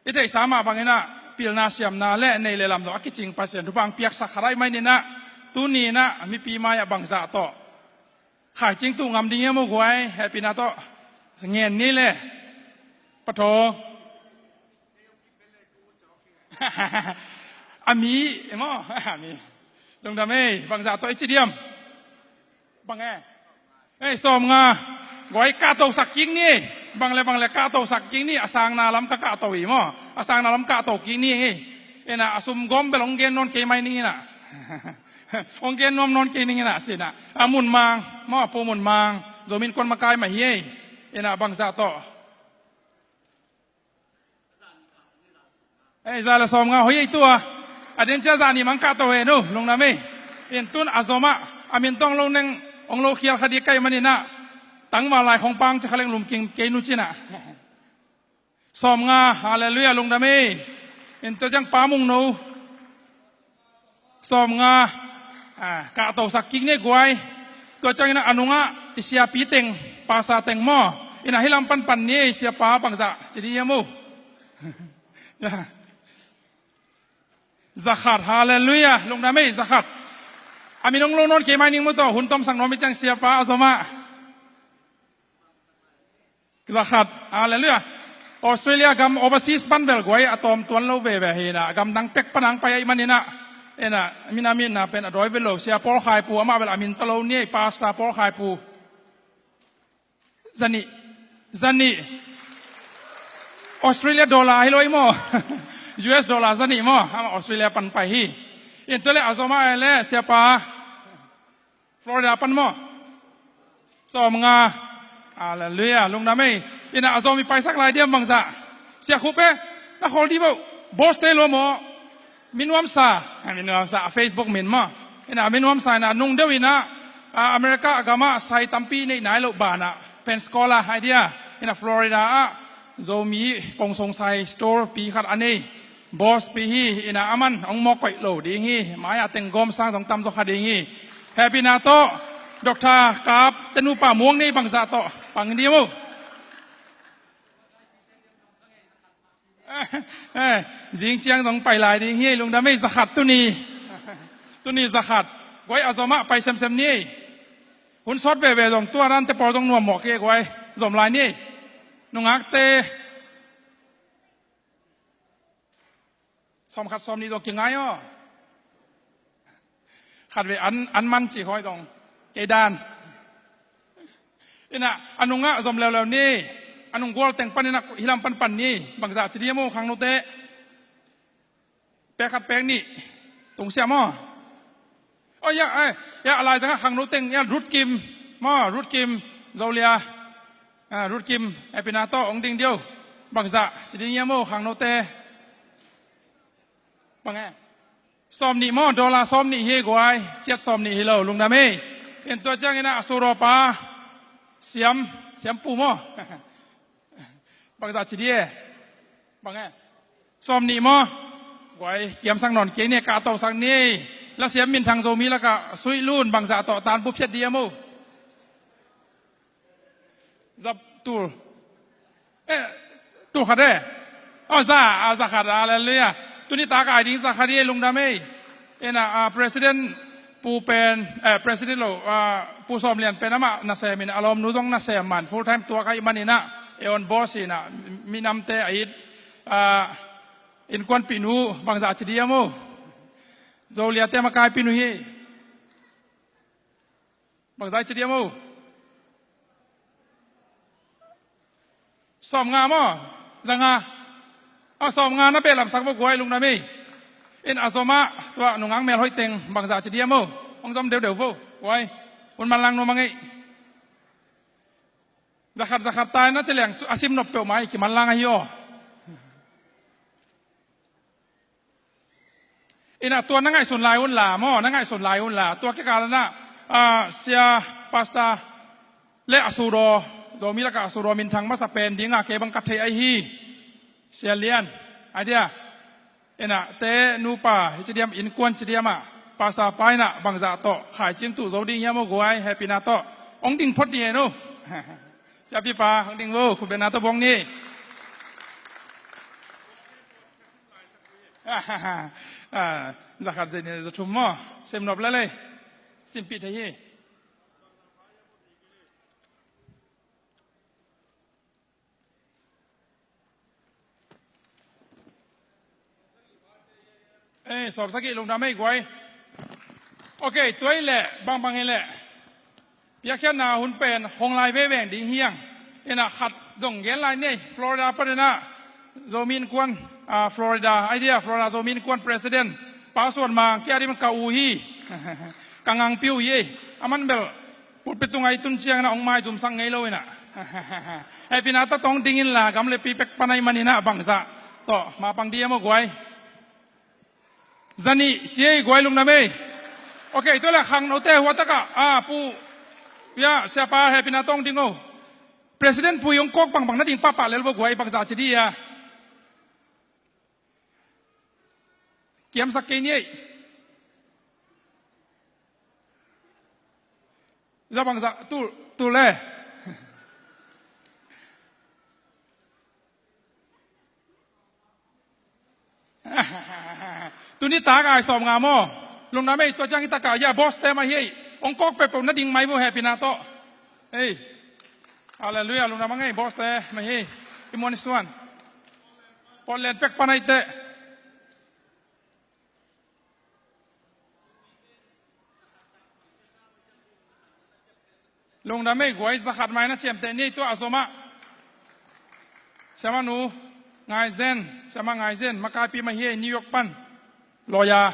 i theihsa mah banginah pilna siamna le nei le lam zong a kicing Pasian thupha hong piaksak khat ahih maninah tuni inah mipi mai-ah bangzah tawh khaicing tuh ngam ding hiam aw guai? Hehpihna tawh ngen ni le. Pathaw. A mi maw? A mi. Lungdam ei, bangzah tawh i ci diam? Bang e? Ei, sawm nga. Guai, kahtosak kik ni ei. Bang le bang le kahtosak kik ni. A sangna lam ka kahto hi maw? A sangna lam kahto kik ni ei. Inah a sum gawm bel hong gen nawn kei mai ning inah. Hong gen nuam nawn kei ning inah ci inah. A Mun Mang maw, Pu Mun Mang, Zomi Innkuan makai mah hi ei. Inah bangzah tawh. Ei, za le sawm nga hoih ei tua. A den cia za nih mang kahto hen uh, lungdam ei. In tun a zomah a min tawh hong lo neng, hong lo khial kha ding ka hih maninah tangval lai khong pang cia kha leng lum kik kei nu ci inah. Sawm nga, halleluiah, lungdam ei. In tua ciang Pa Mung No. Sawm nga. Ah, kahtosak kik ni ei guai. Tua ciangin a nungah i siapi teng, pastor teng maw? Inah hih lam panpan ni ei, siapa bangzah ci ding hiam aw? Ya. Zakhat, halleluiah, lungdam ei, zakhat. A min hong lo nawn kei mai ning maw, tua hun tomsak nuam i ciang siapa a zomah. Zakhat, halleluiah. Australia gam overseas pan bel guai a tawm tuan lo veve hi inah, gamdang pek pan hong pai ahih maninah. Inah, min a mitna pen a dawi ve lo, sia Paul Khai Pu, amah bel a min tawh lo ni ei, pastor Paul Khai Pu. Zanih, zanih. Australia dollar hi lo ei maw? U S dollar zanih maw? Amah Australia pan pai hi. In tua le a zomah le siapa Florida pan maw? Sawm nga. Halleluiah, lungdam ei. Inah a zom i paisak lai diam bangzah? Sia Khup e, na khawl dih vo. Boss te lo maw? Minuamsa. A minuamsa, a Facebook min maw? Inah minuamsa inah nung deuh inah, a, America a gamah sai tampi neih nai loh banah Pensacola, hai dia. Inah Florida ah Zomi kong song sai store pi khat a nei. Boss pi hi, inah aman hong mawk koih lo ding hi, mai-ah teng gawm sang zong tam zaw kha ding hi. Hehpihna tawh, Doctor Kap te nupa muang nei bangzah tawh pang dih maw? Eh, zing ciang zong pai lai ding hi, lungdam ei. Zakhat tuni. Tuni zakhat. Guai, a zom ah pai semsem ni ei. Hun sawt veve zong tua dante pawl zong nuam mawh kei guai. Zom lai ni ei. Nungakte sawmkhat sawmnih zong kingai aw. Khat ve an, an man cih khawi zong kei dan. Inah a nungah zom leuleu ni. A nung gual teng pan inah hilam panpan ni. Bangzah ci diam aw khangnote? Pek khat pek nih tung siam aw. Oh ya, eh, ya, a laizangah khangno teng ya, Ruth Kim maw, Ruth Kim Zolia. Ah, Ruth Kim, happy na tawh hong ding dih o. Bangzah ci ding hiam aw khangnote? Bang e? Sawmnih maw, dollar sawmnih hi guai. Ciat sawmnih hi lo, lungdam ei. In tua ciangin ah a suraw pa Siam, Siam Pu maw? Bangzah ci dih e? Bang e? Sawmnih maw? Guai, kiamsak nawn kei ni, ka tosak ni. La siam minthang Zomi lakah Suih Lun, bangzah tawh tan bu phiat dih hiam aw? Zap tul. Eh, tul khat e? Oh, za, ah, zakhat, halleluiah. Tuni tak a ai ding zakhat hi, lungdam ei. Inah, ah, president Pu pen, eh, president lo, ah, Pu Sawm Lian pen amah nasem in, a lawmnu zong nasem man, full time tuak ahih man inah, e on boss inah, minamte a it, ah, innkuanpihnu, bangzah ci diam aw? Zoliate makaipihnu hi. Bangzah ci diam aw? Sawmnga maw? Zanga. A sawmnga na behlapsak vo guai, lungdam ei. In a zom ah tua nungak melhoih teng bangzah ci diam aw? Hong zom deudeu vo guai. Hun manlang nuam a ngei. Zakhat zakhat tai na ci leng a sim nop peuhmah i kimanlang ahi aw. Inah tua na ngaihsun lai un la maw, na ngaihsun lai un la. Tua kikal inah, ah, sia pastor le a sudaw, Zomi lakah a sudaw minthang masa pen dinga kei bang ka thei ahi hi. Sia Lian, ai dia. Inah te nupa hi ci diam, innkuan ci diam ah, pastor pa inah bangzah tawh khaicim tuh zo ding hiam aw guai, happy na tawh? Hong ding phot ding e no. Siapipa hong ding vo, khutbetna tawh bawng ni. Ah, zakhat zei ni, za thum maw? Sem nop lel ei. Simpih thei hi. Eh, sawmsagih, lungdam ei guai. Ok, tua hi leh, bangbang hi leh, piakkhiatna hun pen hong lai veve ding hi hang. Inah khat zong gen lai ni ei, Florida pan inah Zomi Innkuan, ah, Florida, ai dia, Florida Zomi Innkuan president Pa Suan Mang, kia dim ka u hi. Ka ngangpi uh hi ei. A man bel pulpit tungah i tun ciangin ah hong maizumsak ngei lo inah. Happy na tawh hong ding in la, gam le pi pek pan ahih man inah bangzah tawh mapang dih hiam aw guai? Zanih ci ei guai, lungdam ei. Ok, tua leh khangnote hua takah, ah, Pu, ya, siapa, happy na tawh hong ding aw. President Pu i hong kawk bangbang na ding pahpah lel vo guai, bangzah ci dih a? Kiamsak kei ni ei. Za bangzah, tul, tul e. Tuni tak a ai sawmnga maw? Lungdam ei, tua ciang hi takah ya, boss te mah hi ei. Hong kawk peuhpeuh na ding mai vo, happy na tawh. Ei. Halleluiah, lungdam a ngei, boss te mah hi ei. I muan i suan. Portland pek pan ahih teh. Lungdam ei guai, zakhat mai na ciamteh ni ei, tua a zom ah. Siamah nu Ngai Zen, siamah Ngai Zen, makaipi mah hi ei, New York pan. Lawyer,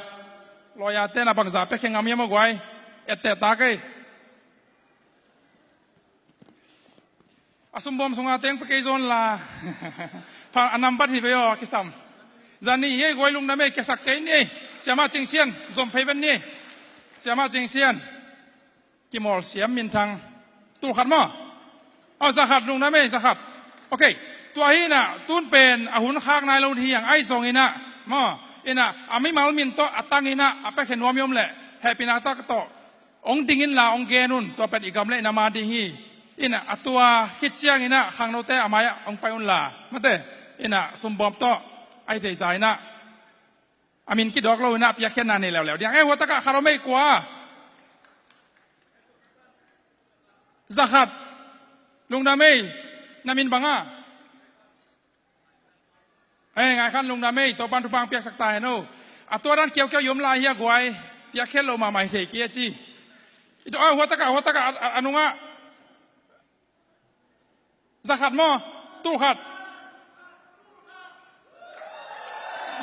lawyer te na bangzah pia khe ngam hiam aw guai? Etteh tak ei. A sumbawm sunga teng pia kei zaw un la. Pha, a nambat hi ve aw, a kisam. Zanih hi ei guai, lungdam ei, kiasak kei ni ei. Siamah Cing Sian, zom phei ven ni ei. Siamah Cing Sian. Kimawl siam minthang. Tul khat maw? Aw, zakhat, lungdam ei, zakhat. Ok. Tua hi inah, tun pen a hun khak nai lo hi hang, ahi zong inah maw, inah a mimal min tawh a tang inah a pia khe nuam i om leh, happy na tak tawh hong ding in la, hong gen un, tua pen i gam le i nam a ding hi. Inah a tua khit ciang inah khangnote a mai-ah hong pai un la, mate, inah sumbawm tawh Ai thei za inah, a min kidawk lo inah piakkhiatna nei leuleu diang. Eh, hua takah khat om ei, kua? Za khat. Lungdam ei. Na min bang a? Eh, ngai khan, lungdam ei. Topan thupha piaksak ta hen o. A tua dan kiaukiau i om lai hi a guai. Piakkhiat lo mahmah hi thei kei a ci. I do, ah, hua takah, hua takah, a, a, a nungah. Za khat maw? Tul khat.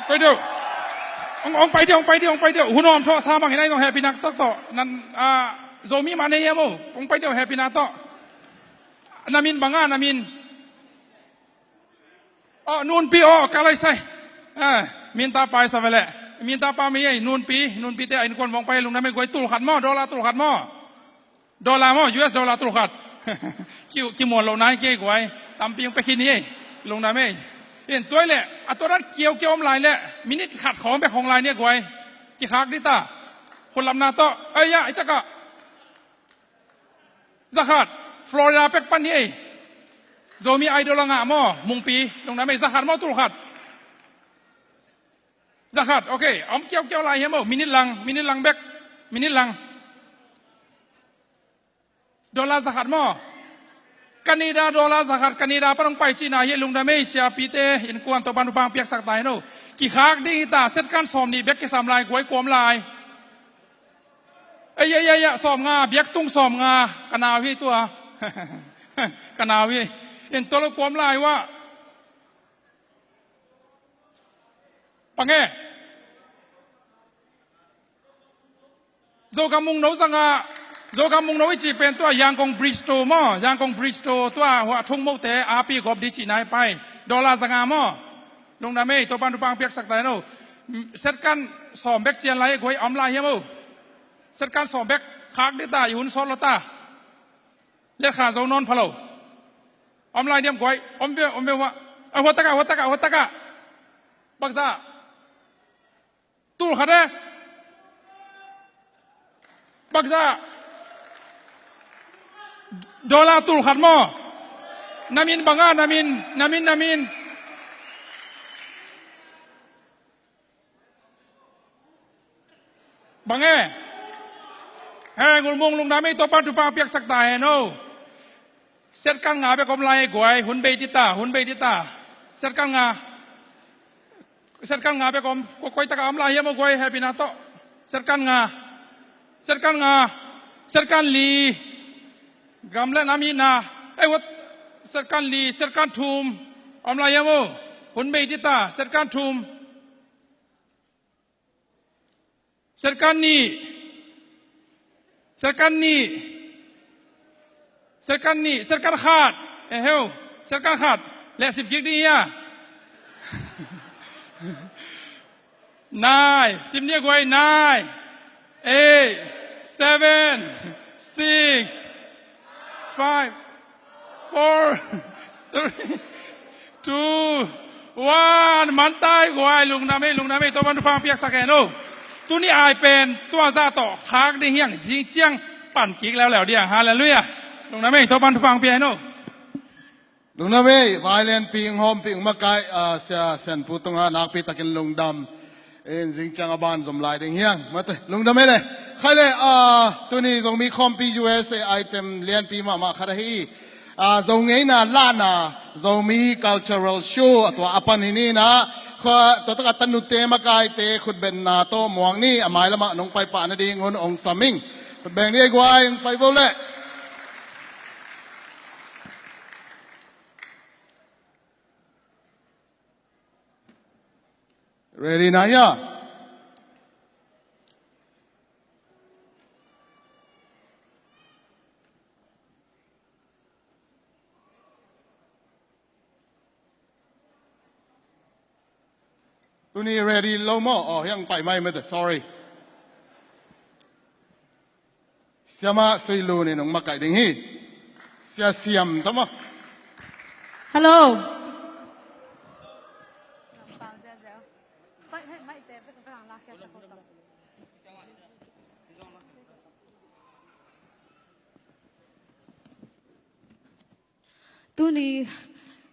Pai deuh. Hong, hong pai deuh, hong pai deuh, hong pai deuh. Hun hawm thawh sa bangin ai zong hehpihna tawh tawh. Nan, ah, Zomi mah nei hiam o. Hong pai deuh hehpihna tawh. Na min bang a, na min? Oh, Nunpi, oh, ka lai sai. Ah, min ta pai sa ve leh. Min ta pa mi ei, Nunpi, Nunpi te a innkuan vong pai, lungdam ei guai. Tul khat maw, dollar tul khat maw? Dollar maw, U S dollar tul khat. Ki, kimuan lo nai kei guai. Tampi hong pia khin hi ei. Lungdam ei. In tua i leh, a tua dan kiaukiau om lai leh, minute khat khawng bek hong lai ni a guai. Kikhak dih ta. Khut lapna tawh. Ai ya, i takah. Za khat. Florida pek pan hi ei. Zomi Idol a ngah maw, Mungpi. Lungdam ei, za khat maw, tul khat? Za khat, ok. A om kiaukiau lai hiam o, minute lang, minute lang bek. Minute lang. Dollar za khat maw? Canada dollar za khat, Canada pan hong pai cihna hi, lungdam ei, siapite, innkuan, Topan thupha piaksak ta hen o. Kikhak ding hi ta, set kan sawm nih bek kisam lai, guai, kua om lai? Ei, ei, ei, ei, sawm nga, biaktung sawm nga, ka nau hi tua. Ka nau hi. In tua lo, kua om lai ua? Bang e? Zogam Mungno za nga, Zogam Mungno i cih pen tua Yangon Bristol maw, Yangon Bristol tua hua thung mote, api gawp dih cihna hi pai. Dollar za nga maw? Lungdam ei, Topan thupha piaksak ta hen o. Set kan sawm bek cian lai, guai, om lai hiam o? Set kan sawm bek khak dih ta, i hun sawt lo ta. Let kha zo nawn pha lo. Om lai diam guai, om ve, om ve hua. A hua takah, hua takah, hua takah. Bakzah. Tul khat e. Bakzah. Dollar tul khat maw? Na min bang a, na min, na min, na min. Bang e? He, Ngulmung, lungdam ei, Topan thupha piaksak ta hen o. Set kan nga bek om lai guai, hun bei dih ta, hun bei dih ta. Set kan nga. Set kan nga bek om, ko koi takah om lai hiam o guai, hehpihna tawh. Set kan nga. Set kan nga. Set kan li. Gam le nam hi na. Ei, hua, set kan li, set kan thum. Om lai hiam o. Hun bei dih ta, set kan thum. Set kan nih. Set kan nih. Set kan nih. Set kan khat. Eh, heu. Set kan khat. Leh sim kik ding hi a. Nine. Sim ni a guai. Nine. Eight. Seven. Six. Five, four, three, two, one. Man tai guai, lungdam ei, lungdam ei, Topan thupha piaksak hen o. Tuni ai pen tua zah tawh khak ding hi hang, zing ciang pan kik leuleu ding hang. Halleluiah. Lungdam ei, Topan thupha pia hen o. Lungdam ei, vai lianpi hong hawmpih, hong makaih, ah, Sia Sianpu tungah nakpi takin lungdam. In zing ciang a ban zom lai ding hi hang. Mate, lungdam ei le. Khai le, ah, tuni Zomi Khawmpi U S A item lianpi mahmah khat ahi. Ah, Zo ngeina lahna, Zomi Cultural Show, a tua a pan hi ni na. Kha, tua takah tanute makaite khutbetna tawh muang ni, a mai lamah nong pai pah nading un ong sam ing. Khutbeng ni ei guai, ong pai vo le. Ready na hia? Tuni ready lo maw? Oh, hiang pai mai mete, sorry. Siama Sui Lun in hong makaih ding hi. Sia Siam tawh maw? Hello. Tuni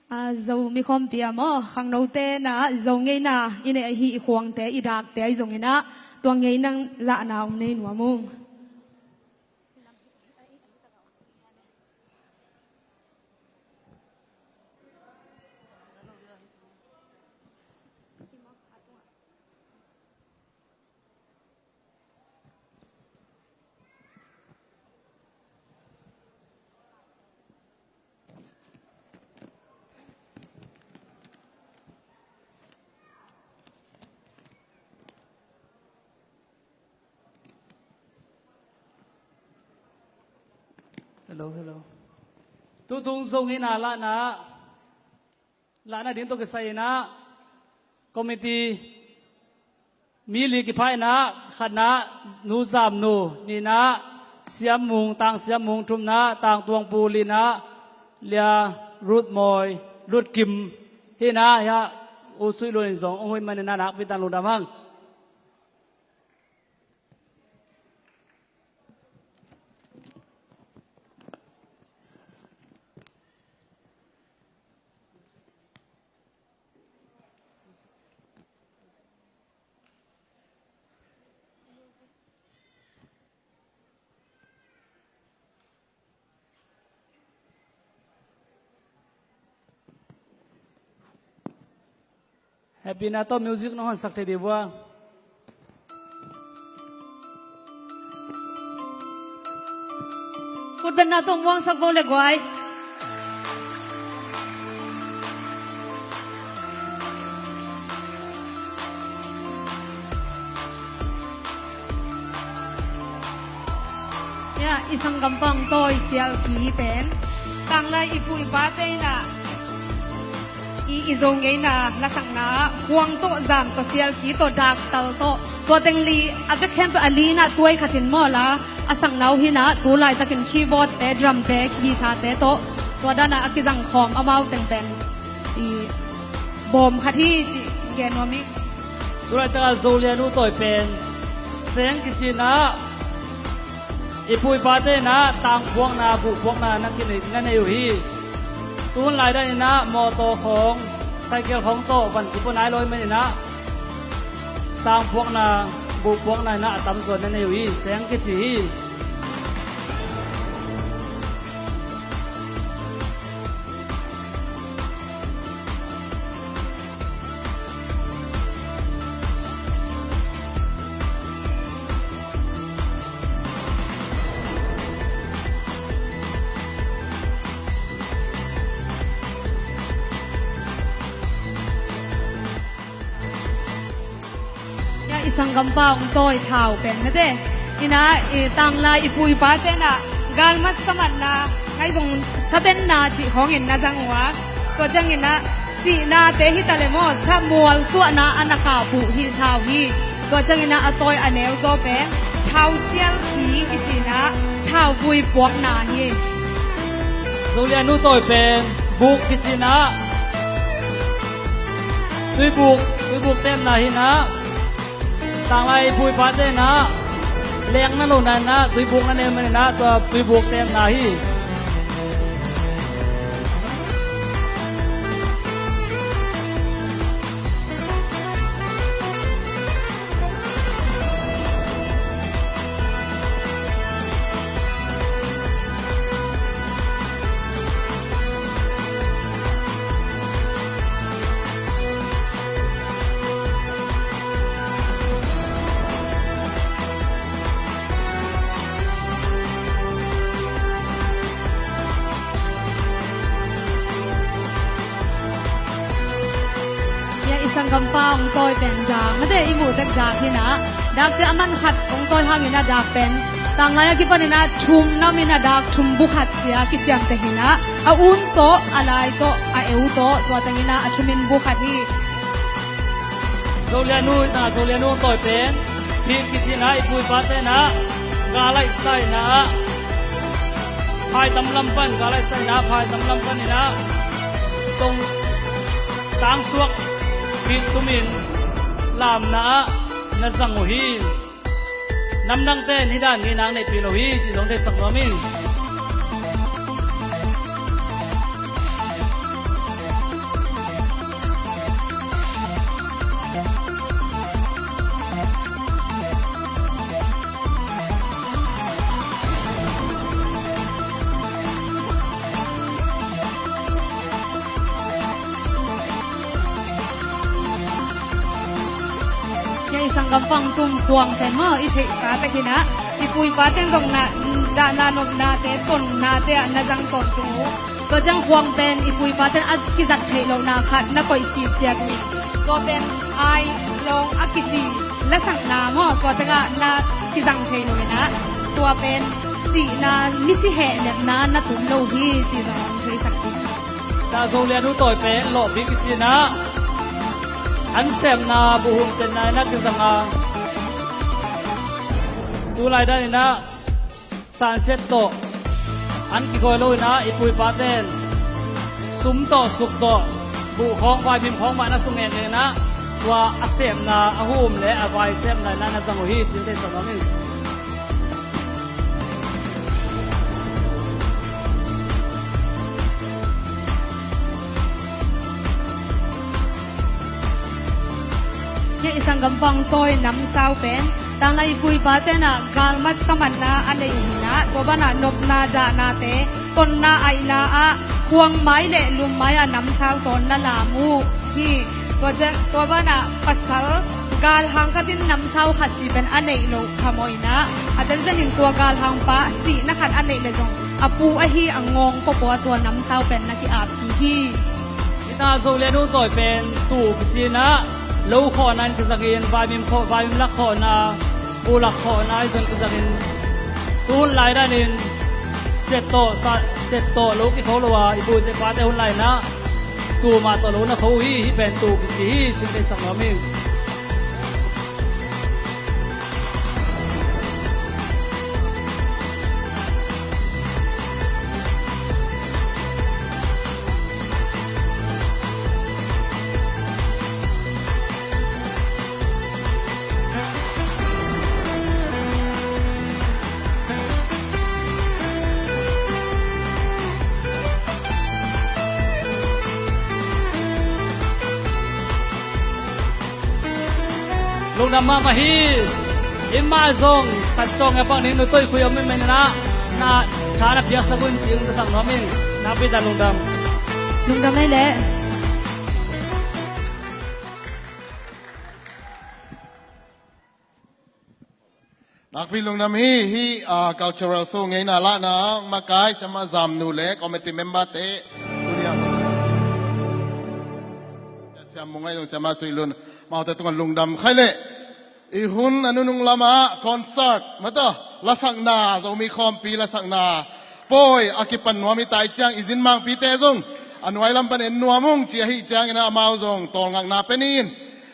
A, Zomi khawmpi ah maw, khangnote na, Zo ngeina i neih ahi i khuangte, i dakte ahi zongin ah, tua ngeina lahna hong nei nuam ung. Hello, hello. Tutung Zo ngeina lahna, lahna ding tawh kisai in ah, committee mi li kipha in ah, khatna Nu Zam Nu, nihna Siam Mung, Tang Siam Mung, thumna Tang Tuang Pu, lina Lia Ruth Mawi, Ruth Kim, hi in ah, hiah U Sui Lun in zong hong hoih manin ah nakpi tak lungdam hang. Happy na tawh music nong honsak thei dih vua. Kutbenna tawh muangsak vo le guai. Ya, i sanggampa hong tawi sialpi pen, tanglai i pu i pate in ah, i, i Zo ngeina lasakna, khuang tawh, zam tawh, sialpi tawh, daktal tawh, tua teng li, a vek khempeuh a li in ah tuai khat in maw la, a sakna uh hi in ah, tu laitakin keyboard te, drum te, guitar te tawh, tua dan ah a kizang khawm amau teng pen, i, bawm khat hi cih gen nuam hi. Tu laitak ah Zo Lian Nu tawi pen, seng kici in ah, i pu i pate in ah tangphuakna, buhphuakna na kinei, na nei uh hi. Tuhun lai dan in ah mawtaw khawng, cycle khawng tawh van kipua nai lo ahih manin ah tangphuakna, buhphuakna in ah a tamzaw na nei uh hi, seng kici hi. Ya, i sanggampa hong tawi thau pen mate. In ah, i tanglai i pu i pate in ah, galmat samatna, ngaizong sabenna cih khawngin na zang uh a. Tua ciangin ah, sihnate hi ta le maw, sa mualsuahna a na kah buh hi thau hi. Tua ciangin ah, a tawi a neu zaw pen, thau sialpi i ci in ah, thau buhpuakna hi. Zo Lian Nu tawi pen, buk kici in ah, tuibuk, tuibuk temna hi in ah, tanglai i pu i pate in ah, leng na lo na in ah, tuibuk na neu man in ah, tua tuibuk temna hi. Ya, i sanggampa hong tawi pen dak mate, i muh tek dak hi in ah, dak cia a man khat hong tawi hangin ah dak pen, tanglai a kipan in ah thum nam in ah dak thum bu khat cia kiciamteh hi in ah, a un tawh, a lai tawh, a eu tawh, tua teng in ah a thum in bu khat hi. Zo Lian Nu, na Zo Lian Nu tawi pen, phit kici in ah, i pu i pate in ah, gal a i sa in ah, phaitam lam pan, gal a i sa in ah, phaitam lam pan in ah, tong tangsuak phit tumin lamna ah na zang uh hi. Namdangte in hih dan ngeina neihpih lo hi, cih zong theisak nuam ing. Sanggam Pangtum khuang pen maw, i theih ta takin ah, i pu i pa ten zong na, dahna nopnate, tonnate ah na zang tawntung uh. Tua ciang khuang pen i pu i pa ten a kizat theih lohna khat na koih cipciat uh in, tua pen ai lawng a kici lasakna maw, tua tengah na kizang thei lo in ah, tua pen sihna, misi hehnepna na tum lo hi, ci zong hong theisak ding. Dah Zo Lian uh tawi pen lawhbik i ci in ah, an semna buhhum tenna in a kizang a, tu laidan in ah sunset tawh an kikawi lo in ah, i pu i pa ten sum tawh, suk tawh, buh khawng, vaimim khawng mah na suk ngen in ah, tua a semna, a huhum le a vai semna in ah na zang uh hi, ci in theisak nuam ing. Hih i Sanggam Pangtawi namsau pen, tanglai i pu i pa ten ah galmat samatna a nei uh hi in ah, tua banah nopna dahnate, tonna aihna ah khuang mai le lum mai ah namsau tawn na lam uh hi. Tua ciang, tua banah pasal galhang khat in namsau khat cih pen a neih loh kha maw in ah, a zenzen in tua galhangpa sihna khat a neih leh zong a pu ahi a ngawng pawpaw a tua namsau pen na ki-ap kik hi. Hih Dah Zo Lian uh tawi pen tuu kici in ah, lo khawhna in kizang in, vaimim khawh, vaimim lak khawhna, bu lak khawhna ahi zong kizang in, tu hun laidan in set tawh, sa-, set tawh lo kitho lo a, i pu i pate hun lai in ah tuu mah tawh lo na kho uh hi. Hih pen tuu kici hi, ci in theisak nuam ing. Lungdam mahmah hi. In mah zong khat cawng a pang ning, nu toi khui om in, men in ah na tha na piaksak un, ci in zasak nuam ing. Nakpi tak lungdam. Lungdam ei leh. Nakpi lungdam hi. Hih, ah, cultural show ngeina lahna ah makai siamah Zamnu le committee member te, tuni a siam Mungai zong siamah Suih Lun, amaute tungah lungdam khaih leh, i hun a nunung lamah concert, mata, lasakna, Zomi khawmpi lasakna pawi a kipan nuam i tai ciang, i zin mangpite zong a nuai lam pan en nuam ung, ci ahih ciangin ah amau zong tawlngakna pe ni in.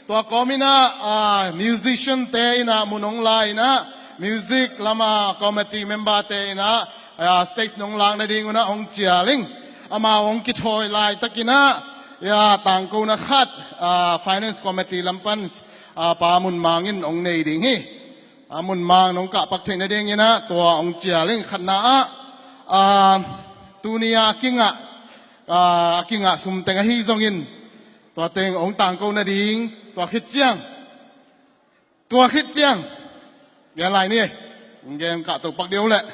Tua kawm in ah, ah, musician te in ah mun hong la in ah, music lama committee member te in ah, ah, stage nong lak nading un ah hong cial ing. Amau hong kithawi laitakin ah, ya, tangkona khat, ah, finance committee lam pan, ah, Pa Mun Mang in hong nei ding hi. Pa Mun Mang nong kahpak theih nadingin ah tua hong cial ing. Khatna ah, ah, tuni a kingah, ah, a kingah sum teng ahi zongin, tua teng hong tangko nading, tua khit ciang, tua khit ciang, gen lai ni, hong gen kahto pak deuh leh.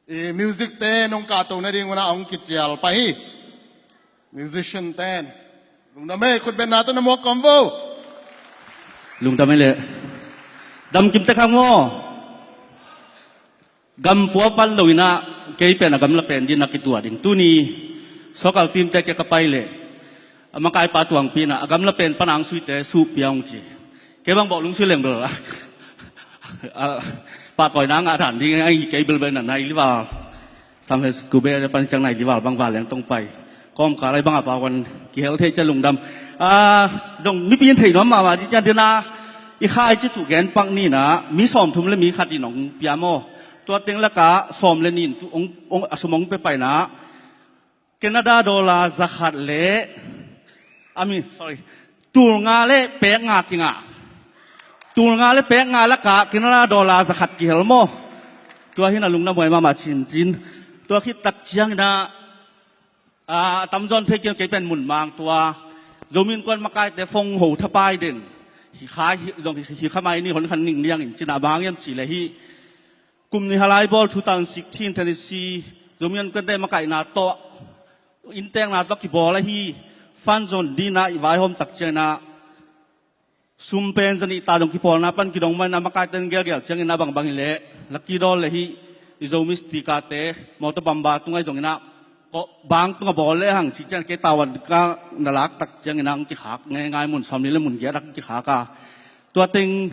I music te nong kahto nading un ah hong kicial pah hi. Musician ten, lungdam ei, khutbetna tawh na muak kawm vo. Lungdam ei leh. Damkim tek hang maw. Gam pua pan lo in ah, kei pen a gamla pen ding na kituah ding. Tuni sawkal team te kiang ka pai leh, a makaipa tuangpi in ah, a gamla pen pan a hong suite suh pia hong ci. Kei bang bawh lungsui leng bel, a, pahtawina ngah dan ding ahi kei bel bel in ah, nai lival, San Francisco Bay pan ciang nai lival bang val leng tong pai. Kawmkal lai bang a pau kan kihel thei ciang lungdam. A, zong mipi in thei nuam mahmah ding ciang ding a, i khaici tuh gen pak ni in ah, mi sawmthum le mi khat in hong pia maw. Tua teng lakah sawm le nih in tu hong, hong, a sum hong pia pai in ah, Canada dollar za khat le, a mi, sorry, tul nga le pek nga kingah. Tul nga le pek nga lakah Canada dollar za khat kihel maw. Tua hi in ah lungdam huai mahmah cincin. Tua khit tak ciangin ah, a, a tamzaw in thei kei, kei pen Mun Mang tua Zomi Innkuan makaite fong ho thapai den. Hi kha, hi, zong hi, hi kha mai ni, hon khan ning liang in ci in ah, bang hiam cih leh hih kum nih a lai bawl, two thousand sixteen Tennessee Zomi Innkuante makaihna tawh, inntekna tawh kibawl ahi. Fan zon dinah i vaihawm tak cianginah sum pen zanih ta dong kipawlna pan kidong manah makaiten gelgel cianginah bangbang hileh Lucky Dollar le hih i Zomi sticker te mawtaw bamba tungah i zonginah bang tungah bawl le hang cih ciang kei tawan ka na lak tak cianginah hong kikhak ngeingai mun sawmli le mun giat ah hong kikhak a. Tua teng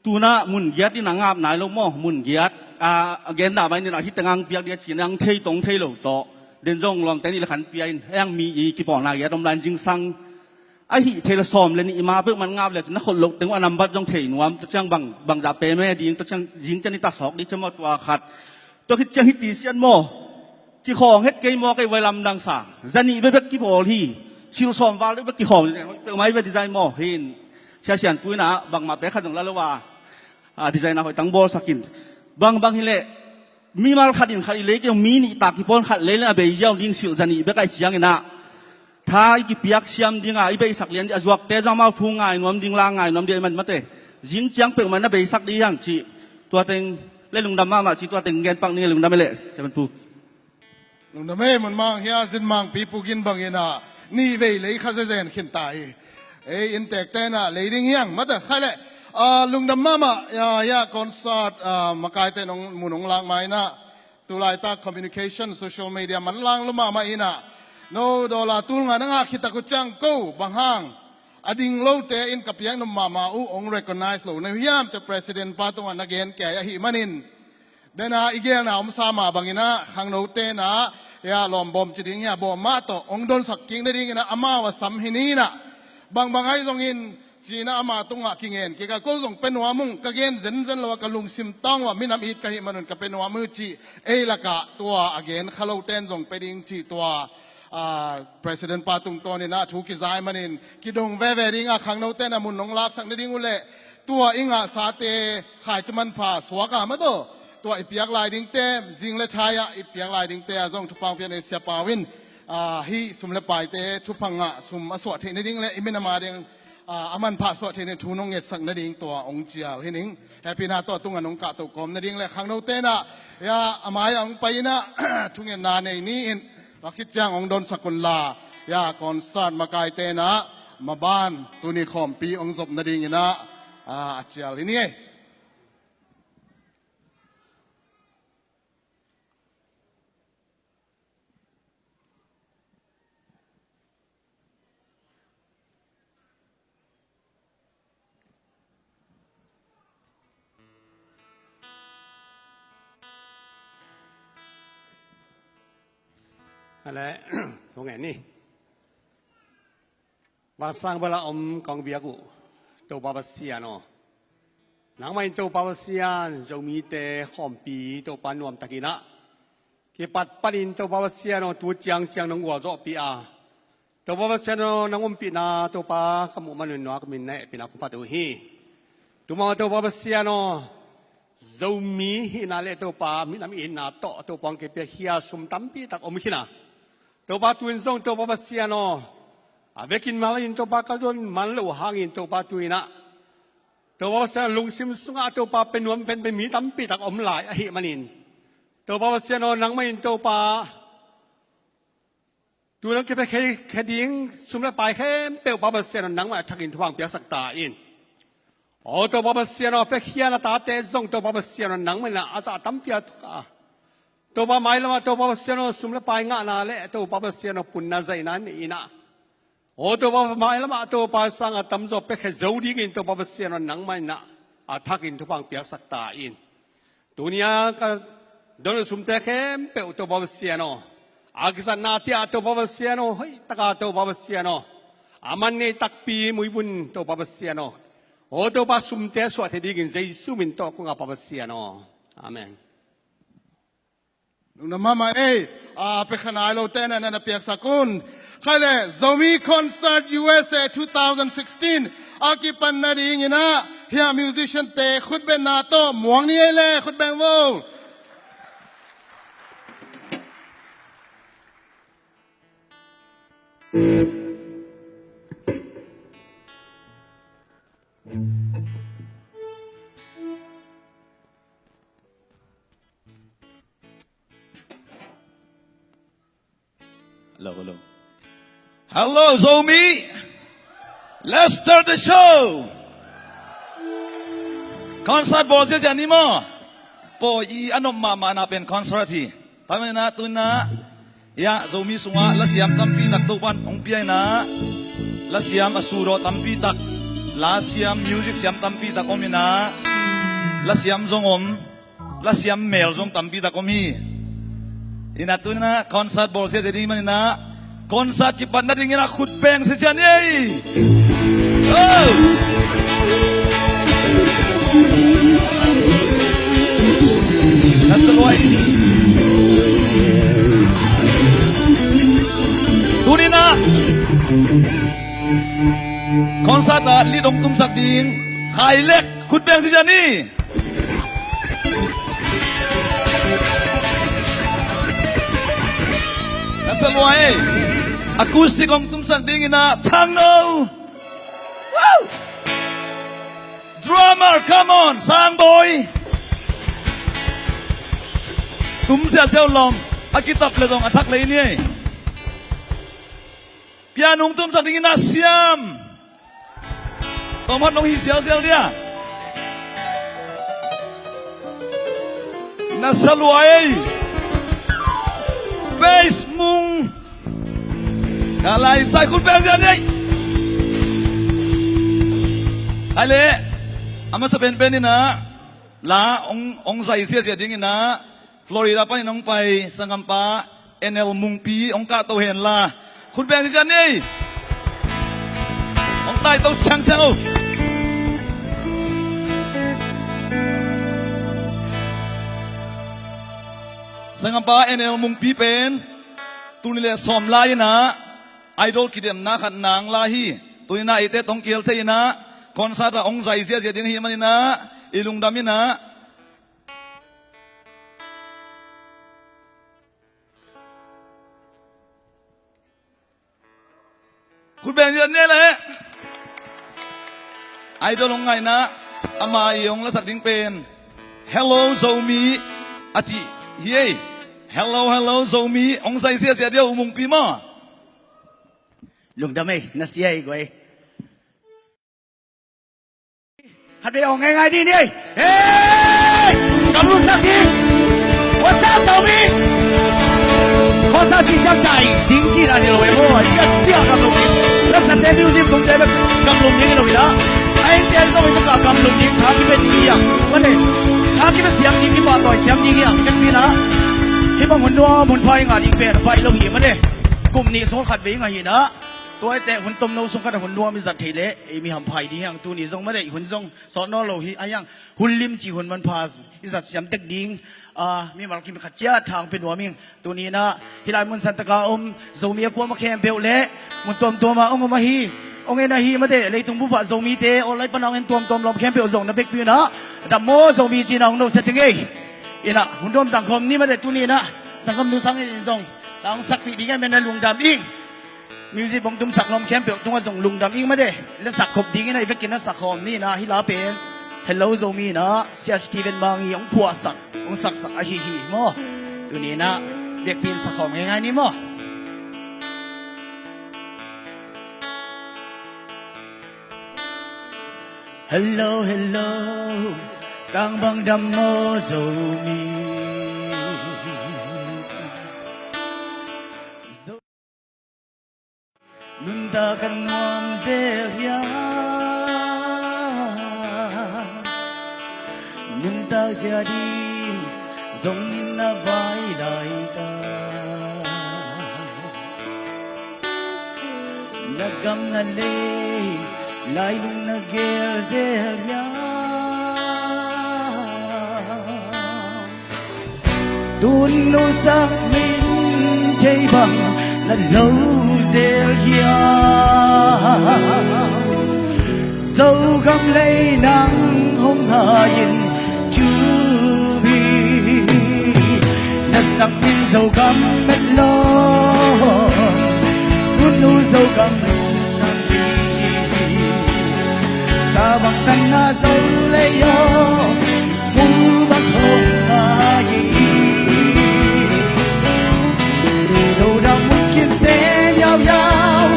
tunah mun giat in a ngap nai lo maw, mun giat a, a gen dah mai ninah hih tengah hong piak ding a cinah hong thei tong thei lo tawh den zong lawmte nih le khan pia in heng mi i kipawlna giat om lai in zingsang ahi thei le sawm le nih i ma peuhmah ngap le cin a khol loh teng uh a nambat zong thei nuam tua ciang bang bangzah peme ding tua ciang zing cian i ta sawk ding cian maw tua khat. Tua khit ciang hih ti sian maw? Kikhawng het kei maw kei vai lamdang sa. Zanih bekbek kibawl hi. Silsawm val bekbek kikhawng. Peuhmah i ve design maw? Hin. Siasian tuinah bangmah pek khat zong la lo a. A design a hoih tang bawlsakin. Bangbang hileh. Mimal khat in khat i lei kei mi nih tak kipawn khat lei le a bei ziau ding silh zanih bek a i cianginah. Tha i kipiak siam dinga i beihsak lian dih a zuakte zong amau thu ngai nuam ding la ngai nuam dih a i man mate. Zing ciang peuhmah na beisak dih hiang cih. Tua teng le lungdam mahmah cih tua teng gen pak ning lungdam e le. Sia man pu. Lungdam e mun mang hia zin mang pi pu gin banginah nih vei lei kha zezen khin ta hi. Ei inntek tenah lei ding hiang mate khai le. Lungdam mahmah ya ya concert makaite nong mun nong lak ma inah. Tulaitak communication social media manlang lua mahmah inah no dollar tul nga na ngah khitak uh ciang ko bang hang a ding lote in ka piak nop mahmah uh hong recognize lo na hiam cia president pa tungah na gen kei ahih manin dena i gelna omsa mah banginah khangnote na ya lawmbawm ci ding hia bawm mah tawh hong donsak kik nadinginah amau a sam hi ninah bangbang ahi zongin Cinah ama tungah kingen kika ko zong pe nuam ung ka gen zenzen lo a ka lungsim tawng uh a minam it ka hih manun ka pe nuam uh cih ei lakah tua a gen kha loten zong pe ding cih tua president pa tungtawninah thu kizai manin kidong veve dingah khangnoten a mun nong laksak nading uh leh tua i ngahsate khaici manpha suak a mataw tua i piak lai dingte zing le thai-ah i piak lai dingte a zong thupha hong piak nading siapa uh in hih sum le paite thupha ngah sum a suah theih nading le i minam a ding a manphah suah theihna thu nong ngetsak nading tua hong cial hi ning. Hehpihna tawh tunga nong kahtoh kawm nading le khangno tenah ya a mai-ah hong pai inah thungetna nei ni in a khit ciang hong donsak unla ya concert makai tenah maban tuni khawmpi hong zop nadinginah a cial hi ni ei. Ale thungen ni. Vansang bala om kong biak uh Topa Pasian aw, nangmah in Topa Pasian Zomite khawmpi Topa nuamtakinah kipat panin Topa Pasian aw tu ciangciang nong gualzawhpih a Topa Pasian aw nang ompihna Topa ka muh manun nua ka min na hehpihna kong phat uh hi. Tumah Topa Pasian aw Zomi hihna le Topa minam itna tawh Topa hong kipia khia sum tampi tak om khin a Topa tuin zong Topa Pasian aw a vekin mal in Topa ka don man loh hangin Topa tuinah Topa Pasian lungsim sungah Topa pe nuam pen pen mi tampi tak om lai ahih manin Topa Pasian aw nangmah in Topa tu nang kipia kheding sum le pai khempeuh Topa Pasian aw nangmah a thakin thupha hong piaksak ta in. Aw Topa Pasian aw pekhian a tate zong Topa Pasian aw nangmah inah a zah tampi a thuk a Topa mailamah Topa Pasian aw sum le pai ngahna le Topa Pasian aw punna zaina nei inah aw Topa mailamah Topa sanga tamzaw pekhe zo dingin Topa Pasian aw nangmah inah a thakin thupha hong piaksak ta in. Tunia ka don uh sumte khempeuh Topa Pasian aw a kizatna tiah Topa Pasian aw hoihtaka Topa Pasian aw a man nei takpi muibun Topa Pasian aw aw Topa sumte suah thei dingin Jesu min tawh kong a Pa Pasian aw. Amen. Lungdam mahmah ei a pekha nai lote na na piaksak un. Khai le Zomi Concert U S A two thousand sixteen a kipan nadinginah hia musician te khutbetna tawh muang ni ei le khutbeng vo. Hello, hello. Hello, Zomi. Let's start the show. Concert bawl ziazia ni maw. Pawi i a nop mahmahna pen concert hi. Tua manin ah tu-in ah, ya, Zomi sungah lasiam tampi tak Topan hong pia in ah, lasiam a sudawh tampi tak, lasiam, music siam tampi tak om in ah, lasiam zong om, lasiam mel zong tampi tak om hi. In ah tu-in ah concert bawl ziazia ding manin ah, concert kipat nadingin ah khut beng ziazia ni ei. Oh! That's the boy. Tu-in ah concert ah lead hong tumsak ding Khai Lek, khut beng ziazia ni. That's the boy. Acoustic hong tumsak dingin ah Thang No. Woo! Drummer, come on, Sang Boy. Tum ziahziah lawm, a kitap le zong a thak lei ni ei. Piano hong tumsak dingin ah Siam. Tawmkhat nong hi ziauziau dia. Na sa lua ei. Bass Mung. Ka lai sai khut beng ziazia ni ei. Ai le, a masa penpen in ah, la hong, hong zai ziazia dingin ah, Florida panin hong pai sanggampa N L Mungpi hong kahto hen la, khut beng ziazia ni ei. Hong taito ciangciang o. Sanggampa N L Mungpi pen tul nih le sawm lai in ah Idol kidemna khat nang lai hi. Tu-in ah eite tawh hong kihel thei in ah, concert ah hong zai ziazia ding ahih manin ah, i lungdam in ah. Khut beng ziazia ni ei le. Idol hong ngaihna, ama i hong lasak ding pen Hello Zomi a ci hi ei. Hello, hello Zomi, hong zai ziazia dia U Mungpi maw. Lungdam ei, na sia ei guai. Khat vei hong ngaingai ding ni ei. Hey! Kam lutsak ding. What's up, Zomi? Khuasa si siam tai ding ci dan ni lo ei maw. Siam tiang kam lum ding. Rasate music tung te bek kam lum ding lo ei la. Ai te zong i ka kam lum ding. Tha kibet ding hi a. Mane. Tha kibet siam ding, kipahtawi siam ding hi a. Kek ni la. Hih bang hun nuam hun pha i ngah ding pen pai lo hi mane. Kum nih sung khat vei ngah hi na. Tua i teh hun tomno sung khat a hun nuam i zat theih leh ei mi hampha hi ding hi hang. Tuni zong mane hun zong sawt nawn lo hi a hi hang. Hun lim cih hun manpha i zat siam tek ding. Ah, mimal kim khat ciat thang pia nuam ing. Tuni in ah hih lai mun santaka om Zomi a kuamah khempeuh leh mun tuamtuam ah hong om ahi, hong en ahi mate, leitung bup ah Zomite online pan a hong en tuamtuam lawm khempeuh zong na vekpi un ah dam maw Zomi ci-in ah hong nusia teng ei. In ah hun nuam zang khawm ni mate, tuni in ah sanggam nu sang in zong na hong sakpih ding a, men na lungdam ing. Music hong tumsak lawm khempeuh tungah zong lungdam ing mate. La sak khop dingin ah i vekin a sak khawm ni in ah hih la pen Hello Zomi in ah Sia Steven Mangi hong phuahsak, hong saksak ahi hi maw. Tuni in ah biakpi in sak khawm ngeingai ni maw. Hello, hello, tang bang dam maw Zomi. Nuntak a nuam zel hiam? Nuntak zia ding zong in na vai lai ta. Na gam na lei lailung na gel zel hiam? Tun nusak min thei bang na lo zel hiam? Zogam lei nang hong hai in tu mi na sak min Zogam met lo. Tun nu Zogam lei nang hi. Sa bang tan na zo lei yo. Mu bang hong ngai hi. Zo dang mun khin se yau yau.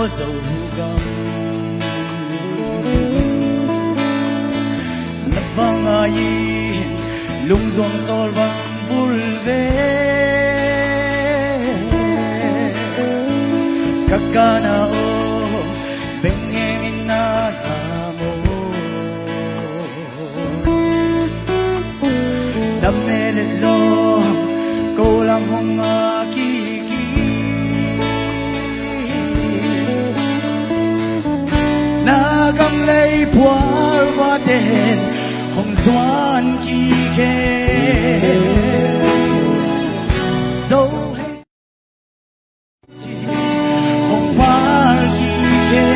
Zogam na bang a in lungzuang sawl bang bul ve. Ka kana om beng ngemin na za maw? Lam me le lawm ko lam hong a kiki. Na gam lei puar vaten hong zuan kike. Zo hei hong pal kike.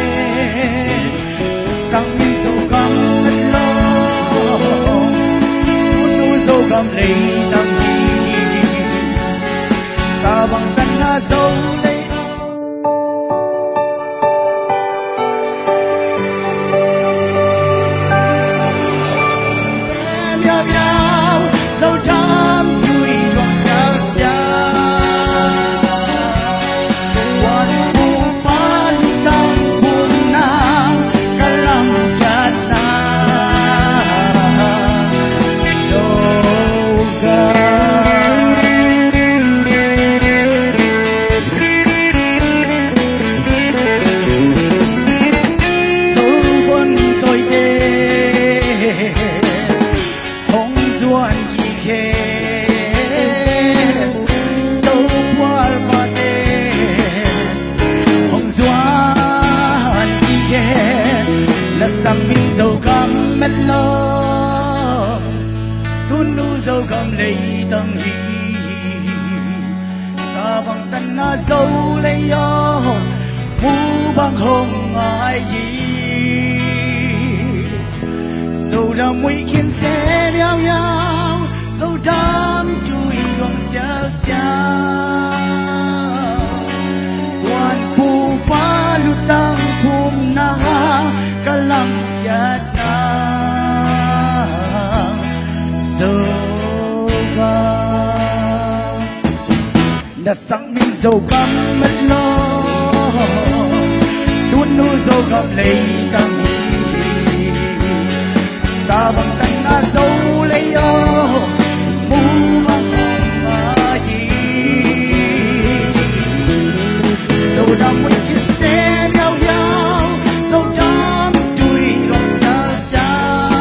Sang min Zogam met lo. Tunu Zogam lei tang hi. Sa bang tan na Zo lei. Zo huan tawite hong zuan kik hen. Zo pualpate hong zuan kik hen. Na sang min Zogam met lo. Tunu Zogam lei tang hi. Sa bang tan na Zo lei aw, mu bang hong ngai hi. Zodam muih khin se liauliau, Zodam tui luang sialsial. Tuan pupa lutang phumna ka lam kiatna Zogam. Na sang min Zogam met lo. Tunu Zogam lei tang hi. Sa bang tan na Zo lei aw, mu bang hong ngai hi. Zodam muih khin se liauliau, Zodam tui luang sialsial.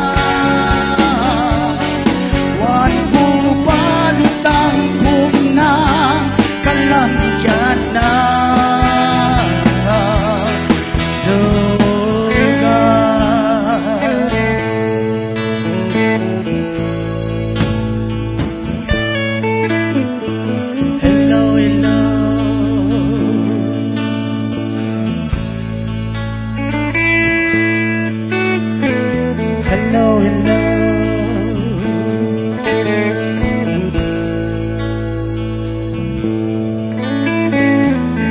Tuan pupa lutang phumna ka lam kiatna Zogam. Hello, hello. Hello, hello.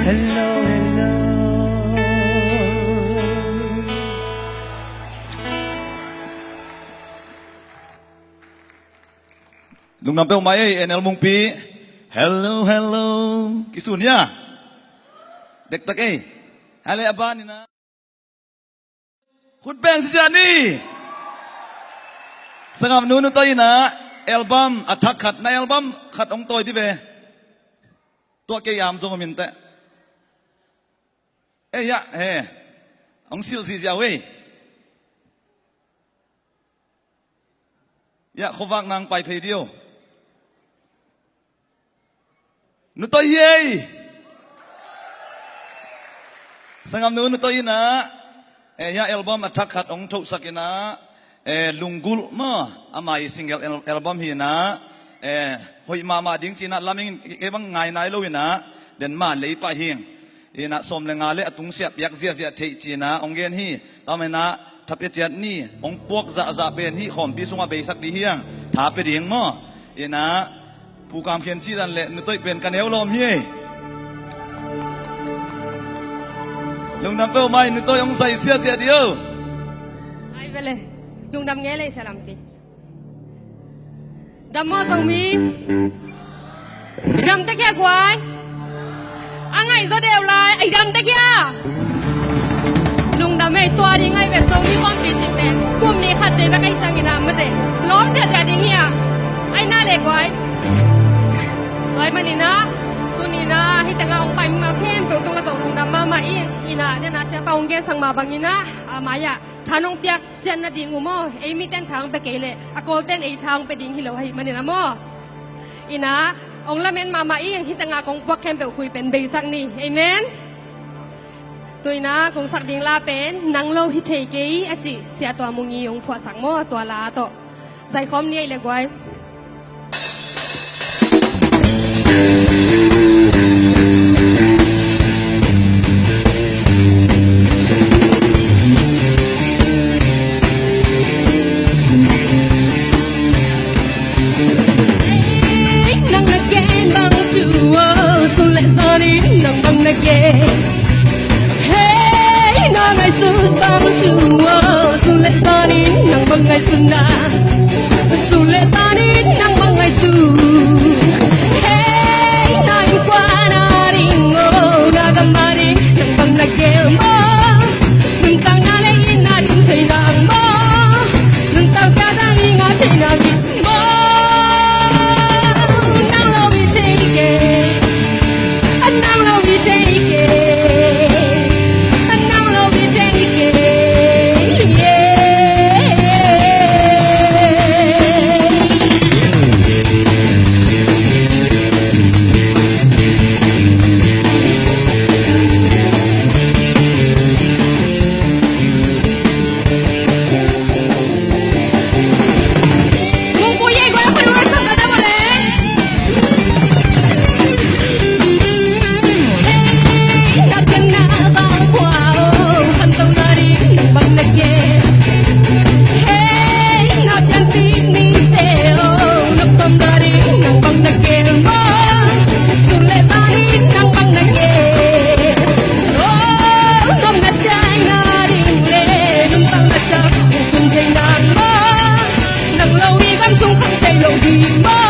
Hello, hello. Lungdam peuhmah ei, N L Mungpi. Hello, hello. Kisun hia? Dektak ei. Hale a ban ina. Khut beng sisiah ni. Sangam nu, nu tawi ina album a thak khat, na album khat hong tawi di ve. Tua kei am zong om inteh. Ei, ya, he. Hong silh ziahziah uh ei. Ya, khuavak nang pai phei dio. Nu tawi hi ei. Sangam nu, nu tawi ina. Eh, ya, album a thak khat hong thosak ina. Eh, Lunggulh maw, ama i single al-, album hi ina. Eh, hoih mahmah ding ci ina, laming kei bang ngai nai lo ina. Den ma lei pah hing. Ina sawm le nga le a tungsiah piak ziahziah theih ci ina hong gen hi. Tua manin a tha pia ciat ni, hong puak zahzah pen hih khawmpi sungah beisak dih hiang. Tha pia ding maw? Ina Pu Kam Khen cih dan le nu tawi pen ka neu lawm hi ei. Lungdam peuhmah ei, nu tawi hong zai siasia dih o. Ai vele. Lungdam ngei lei sia lampi. Dam maw Zomi? I dam tek hia guai? A ngaih zaw deuh lai, i dam tek hia? Amei tua ding ai ve, Zomi pawlpi cih pen kum nih khat vei bek ai ciangin ah mate, lawm ziahziah ding hi a, ai na le guai. Tua ahih manin ah tuni-in ah hih tengah hong pai mimal khempeuh tungah zong lungdam mahmah ing. In ah, den ah siapa hong gensak mah bangin ah, a mai-ah tha nong piak ciat nading uh maw, ei mite'n tha hong pia kei leh a kawlte'n ei tha hong pia ding hi lo ahih manin ah maw. In ah, hong lamen mahmah ing. Hih tengah kong puak khempeuh khui pen beisak ni. Amen. Tu-in ah kong sak ding la pen Nang Lo Hi Thei Kei a cih Sia Tua Mung i hong phuahsak maw, tua la tawh. Zai khawm ni ei le guai. Nang na gen bang thu, sun le zan in nang bang na gen. Hei, na ngaihsut bang thu, sun le zan in nang bang ngaihsut na. Sun le zan in nang bang ngaihsut. Hei, na innkuan a ding, oh, na gam a ding nang bang na gen maw. Nuntakna lei in a ding thei nang maw. Nuntak ka dang in a thei nang maw. Nang lo hi thei kei. Nang lo hi thei kei. Nang lo hi thei kei. Yeah. Nang lo i gam sung khang thei lo ding maw.